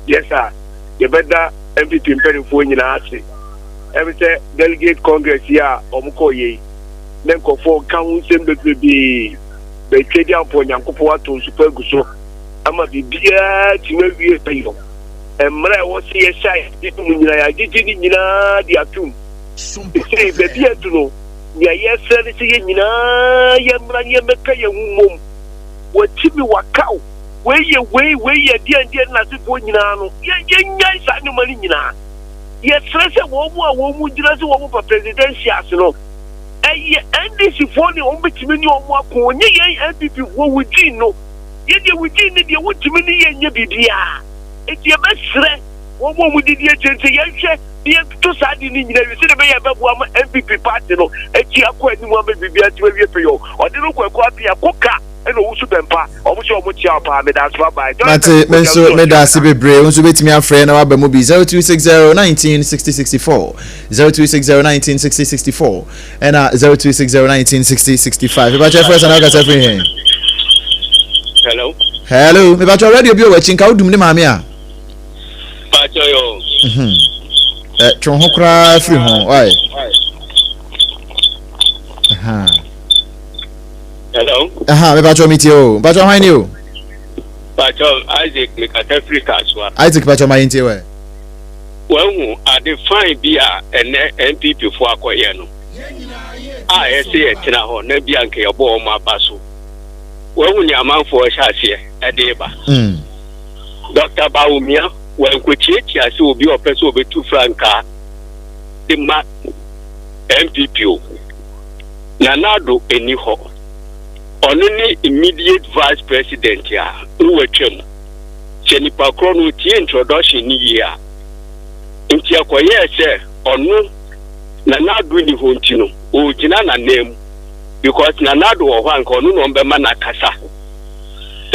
S5: yes a yɛbɛda NPP mpanimfoɔ nyinaa ase. Ɛm sɛ delegate congress yi a wɔn kɔɔ yɛ yi. na nkurɔfoɔ reka ho nsɛm bebrebee. Bɛtwadiamfoɔ Nyankopɔn ato nsu pa agu so ama biribiara atumi awie pɛyɔ. Mmara a ɛwɔ sɛ yɛhyɛ a yɛagye tom nyinaa, yɛagyegye ne nyinaa de atom. Seesei baabi a adu no, nea yɛsrɛ ne sɛ yɛn nyinaa yɛmmra na yɛmmɛka yɛn ho mmom. Wɔatumi wɔakaw, wei yɛ wei, wei yɛ deɛn deɛn ne n'asefoɔ nyinaa no, yɛnnyae saa nneɛma no nyinaa. Yɛsrɛ sɛ wɔn a wɔgyina sɛ wɔpɛ presidentials no, ɛyɛ NDC foɔ ne wɔn bɛtumi ne wɔn ako, ɔnyɛ yɛn NPP foɔ within no, yɛn deɛ within no deɛ wontumi ne yɛn nyɛ biribiara, nti yɛbɛsrɛ wɔn a wɔn didi akyire sɛ yɛnhwɛ ne yɛntoto saa ade no nyinaa wie sɛdeɛ ɛbɛyɛ ɛbɛboa ama NPP party no akyi akɔ anim ama biribiara atumi awie pɛyɛ. Ɔde no kɔ Akuo Apia, Koka ɛna Owusu Bɛmpa, wɔn nso wɔn kyia wo paa, meda ase bye bye.
S1: Mate, me nso meda ase bebree. Wo nso bɛtumi afrɛ na waba mu bi 0260 19 60 64 0260 19 60 64 ɛna 0260 19 60 65. Mepakyɛ frɛ sɛ na wokasa firi he?
S5: Hello.
S1: Hello, mepakyɛ radio bi wɔ w'akyi nka wodum ne maame a.
S5: Pakyɛ yo.
S1: Ɛ twe ho koraa firi ho wae.
S6: Hello.
S1: Aha, me pacho mi tie o. Pacho hwan ni o?
S6: Pacho Isaac me kasa firi Kasoa.
S1: Isaac pacho ma yɛntie wɛ.
S6: Wahu ade fine bi a ɛnɛ NPP fo akɔyɛ no a ɛsɛ yɛtena hɔ na bi anka yɛbɔ wɔn aba so. Wahu nea amanfoɔ hyɛ aseɛ ɛde ba. Dr. Bawumia wankɔkyiakyia sɛ obi a ɔpɛ sɛ ɔbɛtu frankaa de ma NPP o. Nana Addo nni hɔ. Ɔno ne immediate vice president a ne watwam. Sɛ nipa korɔ no ɔtie introduction no yie a, nti ɛkɔyɛɛ sɛ ɔno Nana Addo nni hɔ nti no, ɔregyina n'ananmu because Nana Addo wɔ hɔ a nka ɔno na ɔmbɛma no akasa.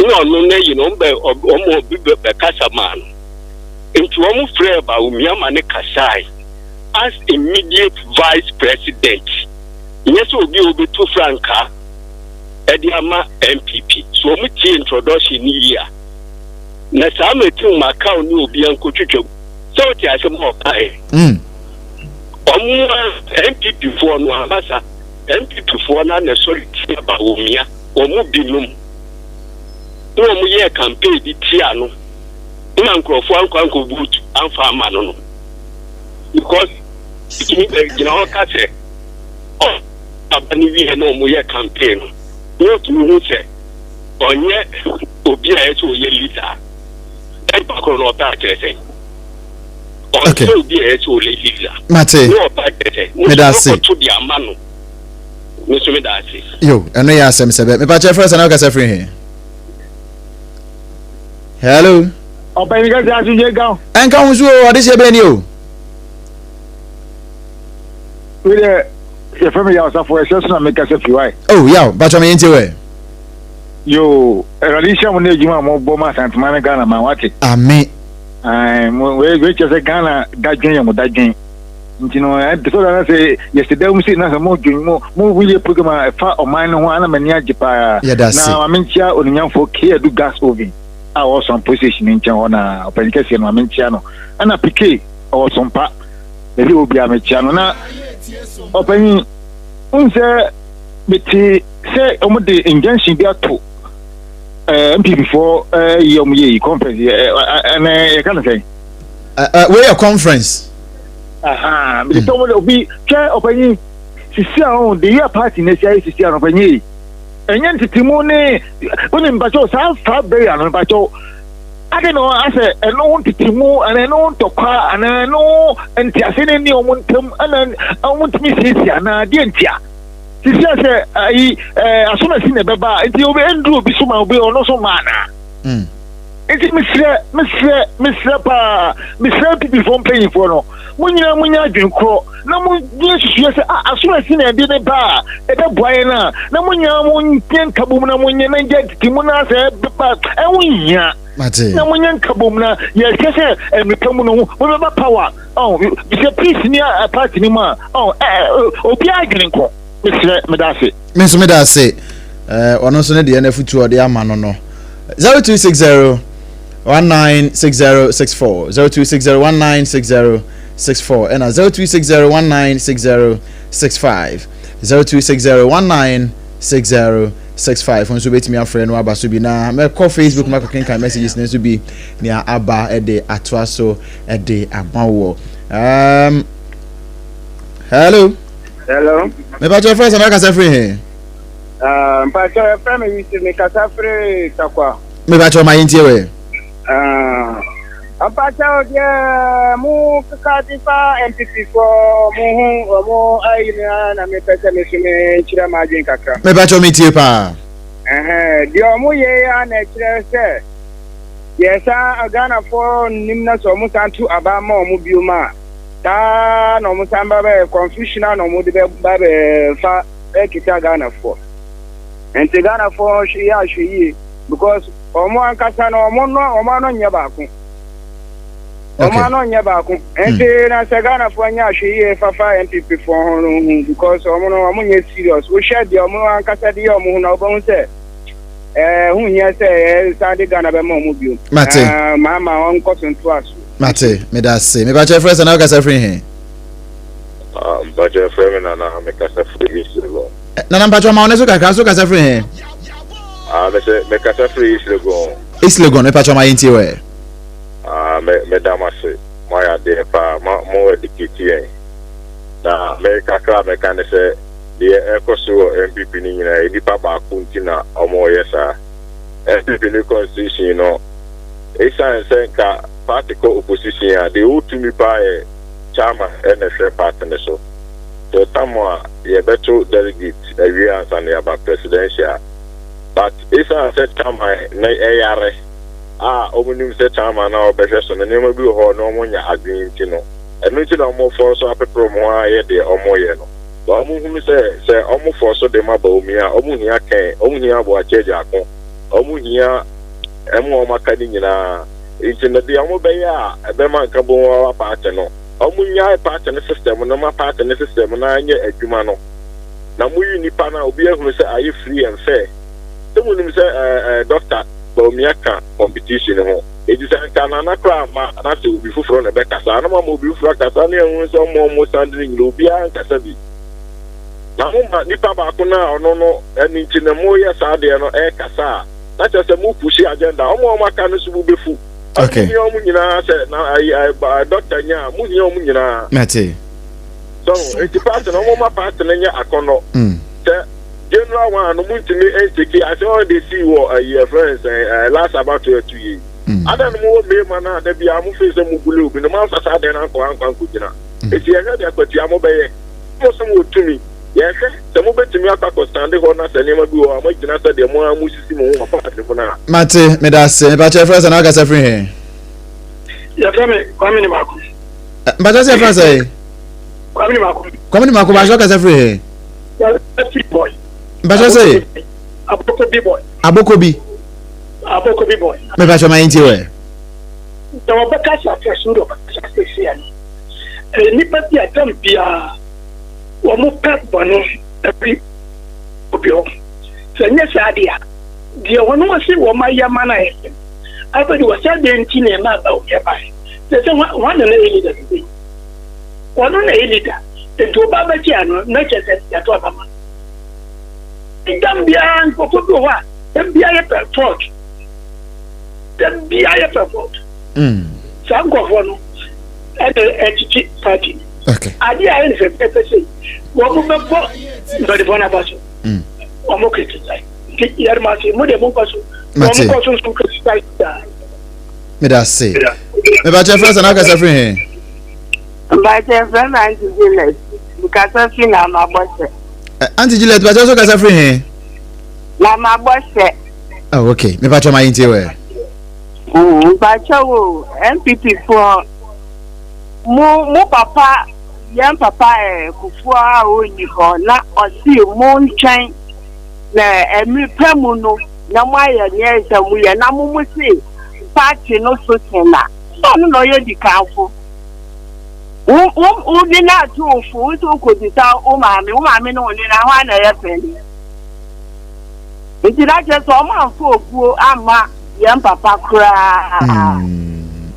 S6: Nna ɔno n'ayi no ɔmbɛ ɔma obi bɛkasa maa no. Nti wɔn frɛɛ Bawumia ma no kasae as immediate vice president. Nyɛ sɛ obi a obetu frankaa de ama NPP. So wɔn tie introduction no yie a, na saa Matiu Makau ne obia nkotwitwa mu. Sɛ wote asɛm a ɔkaeɛ? Wɔn a NPP foɔ no amasa, NPP foɔ no na ɛsɔre tia Bawumia, wɔn mu binom na wɔn yɛɛ campaign de tia no na nkurɔfoɔ ankɔ ankɔ vote amfa ama no no. Because tumi gyina hɔ ka sɛ aba no wie na wɔn yɛ campaign no, na otumi hu sɛ ɔnyɛ obi a ɛsɛ ɔyɛ leader a, ɛmpa korɔ no ɔpɛ akyerɛ sɛ ɔnyɛ obi a ɛsɛ ɔyɛ leader.
S1: Mate.
S6: Na ɔpɛ akyerɛ sɛ
S1: Meda ase.
S6: ɔkɔto de ama no. Me nso meda ase.
S1: Yo, ɛno yɛ asɛm sɛ bɛ. Mepa kyɛ frɛ sɛ na wokasa firi he? Hello.
S7: Ɔpanyin kɛse asomdwe nka ho.
S1: Ɛnka ho nso o, ɔde hyɛ bɛn ni o.
S7: Wei deɛ yɛfrɛ me Yaw Safo, ɛhyɛ so na mekasa fi wae.
S1: Oh Yaw, mpakyɛ me yɛntie wɛ.
S7: Yoo, Awurade nhyira mo ne adwuma a mobɔ ma Asantema ne Ghana man, wate.
S1: Amen.
S7: Ae, mo, wei, wei kyerɛ sɛ Ghana dadwen yɛ mo dadwen. Nti no, ɛnte sɛ na sɛ yɛsi dan mu sei na sɛ mo dwen mo mo yɛ program a ɛfa ɔman no ho a na m'ani agye paa.
S1: Yɛda ase.
S7: Na maame nkyia oninyamfoɔ K Adu Gas Oven a ɔwɔ Sɔn Police Station nkyɛn hɔ na ɔpanyin kɛseɛ no maame nkyia no. Ɛna Pike ɔwɔ Sɔmpa baabi a ɔwɔ biara mekyia no. Na ɔpanyin n sɛ mete sɛ wɔn de injunction bi ato ɛɛ NPP foɔ ɛɛ yi wɔn yɛ yi conference ɛɛ ɛnɛ yɛka no sɛn.
S1: Ɛɛ wei yɛ conference.
S7: Mede sɛ wɔn obi twɛ ɔpanyin sisi a ɔn de yɛ party na esi ayɛ sisi a ɔpanyin yi ɛnyɛ ntetemu ne wɔn mpakyɛw saa fa bɛyɛ ano mpakyɛw ade na asɛ ɛno ho ntetemu anaa ɛno ho ntɔkwa anaa ɛno ho ntease ne ne wɔn ntam ɛna wɔn ntumi siesie anaa deɛ ntia sisi a sɛ ayi ɛɛ asomasi na ɛbɛba nti obi ɛnduru obi so ma obi ɔno so ma anaa. Nti mesrɛ, mesrɛ, mesrɛ paa, mesrɛ Abibifoɔ mpanyinfoɔ no, mo nyinaa monyɛ adwene korɔ na monyɛ nsusuiɛ sɛ ah, asomasi na ɛde ne ba a ɛbɛboa yɛn a, na mo nyinaa monyɛ nkabom na monyɛ na ngya tete mu na sɛ ɛbɛba ɛho nhia. Na monyɛ nkabom na yɛhwɛ sɛ mmerɛ mu no mobɛba power, oh, sɛ peace ni party no mu a, oh, obiara adwene nko. Mesrɛ, meda ase.
S1: Me nso meda ase. Ɔno nso ne deɛ n'afutuo ɔde ama no no. 0260 196064 0260 196064 ɛna 0260 196065 0260 196065 nso bɛtumi afrɛ no aba so bi na mɛkɔ Facebook makɔkenkan messages no nso bi nea aba de atoa so de ama wɔ. Um, hello.
S8: Hello.
S1: Mepakyɛ frɛ sɛ mɛkasa firi he?
S8: Uh, mpakyɛ frɛ me Yusuf mekasa firi Takwa.
S1: Mepakyɛ ɔma yɛntie wɛ.
S8: Uh, mpakyɛ deɛ mo keka de fa MPP foɔ mo ho ɔmo ayi no na mepɛ sɛ me so mekyerɛ m'adwene kakra.
S1: Mepakyɛ metie paa.
S8: Ɛhɛn, deɛ ɔmo yɛ ya na ɛkyerɛ sɛ deɛ saa Ghanafoɔ nnim na sɛ ɔmo san to aba ma ɔmo biom a Saa na wɔn san ba bɛyɛ confusion a na wɔn de bɛ ba bɛfa ɛkita Ghanafoɔ. Nti Ghanafoɔ hwɛ yɛ ahwɛ yie because wɔn ankasa no wɔn no wɔn ano nyɛ baako. Wɔn ano nyɛ baako. Nti na sɛ Ghanafoɔ nyɛ ahwɛ yie fafa NPP foɔ ho no ho because wɔn no wɔn nyɛ serious. Wohwɛ deɛ wɔn ankasa de yɛ wɔn ho na wɔbɛhu sɛ ɛɛ ho hia sɛ ɛsan de Ghana bɛma wɔn bio.
S1: Mate.
S8: Ɛɛ maama wɔn nkɔ so ntoa so.
S1: Mate, meda ase. Mepakyɛ frɛ sɛ na wokasa firi he?
S9: Ah, mpakyɛ frɛ me Nana, mekasa firi East Legon.
S1: Eh, Nana mpakyɛ ma wo ne so kakra, so kasa firi he?
S9: Ah, mesɛ mekasa firi East Legon.
S1: East Legon, mepakyɛ ma yɛntie wɔ ɛ.
S9: Ah, me meda mo ase, moayɛ adeɛ paa, mo mo educate yɛn. Na me kakra a mɛka ne sɛ, deɛ ɛrekɔ so wɔ NPP no nyinaa, nnipa baako nti na wɔreyɛ saa. NPP ne constitution no, esiane sɛ nka party kɔ opposition a, deɛ ɔwɔ tumi paa yɛ chairman na ɛhwɛ party no so. Sɛ tam a yɛbɛto delegate awie ansa na yɛaba presidential. But esiane sɛ chairman no yare a wɔnim sɛ chairman no a ɔbɛhwɛ so no nneɛma bi wɔ hɔ na wɔnya adwene nti no, ɛno nti na wɔfɔɔ so apepere wɔn ho ara yɛ deɛ wɔyɛ no. But wɔhunu sɛ sɛ wɔfɔɔ so de ma Bawumia a, wɔhia Ken, wɔhia Aboakye Agyarko, wɔhia wɔn a wɔaka no nyinaa. Nti no deɛ wɔbɛyɛ a ɛbɛma nkabom aba party no, wɔnnyae party no system no ma party no system no ara nyɛ adwuma no. Na moyi nnipa no a obiara hunu sɛ ayɛ free and fair. Sɛ monim sɛ ɛɛ Doctor Bawumia ka competition no ho. Enti sɛ anka Nana koraa amma na sɛ obi foforɔ na ɛbɛkasa a, na moama obi foforɔ akasa na yɛahunu sɛ wɔn a wɔsan de no nyina obiara nkasa bi. Na moma nipa baako no a ɔno no ɛno nti no moyɛ saa deɛ no ɛrekasa a, na kyerɛ sɛ mo pushi agenda. Wɔn a wɔaka no nso bo bɛfu.
S1: Okay.
S9: Mo hia wɔn nyinaa sɛ na ayi ayi doctor nya a, mo hia wɔn nyinaa.
S1: Mate.
S9: So nti party no wɔn ma party no nyɛ akɔnɔ. Sɛ general one no mo ntumi nteki asɛ wɔn de si wɔ ayi ɛfrɛ nsɛn ɛɛ last abato ɛtu yi. Adan no mo wɔ mmarima no a da biara mo feel sɛ mo bule obi no mo anfa saa adan no ankɔ ankɔ ankɔ gyina. Eti yɛhwɛ de akwatia mo bɛyɛ. Mo nso mo wɔ tumi. Yɛhwɛ sɛ mo bɛtumi akɔ akɔ stande hɔ na sɛ nneɛma bi wɔ hɔ a mo agyina sɛ deɛ mo ara mo sisi mo ho wɔ party no mu no a.
S1: Mate, meda ase. Mepakyɛ yɛfrɛ sɛ na wakasa firi he?
S10: Yɛfrɛ me Kwame Nimako.
S1: Mpakyɛ sɛ yɛfrɛ sɛ?
S10: Kwame Nimako.
S1: Kwame Nimako, mpakyɛ wakasa firi he?
S10: Boy.
S1: Mpakyɛ sɛ?
S10: Aboko bi boy.
S1: Aboko bi.
S10: Aboko bi boy.
S1: Mepakyɛ ma yɛntie wɛ.
S10: Sɛ wɔbɛka sɛ afɛ so de wɔbɛka sɛ seesia no. Ɛyɛ nnipa bi a tam biara wɔpɛ bɔne afiri obi hɔ. Sɛ ɛnyɛ saa de a, deɛ wɔn ase wɔn ayɛ ama no ayɛ fɛ no, afei de wɔsɛ dɛn nti na ɛma aba obi abae? Sɛ sɛ wɔn na na ɛyɛ leader sisi. Wɔn na ɛyɛ leader. Nti ɔba abɛgye ano na kyerɛ sɛ yɛato aba ma. Dam biara nkurɔfoɔ bi wɔ hɔ a, dam biara yɛ pɛ fault. Dam biara yɛ pɛ fault. Saa nkurɔfoɔ no ɛna ɛkyekye party no. Adeɛ a ɛyɛ no fɛfɛɛfɛ sei, wɔn bɛbɔ mpanimfoɔ no aba so, wɔn criticize. Nti yɛde mo ase, mo deɛ mo nkɔ so, wɔn nkɔ so nso criticize daa.
S1: Meda ase. Mebakyɛ frɛ sɛ na wokasa firi he?
S12: Mbakyɛ frɛ me Auntie Juliet. Mekasa firi na mabɔhyɛ.
S1: Auntie Juliet, bakyɛ so kasa firi he?
S12: Na mabɔhyɛ.
S1: Oh, okay. Mebakyɛ ma yɛntie wɛ.
S12: Mpakyɛ wo NPP foɔ mo mo papa yɛn papa ɛ Kufuor a ɔnni hɔ na ɔse mo ntwɛn na ɛmiri pɛ mu no na mo ayɛ nea ɛsɛ mo yɛ na mo mo se party no so sen na sɛ ɔno na ɔyɛ dikanfo wo wo wo de no ato wo fo wo nso wokɔbisa wo maame wo maame ne wo ne na hwan na ɛyɛ pɛni nti na kyerɛ sɛ ɔmo amfa obuo amma yɛn papa koraa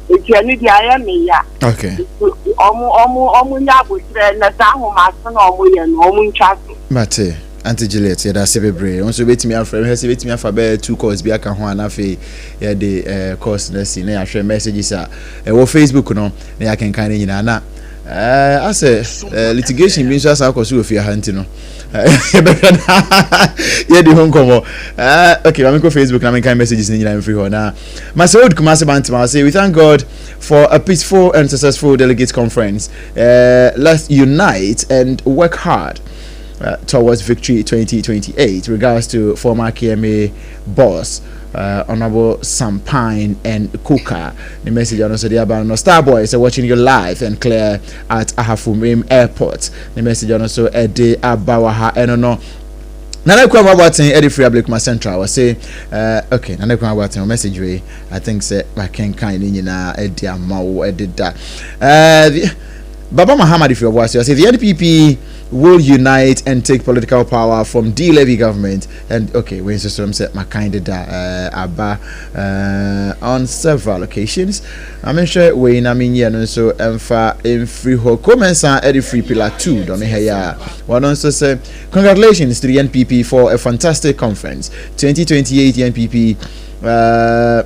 S12: nti ɛno deɛ ayɛ me ya ɔmo ɔmo ɔmo nya abotrɛ na saa ahomaso na ɔmo yɛ no ɔmo ntwa so.
S1: Mate, Auntie Juliet, yɛda ase bebree. Wo nso wobɛtumi afrɛ mehwɛ sɛ wobɛtumi afa bɛyɛ two calls bi aka ho a na afei yɛde eh, calls no asi na yɛahwɛ messages a ɛwɔ Facebook no na yɛakenkan no nyinaa na eh, asɛ eh, litigation bi nso asan akɔ so wɔ fie ha nti no yɛbɛhwɛ na yɛdi ho nkɔmmɔ uh, okay maame nkɔ facebook na menkan messages no nyinaa mfiri hɔ na Masoud Kumasi Bantama say we thank God for a peaceful and successful delegates conference uh, let's unite and work hard uh, towards victory 2028 regards to former KMA boss uh, Honorable Sampine and Kuka. The message on also the Abano Starboy is watching you live and clear at Ahafumim Airport. The message on also Eddie Abawaha Enono. Nana Kwame Abaten Eddie Free Ablekuma Central was say uh, okay Nana Kwame Abaten message way I think say I can kind ne nyinaa ɛde ama wo ɛde da uh, the, Baba Muhammad Free Obuasi say the NPP will unite and take political power from D levy government and okay wei nso so sɛ makan deda uh, aba uh, on several occasions na menhwɛ wei na menyɛ no nso ɛmfa mfiri hɔ komensa ɛde firi pillar 2 dɔme ha yi a wɔno nso sɛ congratulations to the NPP for a fantastic conference 2028 NPP uh,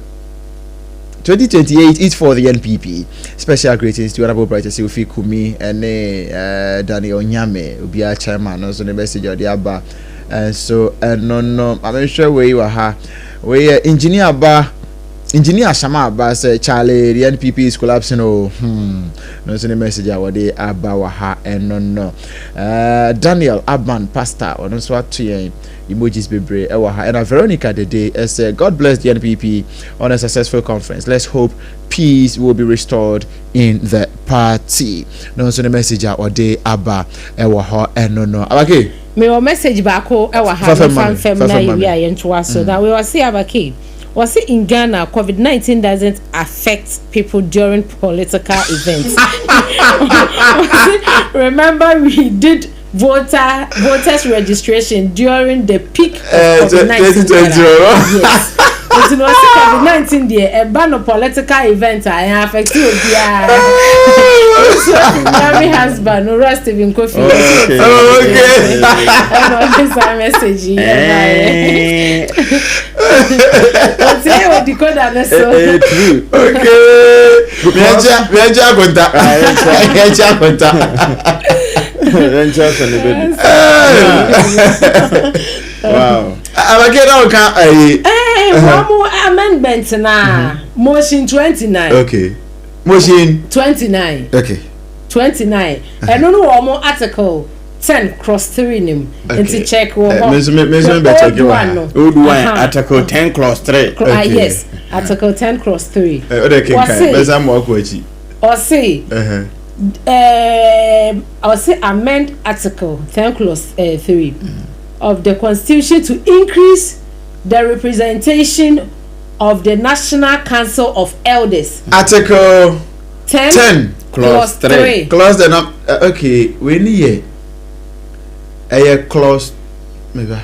S1: 2028 is for the NPP. Special greetings to Honorable Bright Sophie Kumi and uh, Daniel Nyame, Obia chairman, also the message of the Abba. And so, and no, no, I'm sure we were ha. We engineer ba. Engineer Shama Abba sɛ Charlie the NPP is collapsing oh hmm no nso ne message a wɔde aba wɔ ha ɛno no uh, Daniel Abman pastor ɔno nso ato yɛn emojis bebree ɛwɔ ha ɛna Veronica Dede ɛsɛ God bless the NPP on a successful conference let's hope peace will be restored in the party no nso ne message a ɔde aba ɛwɔ hɔ ɛno no abake.
S4: Mewɔ message baako ɛwɔ ha mefa nfam na yɛwie a yɛntoa so na wei ɔse abake wɔse in Ghana covid 19 doesn't affect people during political events wɔse remember we did voter voters registration during the peak of eh, covid 19 yes nti na ɔsi covid 19 deɛ ɛba no political event a ɛyɛ affect obiara nso nyame husband owura Stephen Kofi
S2: okay
S4: okay ɛna ɔde saa message yi ɛba yɛ ɔti yɛ wɔ decoder ne so
S2: eh, eh, true
S1: okay miɛnkyɛ akonta miɛnkyɛ akonta
S2: miɛnkyɛ asɔ ne bɛbi wow
S1: abake na ɔka ayi.
S4: ɛɛ wɔn mu amendment na motion 29.
S1: okay motion.
S4: 29.
S1: okay.
S4: 29 ɛno no wɔ wɔn article 10 cross 3 nim nti check wɔ
S2: eh,
S4: hɔ
S2: the old one no old one article 10 cross 3.
S4: okay. ah yes article 10 cross 3.
S1: ɛ o de kenkan bɛsa mu akɔ akyi.
S4: ɔse ɛɛ ɔse amend article 10 clause uh, 3 mm. of the constitution to increase the representation of the National Council of Elders.
S1: Article
S4: 10,
S1: 10
S4: clause 3.
S1: Clause the num uh, okay, we ni yɛ ɛyɛ clause meba.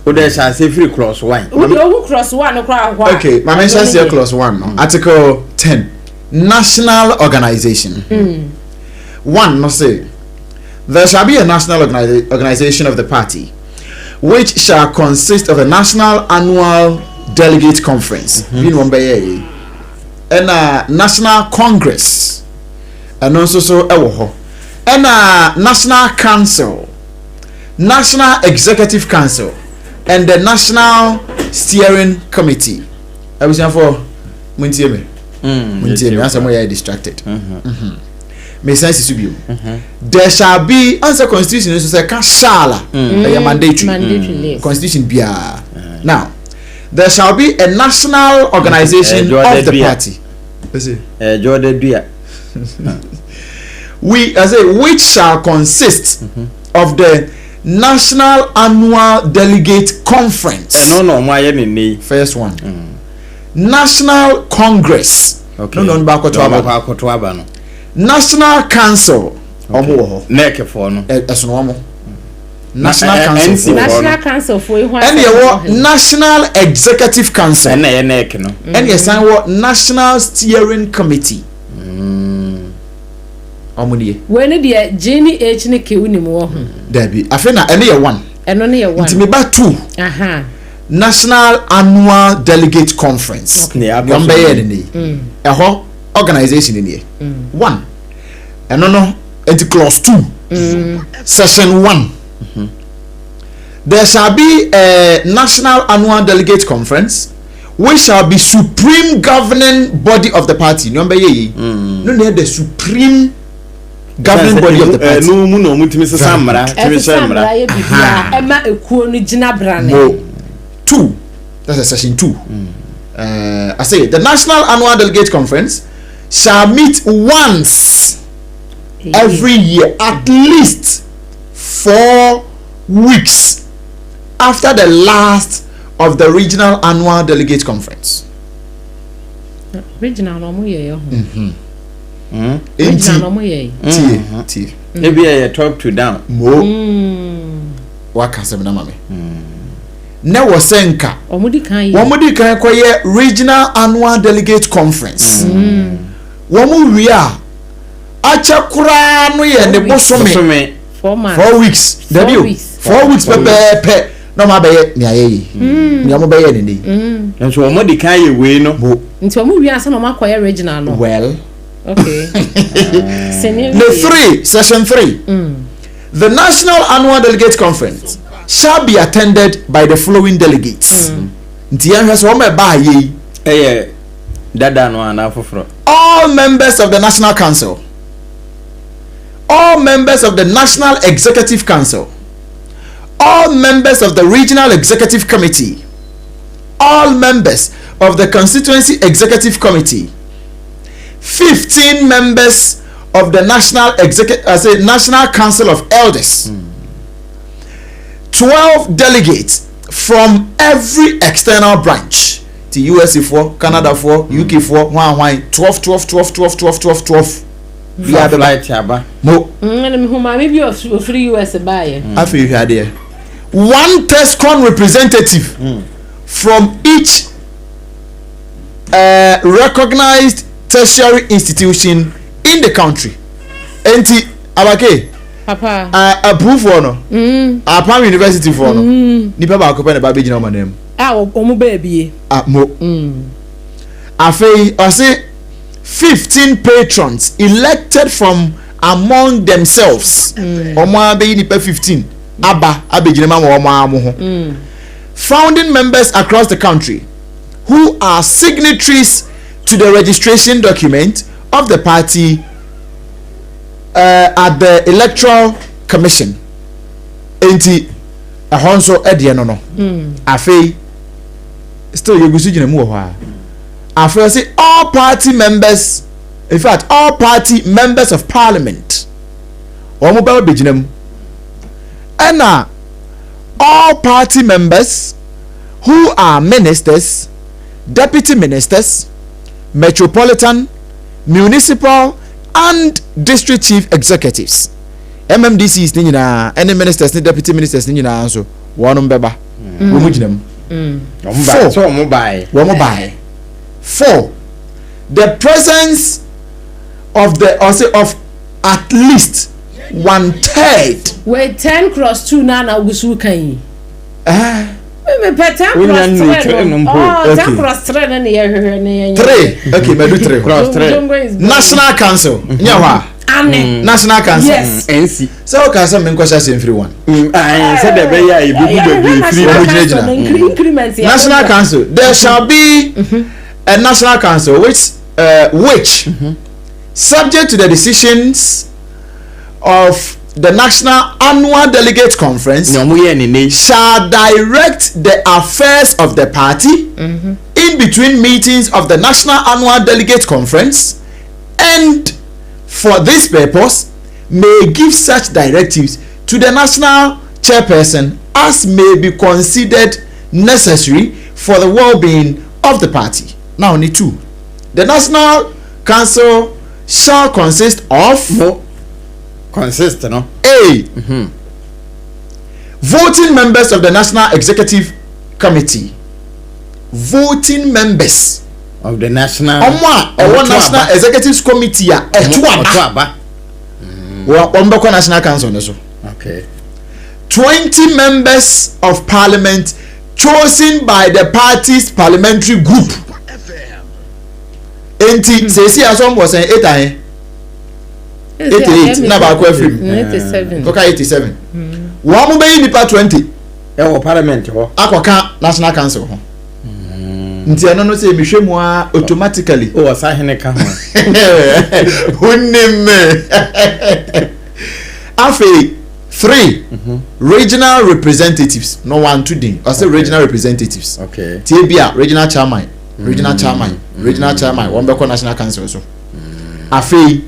S2: O de hyɛ ase firi clause 1.
S4: O de ohu clause 1 no koraa hɔ a.
S1: Okay, maame nhyɛ aseɛ clause 1 no. Mm. Article 10 National Organization. Mm. 1 no say there shall be a national organization of the party which shall consist of a national annual delegate conference. Bi na wɔn bɛyɛ yi. Ɛna national congress ɛno nso so ɛwɔ hɔ. Ɛna national council, national executive council and the national steering committee. Abusuafoɔ mo ntie me. Mo ntie me asɛ mo yɛ distracted. Mm -hmm. mesan si so bio there shall be ansɛ constitution nso sɛ ka shall a mm. ɛyɛ mandatory mm. constitution biara mm. now there shall be a national organization eh, of the party.
S2: Jordan Dua.
S1: We I say which shall consist mm -hmm. of the national annual delegate conference.
S2: Ɛno na ɔmo ayɛ ne nne yi.
S1: First one. Mm. National Congress.
S2: Okay.
S1: No na ɔno baakɔto aba.
S2: Ɔmo akɔto aba no.
S1: National Council. Ɔmo wɔ hɔ.
S2: NEC foɔ no.
S1: Ɛsono ɔmo. National Council foɔ.
S4: National Council foɔ yi ho asɛm.
S1: Ɛna ɛwɔ National Executive Council.
S2: Ɛna ɛyɛ NEC no.
S1: Ɛna ɛsan wɔ National Steering Committee.
S2: Mm.
S1: Ɔmo nie.
S4: Wei ne deɛ G ne H ne K wonim wɔ ho.
S1: Dabi afei na ɛno yɛ one.
S4: Ɛno ne yɛ one.
S1: Nti me ba two.
S4: Aha.
S1: National Annual Delegate Conference.
S2: Nea
S1: wɔn bɛyɛ ne nie. Mm. Ɛhɔ organization nie. Mm. One. Ɛno no nti clause 2. Mm. Session 1. Mm -hmm. There shall be a National Annual Delegate Conference which shall be supreme governing body of the party. Nea wɔn bɛyɛ yi. No na the supreme governing body of the party.
S2: Ɛnu mu na wɔn tumi sisa mmara tumi hyɛ mmara.
S4: Ɛsesa mmara yɛ biribiara ɛma ekuo no gyina brane.
S1: Mo two that's a session 2. Mm. Uh, I say the National Annual Delegate Conference shall meet once every year at least 4 weeks after the last of the regional annual delegate conference.
S4: Regional no ɔmo yɛ yɛ ho.
S1: Enti tie tie.
S2: Ebi yɛ top to down.
S1: Mo waka asɛm na ma me. Na wɔ sɛ nka
S4: wɔn di kan yɛ.
S1: Wɔn di kan kɔyɛ regional annual delegate conference. Wɔn wie a akyɛ koraa no yɛ ne bosome. 4 weeks. Dabi o 4 weeks pɛpɛɛpɛ na wɔn abɛyɛ nea yɛ yi. Nea wɔn bɛyɛ ne ne yi.
S2: Nso wɔn di kan yɛ wei no.
S1: Mo.
S4: Nti wɔn wie ansa na wɔn akɔyɛ regional no.
S1: Well.
S4: Okay.
S1: The 3 session 3. The National Annual Delegate Conference shall be attended by the following delegates. Nti yɛn hwɛ sɛ wɔn ɛba ayɛ yi.
S2: Ɛyɛ dada no anaa foforɔ.
S1: All members of the National Council. All members of the National Executive Council. All members of the Regional Executive Committee. All members of the Constituency Executive Committee. 15 members of the National Executive, I say National Council of Elders. 12 delegates from every external branch. The USA for, Canada for, UK for, hwan hwan, 12, 12, 12, 12, 12, 12, 12.
S2: Bia flight aba.
S1: Mo.
S4: Mm, me hu maame bi ofiri US baayɛ.
S1: Afei hwɛ adeɛ. One TESCON representative from each recognized tertiary institution in the country. Enti abake.
S4: Papa.
S1: Apurufoɔ no. Apam University foɔ no. Nipa baako pɛ na ba abɛgyina wɔn anan mu.
S4: A wɔn bɛɛ
S1: Ah mo. Afei ɔse 15 patrons elected from among themselves. Wɔn ara bɛyi nipa 15 aba abɛgyina mu ama wɔn ara mo ho. Founding members across the country who are signatories to the registration document of the party at the electoral commission. Enti ɛhɔ nso ɛdeɛ no no. Afei still yɛgu so gyina mu wɔ hɔ a. Afei ɔse all party members, in fact all party members of parliament wɔn bɛba bɛgyina mu. Ɛna all party members who are ministers, deputy ministers, metropolitan, municipal and district chief executives. MMDCs ne nyinaa ɛne ministers ne deputy ministers ne nyinaa nso wɔn bɛba. Wɔn gyina mu.
S2: Four.
S1: Wɔn baeɛ. 4. The presence of the or say of at least one third.
S4: Wei 10 cross 2 na na wogu so kan yi.
S1: Eh.
S4: Me pɛ 10 cross 3 no. Oh, 10 cross 3 no ne yɛhwehwɛ ne yɛnyɛ.
S1: 3. Okay, madu 3.
S2: Cross 3.
S1: National Council. Nyɛ hɔ a.
S4: Ane.
S1: National Council.
S4: Yes.
S2: NC.
S1: Sɛ woka sɛ menkɔhyɛ ase mfiri 1.
S2: Sɛ deɛ ɛbɛyɛ a yɛbɛhu baabi efiri.
S1: Wɔn gyinagyina. National Council. There shall be a National Council which which subject to the decisions of the National Annual Delegate Conference shall direct the affairs of the party in between meetings of the National Annual Delegate Conference and for this purpose may give such directives to the national chairperson as may be considered necessary for the well-being of the party. Now, only 2. The National Council shall consist of
S2: no consist no
S1: A. Voting members of the National Executive Committee. Voting members
S2: of the national
S1: ọmọ a ẹwọ National Executive Committee a ẹto aba wọn bẹkọ National Council ní so.
S2: Okay.
S1: 20 members of parliament chosen by the party's parliamentary group. Enti seesi asɔm wɔ sɛn 8 ahe? 88 na baako afiri mu. Kɔka 87. Wɔn mo bɛyi nipa 20.
S2: Ɛwɔ parliament hɔ.
S1: Akɔka National Council ho. Nti ɛno no sɛ mehwɛ mu a automatically.
S2: O ɔsahene ka ho.
S1: Wonim me. Afei 3 regional representatives no one to din. Ɔsɛ regional representatives.
S2: Okay.
S1: Tie bi a regional chairman, regional chairman, regional chairman wɔn bɛkɔ National Council so. Afei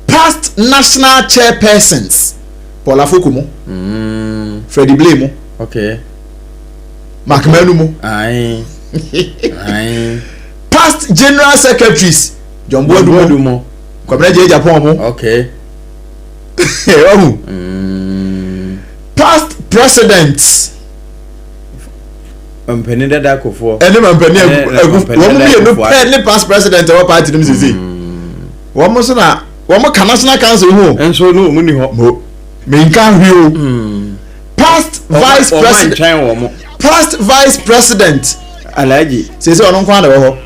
S1: past national chairpersons Paul Afoko mu, Freddie Blay mu,
S2: Okay.
S1: Mark Manu mu.
S2: Aye. Aye.
S1: Past general secretaries John Boadu mu.
S2: mu.
S1: Kwabena Agyei Agyapong mo.
S2: Okay.
S1: Wahu. Past president.
S2: Mampanin dada Kufuor.
S1: Ɛne mampanin Akufu wɔn mmienu pɛ ne past president ɛwɔ party no mu sisi. Wɔn nso na wɔn ka national council ho.
S2: Nso no wɔn ni hɔ.
S1: Mo menka hwi o. Past vice president. Past vice president.
S2: Alhaji.
S1: Sese ɔno nko ara na ɛwɔ hɔ.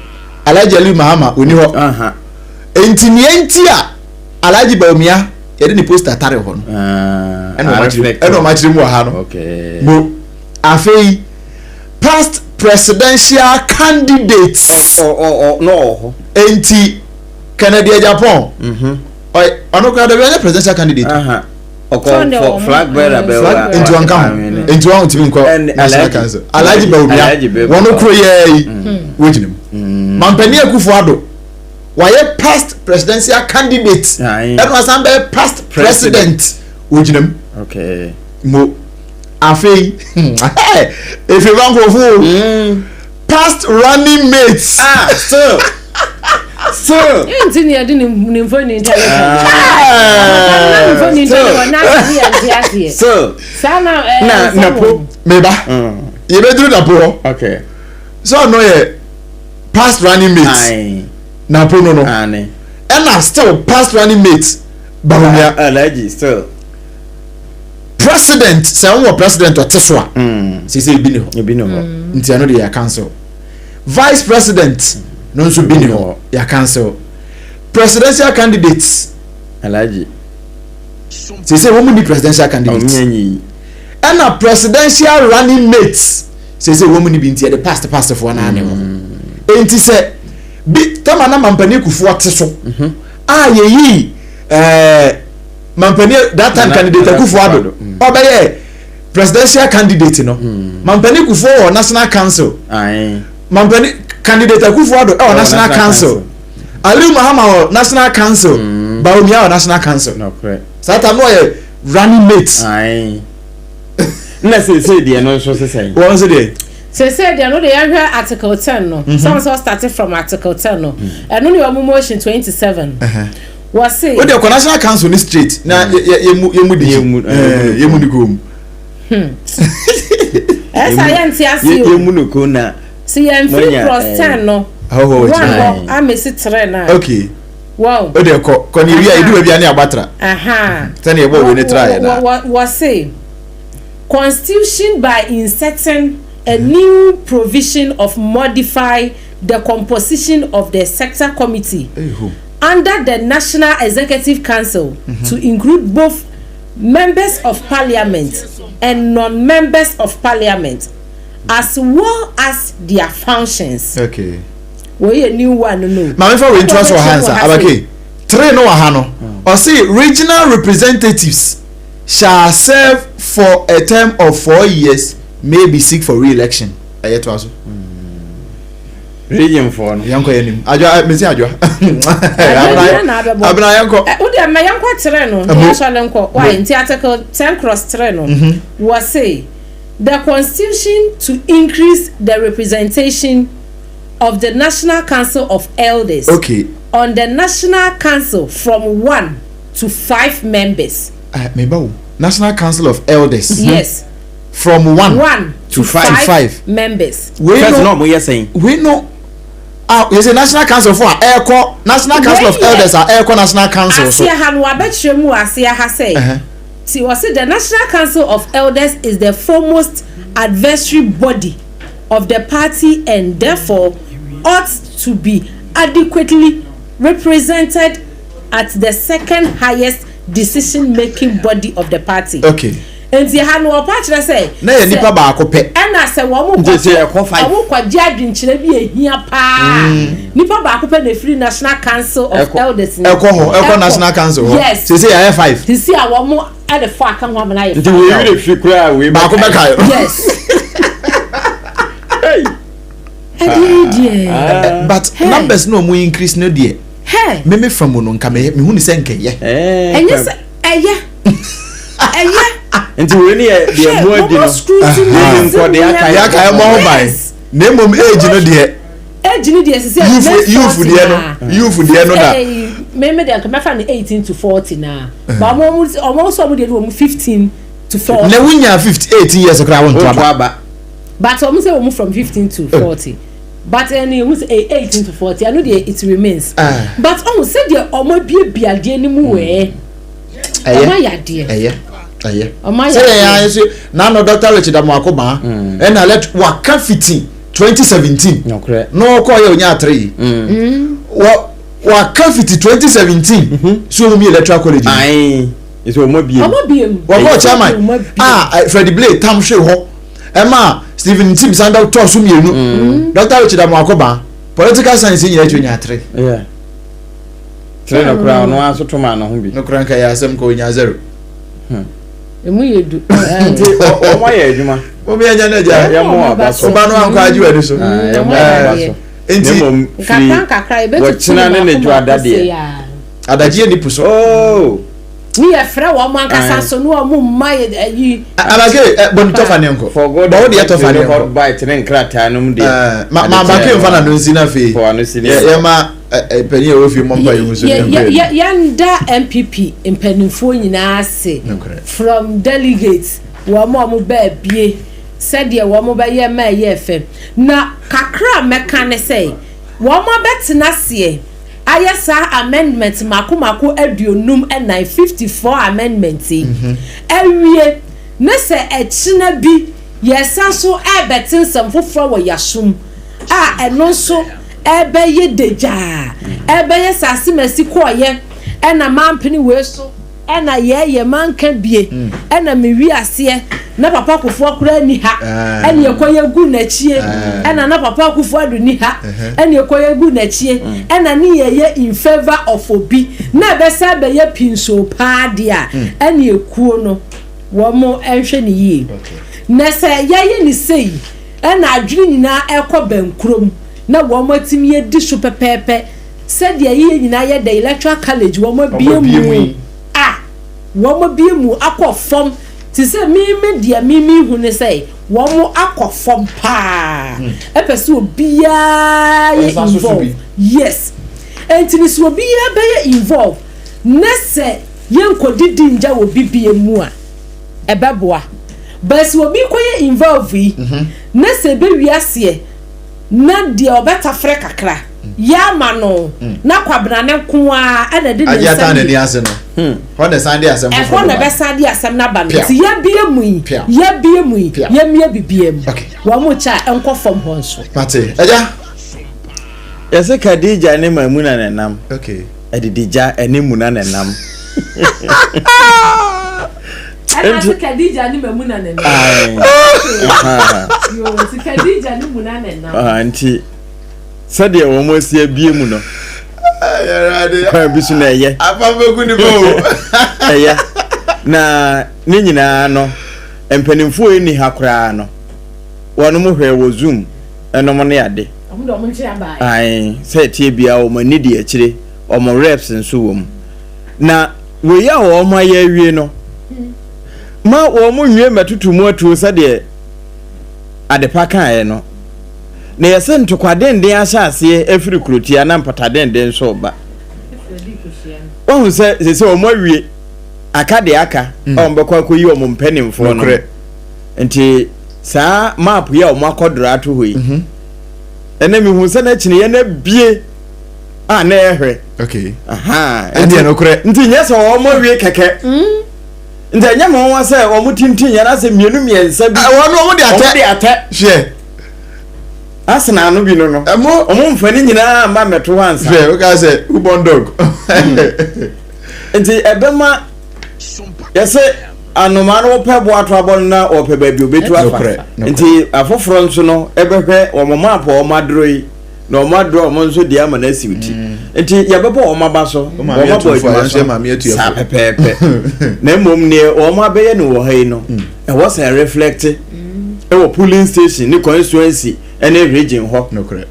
S1: Alhaji Aliyu Mahama ɔni hɔ. Nti nea nti a Alhaji Bawumia yɛde ne poster tare hɔ no.
S2: Ah,
S1: ɛna ɔmo akyerɛ mu wɔ ha no. Mo afei past presidential candidates.
S2: No ɔwɔ hɔ.
S1: Nti Kennedy Agyapong.
S2: Mhm.
S1: Ɔno koraa dɛbi ɔnyɛ presidential candidate.
S2: Ɔkɔ flag bearer bɛ
S1: wa. Nti wɔn ka ho. Nti wɔn ntumi nkɔ national council. Alhaji Bawumia wɔn kuro yɛ yi wɔgyina mu. Mampanin Akufo Addo wayɛ past presidential candidate ɛna wasan bɛyɛ past president wɔgyina mu. Mo afei efi ba nkurɔfo o past running mates.
S2: Ah still. Still.
S4: Nti ni yɛde ne mfoni ntɛlɛ kan. Na mfoni ntɛlɛ wɔ na ase yɛ nti aseɛ.
S2: Still.
S4: Saa na ɛɛ
S2: na napo.
S1: Meba. Yɛbɛduru napo hɔ.
S2: Okay.
S1: So ɔno yɛ past running mate. Napo no no. Ɛna still past running mate Bawumia.
S2: Alhaji still.
S1: President sɛ wɔn wɔ president ɔte so a. Sese ebi ni hɔ.
S2: Ebi ni hɔ.
S1: Nti ɛno de yɛ cancel. Vice president no nso bi ni hɔ yɛ cancel. Presidential candidates.
S2: Alhaji.
S1: Sese wɔn mu ni presidential candidates. Ɛna presidential running mates sese wɔn mu ni bi nti yɛde past past foɔ naa ne hɔ. Nti sɛ bi tama na mampanin kufuɔ te so a yɛyi ɛɛ mampanin that time candidate Akufo Addo ɔbɛyɛ presidential candidate no mampanin Kufuor wɔ national council mampanin candidate Akufo Addo ɛwɔ national council Aliu Mahama wɔ national council Bawumia wɔ national council saa time no ɔyɛ running mate.
S2: na seesei deɛ no nso sesɛn.
S1: wɔn nso deɛ.
S4: Seesei deɛ no de yɛhwɛ article 10 no. Sɛ wɔn sɛ started from article 10 no. Ɛno ne wɔn motion 27. Wɔse.
S1: O deɛ kɔ national council ni straight na yɛ yɛ mu yɛ mu di yɛ mu ni kɔn mu.
S4: Ɛsɛ yɛ nti ase o.
S2: Yɛ mu no kɔn na.
S4: Si yɛn firi cross 10 no. One hɔ amesi three na.
S1: Okay.
S4: Wow.
S1: O deɛ kɔ kɔ ne ewia edu baabi a ne abatra. Sɛnea yɛbɔ wei ne tra yɛ na.
S4: Wɔse constitution by inserting a new provision of modify the composition of the sector committee under the National Executive Council to include both members of parliament and non-members of parliament as well as their functions.
S1: Okay.
S4: Wei yɛ new one no.
S1: Maame fa wei ntoa so wɔ ha nsa abake three no wɔ ha no ɔsi regional representatives shall serve for a term of 4 years may be seek for re-election ɛyɛ toa so.
S2: Region foɔ no.
S1: Yɛn kɔ yɛn nim adwa mesi adwa. Abena yɛn kɔ.
S4: O de mɛ yɛn kɔ three no. Yɛn sɔle nkɔ why nti article 10 cross three no. Wɔsi the constitution to increase the representation of the National Council of Elders on the National Council from one to five members.
S1: Uh, meba wo National Council of Elders.
S4: Yes.
S1: From one,
S4: one
S1: to five,
S4: five members.
S1: Wei
S2: no, no, mo yɛ sɛn.
S1: Wei no, ah, yɛ sɛ National Council fo a ɛɛkɔ National Council of Elders a ɛɛkɔ National Council so.
S4: Aseɛ ha no wabɛkyerɛ mu wɔ aseɛ ha sɛ. Ti wɔsi the National Council of Elders is the foremost advisory body of the party and therefore ought to be adequately represented at the second highest decision making body of the party.
S1: Okay.
S4: Nti ha no ɔpa kyerɛ sɛ.
S1: Na yɛ nipa baako pɛ.
S4: Ɛna sɛ wɔn kɔ wɔn kɔ gye adwenkyerɛ bi ehia paa. Nipa baako pɛ na efiri National Council of Elders.
S1: Ɛkɔ hɔ ɛkɔ National Council hɔ.
S4: Yes.
S1: Sese yɛ ayɛ five.
S4: Sisi a wɔn ɛde fo aka ho amena yɛ five.
S2: Nti wei werɛ fi koraa wei
S1: baako bɛka.
S4: Yes. Ɛdeɛ yi deɛ.
S1: But numbers na wɔn increase no deɛ. Meme fa mu no nka me hu ne sɛ nkɛyɛ.
S4: Ɛnyɛ sɛ ɛyɛ ɛyɛ.
S2: Nti wei ni yɛ deɛ mu adi no.
S1: Yɛ nkɔ deɛ aka yɛ aka yɛ mɔ ho ban. Na emom age no deɛ.
S4: Age no deɛ sisi
S1: ɛ youth deɛ no youth deɛ no na.
S4: Me me deɛ nka mɛfa no 18 to 40 naa. But ɔmo ɔmo nso ɔmo deɛ no wɔn 15 to 40.
S1: Na wonya 50 18 years koraa wonto aba.
S4: But ɔmo sɛ wɔn from 15 to 40. But ɛno yɛ hu sɛ ɛyɛ 18 to 40 ɛno deɛ it remains. But ɔmo sɛdeɛ ɔmo abiebie adeɛ no mu wɛɛ.
S1: Ɛyɛ
S4: Ɔmo ayɛ adeɛ.
S1: Ɛyɛ ɛyɛ.
S4: Ɔmo ayɛ
S1: Sɛ yɛn
S4: adeɛ.
S1: ayɛ so n'ano Dr. Richard Amoako Maa ɛna let waka fiti 2017 na ɔkɔ yɛ onya atere yi. Wɔ waka fiti 2017 so ɔmo mi electoral college.
S2: Ayi ɛsɛ ɔmo abie mu.
S4: Ɔmo abie mu.
S1: Wɔkɔ chairman a Freddie Blay tam hwee hɔ ɛma Stephen Ntim san bɛ tɔ so mmienu. Dr. Richard Amoako Maa political science nyinaa akyi onya atere.
S2: Tere no koraa ɔno ara nso to maa ne ho bi.
S1: No koraa nka yɛ asɛm ka onya zero.
S2: Hmm.
S4: Emu yɛ du.
S2: Nti wɔn ayɛ adwuma.
S1: Wɔn yɛ nya n'agya.
S2: Yɛ mo aba so.
S1: Ɔba no ankɔ agye w'ani so.
S2: Yɛ mo aba so.
S1: Nti
S2: firi wɔkyena ne ne dwo adadeɛ.
S1: Adagyeɛ ni po so.
S2: Oh.
S4: Ne yɛ frɛ wɔn ankasa so ne wɔn mma yɛ ayi.
S1: Abake ɛ bɔnni tɔfa ne nkɔ. Bɔn o deɛ tɔfa ne nkɔ.
S2: Bite ne nkrataa nom deɛ.
S1: Ma ma abake nfa na no nsi na afei. Yɛ ma panyin a ɛwɔ fie mmɔ mpa yɛ mu so.
S4: Yɛnda NPP mpanimfoɔ nyinaa ase from delegates wɔn a wɔn baa bie sɛdeɛ wɔn bɛyɛ ma ɛyɛɛ fɛ na kakra a mɛka ne sɛ wɔn abɛtena aseɛ ayɛ saa amendment mako mako 54, 54 amendment yi awie ne sɛ ɛkyena bi yɛsan so ɛrebɛte nsɛm foforɔ wɔ yasom a ɛno nso ɛrebɛyɛ dagyaa, ɛrebɛyɛ sɛ asemasi kɔɔyɛ ɛna mampene wei so ɛna yɛɛyɛ manka bie ɛna mewi aseɛ na papa Kufuor koraa ni ha ɛna ɛkɔyɛ gu n'akyie ɛna na papa Kufuor Addo ni ha ɛna ɛkɔyɛ gu n'akyie ɛna ne yɛyɛ in favour of obi na ɛbɛsa bɛyɛ pinsoo paa deɛ a ɛna ekuo no wɔn nhwɛ ne yie na sɛ yɛyɛ ne sei ɛna adwene nyinaa ɛkɔ bɛnkurom na wɔn atumi adi so pɛpɛɛpɛ sɛdeɛ yɛyɛ nyinaa yɛ the electoral college wɔn abie mu a wɔn abie mu akɔ fam te sɛ mímí deɛ mímí hu ne sɛ wɔn akɔ fam paa ɛpɛ sɛ obiara yɛ involve yes nti ne sɛ obiara bɛyɛ involve ne sɛ yɛn nkɔdidi ngya wɔ bibie mu a ɛbɛboa bɛsi obi kɔyɛ involve yi ne sɛ ɛbɛwi aseɛ na deɛ ɔbɛtafrɛ kakra yɛ ama no na kwabena ne nko ara ɛna de ne
S1: Agye ata
S4: nsɛm
S1: n'ani ase no hɔ na ɛsan de asɛm
S4: ɛhɔ
S1: foforɔ
S4: na
S1: bɛba.
S4: ɛbɛsan de asɛm no aba no
S1: Pia.
S4: nti yɛbie mu yi
S1: Pia.
S4: yɛbie mu yi
S1: Pia.
S4: yɛmie bibie mu wɔn mo kyɛ a ɛnkɔ fam hɔ nso.
S1: Mate agya.
S2: Yɛsɛ Khadija ne Maimuna na ɛnam.
S1: Okay.
S2: Adidigya ɛne Muna na ɛnam.
S4: Ɛna se Khadija ne Maimuna na ɛnam.
S2: Aye.
S4: Yoo nti Khadija ne Muna na ɛnam.
S2: Ah, nti sɛdeɛ wɔn asi abie mu no kwan bi so na ɛyɛ ɛyɛ na ne nyinaa no mpanimfoɔ yi ni ha koraa no wɔn mo hwɛ wɔ zoom ɛnom ne ade ae sɛ ɛteɛ biara wɔn ani di akyire wɔn reps nso wɔ mu na wei a wɔn ayɛ awie no ma wɔn nwie mmɛtoto mu atuo sɛdeɛ adepa kaeɛ no na yɛsɛ ntokwa denden ahyɛ aseɛ afiri kurotia na mpata denden nso reba wahu sɛ sɛ sɛ wɔn awie aka deɛ aka mm. a wɔn bɛkɔ akɔyi wɔn mpanimfoɔ no nti saa map yi a wɔn akɔdora ato hɔ yi mhm. ɛnna mihu sɛ n'akyini yɛn abie a na ɛhwɛ nti nyɛ sɛ wɔn awie kɛkɛ. Mm. Nti ɛnyɛ me nwanwa sɛ wɔn tintin yɛn asɛ mmienu mmiɛnsa bi.
S1: Wɔn no wɔn de atɛ.
S2: Wɔn de atɛ.
S1: Hwɛ.
S2: Asena ano bi no no.
S1: Ɛmo.
S2: Wɔn nfa ne nyinaa mma mmɛto hɔ ansa.
S1: Hwɛ o ka sɛ who born dog.
S2: Nti ɛbɛma yɛsɛ anomaa no wɔpɛ bo ato abɔ no na wɔpɛ baabi obetu afa. Nti afoforɔ nso no ɛbɛhwɛ wɔn maapo wɔn adoro yi. na wɔn adorɔ wɔn nso deɛ ama no asi ti mm. nti yɛbɛbɔ wɔn aba so wɔn abɔ adwuma so saa pɛpɛɛpɛ na mmom neɛ wɔn abɛyɛ no wɔ ha yi no mm. ɛwɔ sɛ reflect ɛwɔ polling station ne constituency ɛne region hɔ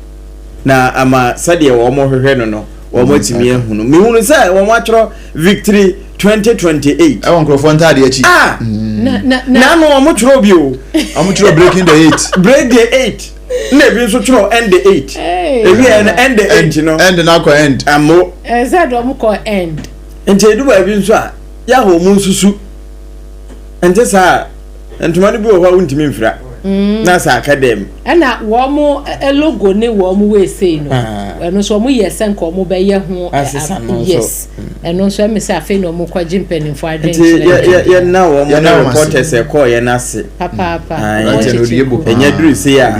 S2: na ama sɛdeɛ wɔn hwehwɛ no no wɔn mm, atumi ahunu mehunu sɛ wɔn atwerɛ victory 2028.
S1: ɛwɔ nkurɔfoɔ ntaadeɛ akyi.
S2: ah na ano wɔn twerɛ bi o.
S1: wɔn twerɛ breaking the eight.
S2: break the eight. Na ebi nso twerɛ end 8. Ebi yɛ no end 8 no.
S1: End na akɔ end.
S2: Amo.
S4: Ɛsɛ de ɔmo kɔ end.
S2: Nti edu baabi nso a yɛ a wɔn nsusu. Nti saa ntoma no bi wɔ hɔ a wontumi mfira. Mm. Na sɛ aka dɛm.
S4: Ɛna wɔn logo ne wɔn weesei no. Ah. Ɛno nso wɔn yɛ sɛ nka wɔn bɛyɛ ho.
S2: Asesa no nso.
S4: Yes. Ɛno nso ɛmi sɛ afei na wɔn kɔ gye mpanyinfoɔ adwenkyerɛ.
S2: Nti yɛ yɛ yɛ na wɔn ne reporters ɛkɔɔ yɛn ase.
S4: Papaapa.
S2: Ɛnyɛ duru se a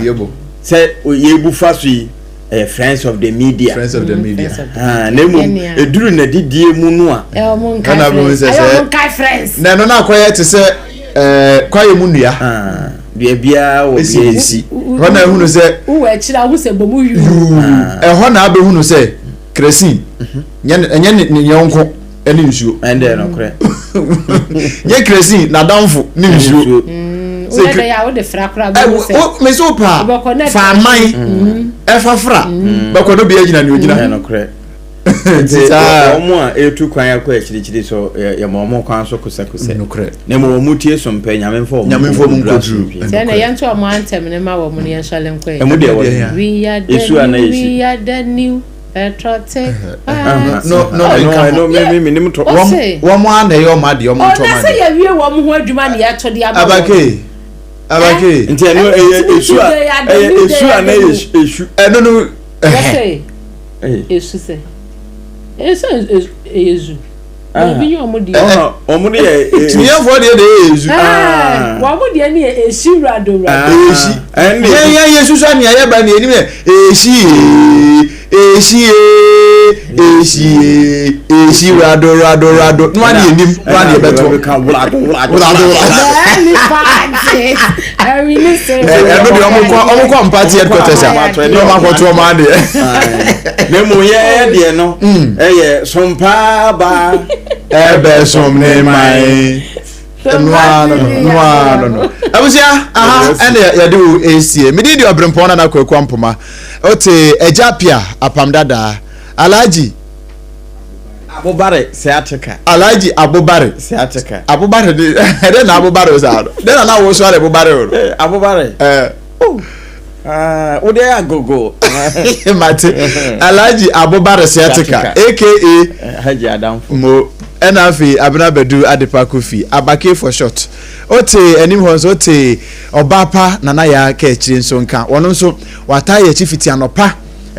S2: sɛ yɛbu fa so yi ɛyɛ friends of the media.
S1: Friends of the mm, media.
S2: Ah, na mmom ɛduru n'adidie mu no a.
S4: Ɛyɛ wɔn nkae friends.
S1: Na ɛno na akɔyɛ te sɛ ɛɛ kwaeɛ mu nnua.
S2: Ah, dua biara wɔ
S1: bea esi. Ɛhɔ na ehunu sɛ.
S4: Wowɔ akyire ahu sɛ bomu yuu.
S1: Ɛhɔ na abɛhunu sɛ kerosene ɛnyɛ ne yɔnko ɛne nsuo.
S2: Ɛnde nokorɛ.
S1: Nyɛ kerosene n'adamfo ne nsuo.
S4: Mm, woyɛ dɛ a wode fra koraa bɛhu sɛ.
S1: Mesi wo paa fa aman ɛfa fra bɛkɔ no bia gyina ne ogyina.
S2: Nokorɛ. Nti wɔn a ɛretu kwan akɔ akyirikyiri so yɛma wɔn kwan so kosɛkosɛ.
S1: Nokorɛ.
S2: Na mmom wɔn tie so mpɛ nyame mfa wɔn
S1: nyame mfa wɔn nkɔduru.
S4: Sɛ na yɛnto wɔn antɛm ne ma wɔn no yɛnsɔre nkɔ yɛ.
S2: Ɛmu deɛ wɔ
S4: esu a na yɛsi. We are the new patriotic party.
S1: No no no
S2: no me me me nim to.
S1: Wɔn wɔn a na ɛyɛ wɔn adeɛ wɔn ntɔ wɔn
S4: adeɛ. Ɔna sɛ yɛwie wɔn ho adwuma na yɛto de ama wɔn.
S1: Abake abake.
S2: Nti ɛno ɛyɛ esu a ɛyɛ esu a na yɛ esu.
S1: Ɛno no.
S4: Wɔsɛ esu sɛ esu ɛyɛ zu. Ebi nye wɔn deɛ.
S2: Wɔn deɛ yɛ.
S1: Tìmíyɛfoɔ deɛ deɛ yɛ esu.
S4: Wɔn deɛ ne yɛ esi wurado wurado.
S1: Esi. Yɛn yɛn yɛ susu ani ayɛ ba ni enim yɛ esi ee esi ee esi ee esi wurado wurado wurado. Nua ni enim nua ni ɛbɛto.
S2: Wurado wurado wurado.
S1: Ɛno deɛ ɔmo kɔ ɔmo kɔ mpati headquarters a na ɔmo akɔto ɔmo adeɛ.
S2: Na mu yɛ deɛ no ɛyɛ sompaa baa.
S1: Ɛbɛ som ne man. Noa no no noa no no. Abusua aha ɛna yɛde wo esie. Medi di ɔbrempɔn nana kwaku ampoma. Ote ɛgya pia apam dadaa. Alhaji.
S2: Abobare sciatica.
S1: Alhaji Abobare.
S2: Sciatica.
S1: Abobare de ɛdɛ na abobare o saa no. Dɛ na na wo so ara abobare o.
S2: Eh, abobare.
S1: Eh.
S2: Oh. Ah, wo de agogo.
S1: Mate. Alhaji Abobare sciatica aka
S2: eh, Haji Adamfo.
S1: Mo ɛna afei Abena Badu Adepa Kofi Abake for short. Ote anim hɔ nso ote ɔbaa pa Nana Yaa ka akyire nso nka. Wɔn nso wɔataa yɛ akyi fiti anɔpa.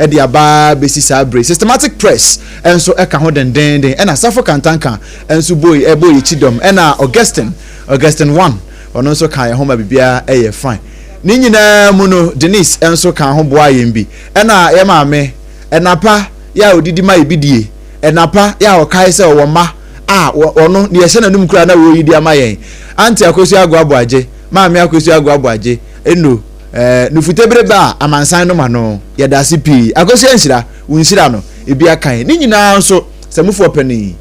S1: de aba bɛsi saa bere. Systematic Press nso ka ho dendeenden, ɛna Safo Kantanka nso boi ɛbɔ yɛn kyidɔm, ɛna Augustine, Augustine One, ɔno nso ka yɛn ho ma biribiara yɛ fine. Ne nyinaa mu no, Denise nso ka ho boaa yɛn bi, ɛna yɛn maame, ɛna pa yɛ a ɔdidi ma yɛ bi die, ɛna pa yɛ a ɔkae sɛ ɔwɔ mma a ɔno deɛ ɛhyɛ n'anum koraa na wɔreyi de ama yɛn. Auntie Akosua Agoa Boagye, Maame Akosua Agoa Boagye, Eno, Eh, nufutebere ba a amansan nom ano. Yɛda ase pii. Akosua nhyira, wo nhyira no, ebi aka yɛn. Ne nyinaa nso, Samufoɔ panin,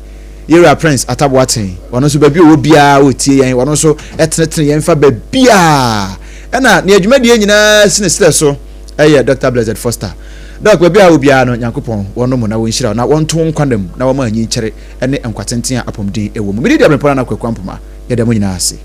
S1: Yɛwura Prince Atta Boateng, ɔno nso baabi a ɔwɔ biara ɔtie yɛn, ɔno nso tenetene yɛn fa baabiara. Ɛna nea dwumadie nyinaa si ne serɛ so yɛ Dr. Blessed Foster. Doc, baabi a wɔ biara no, Nyankopɔn wɔnom na wɔnhyira wo na wɔnto wo nkwa nna mu na wɔma anyinkyɛre ne nkwa tenten a apɔmuden wɔ mu. Mede di Aberempɔn Nana Kwaku Ampoma, yɛda mo nyinaa ase.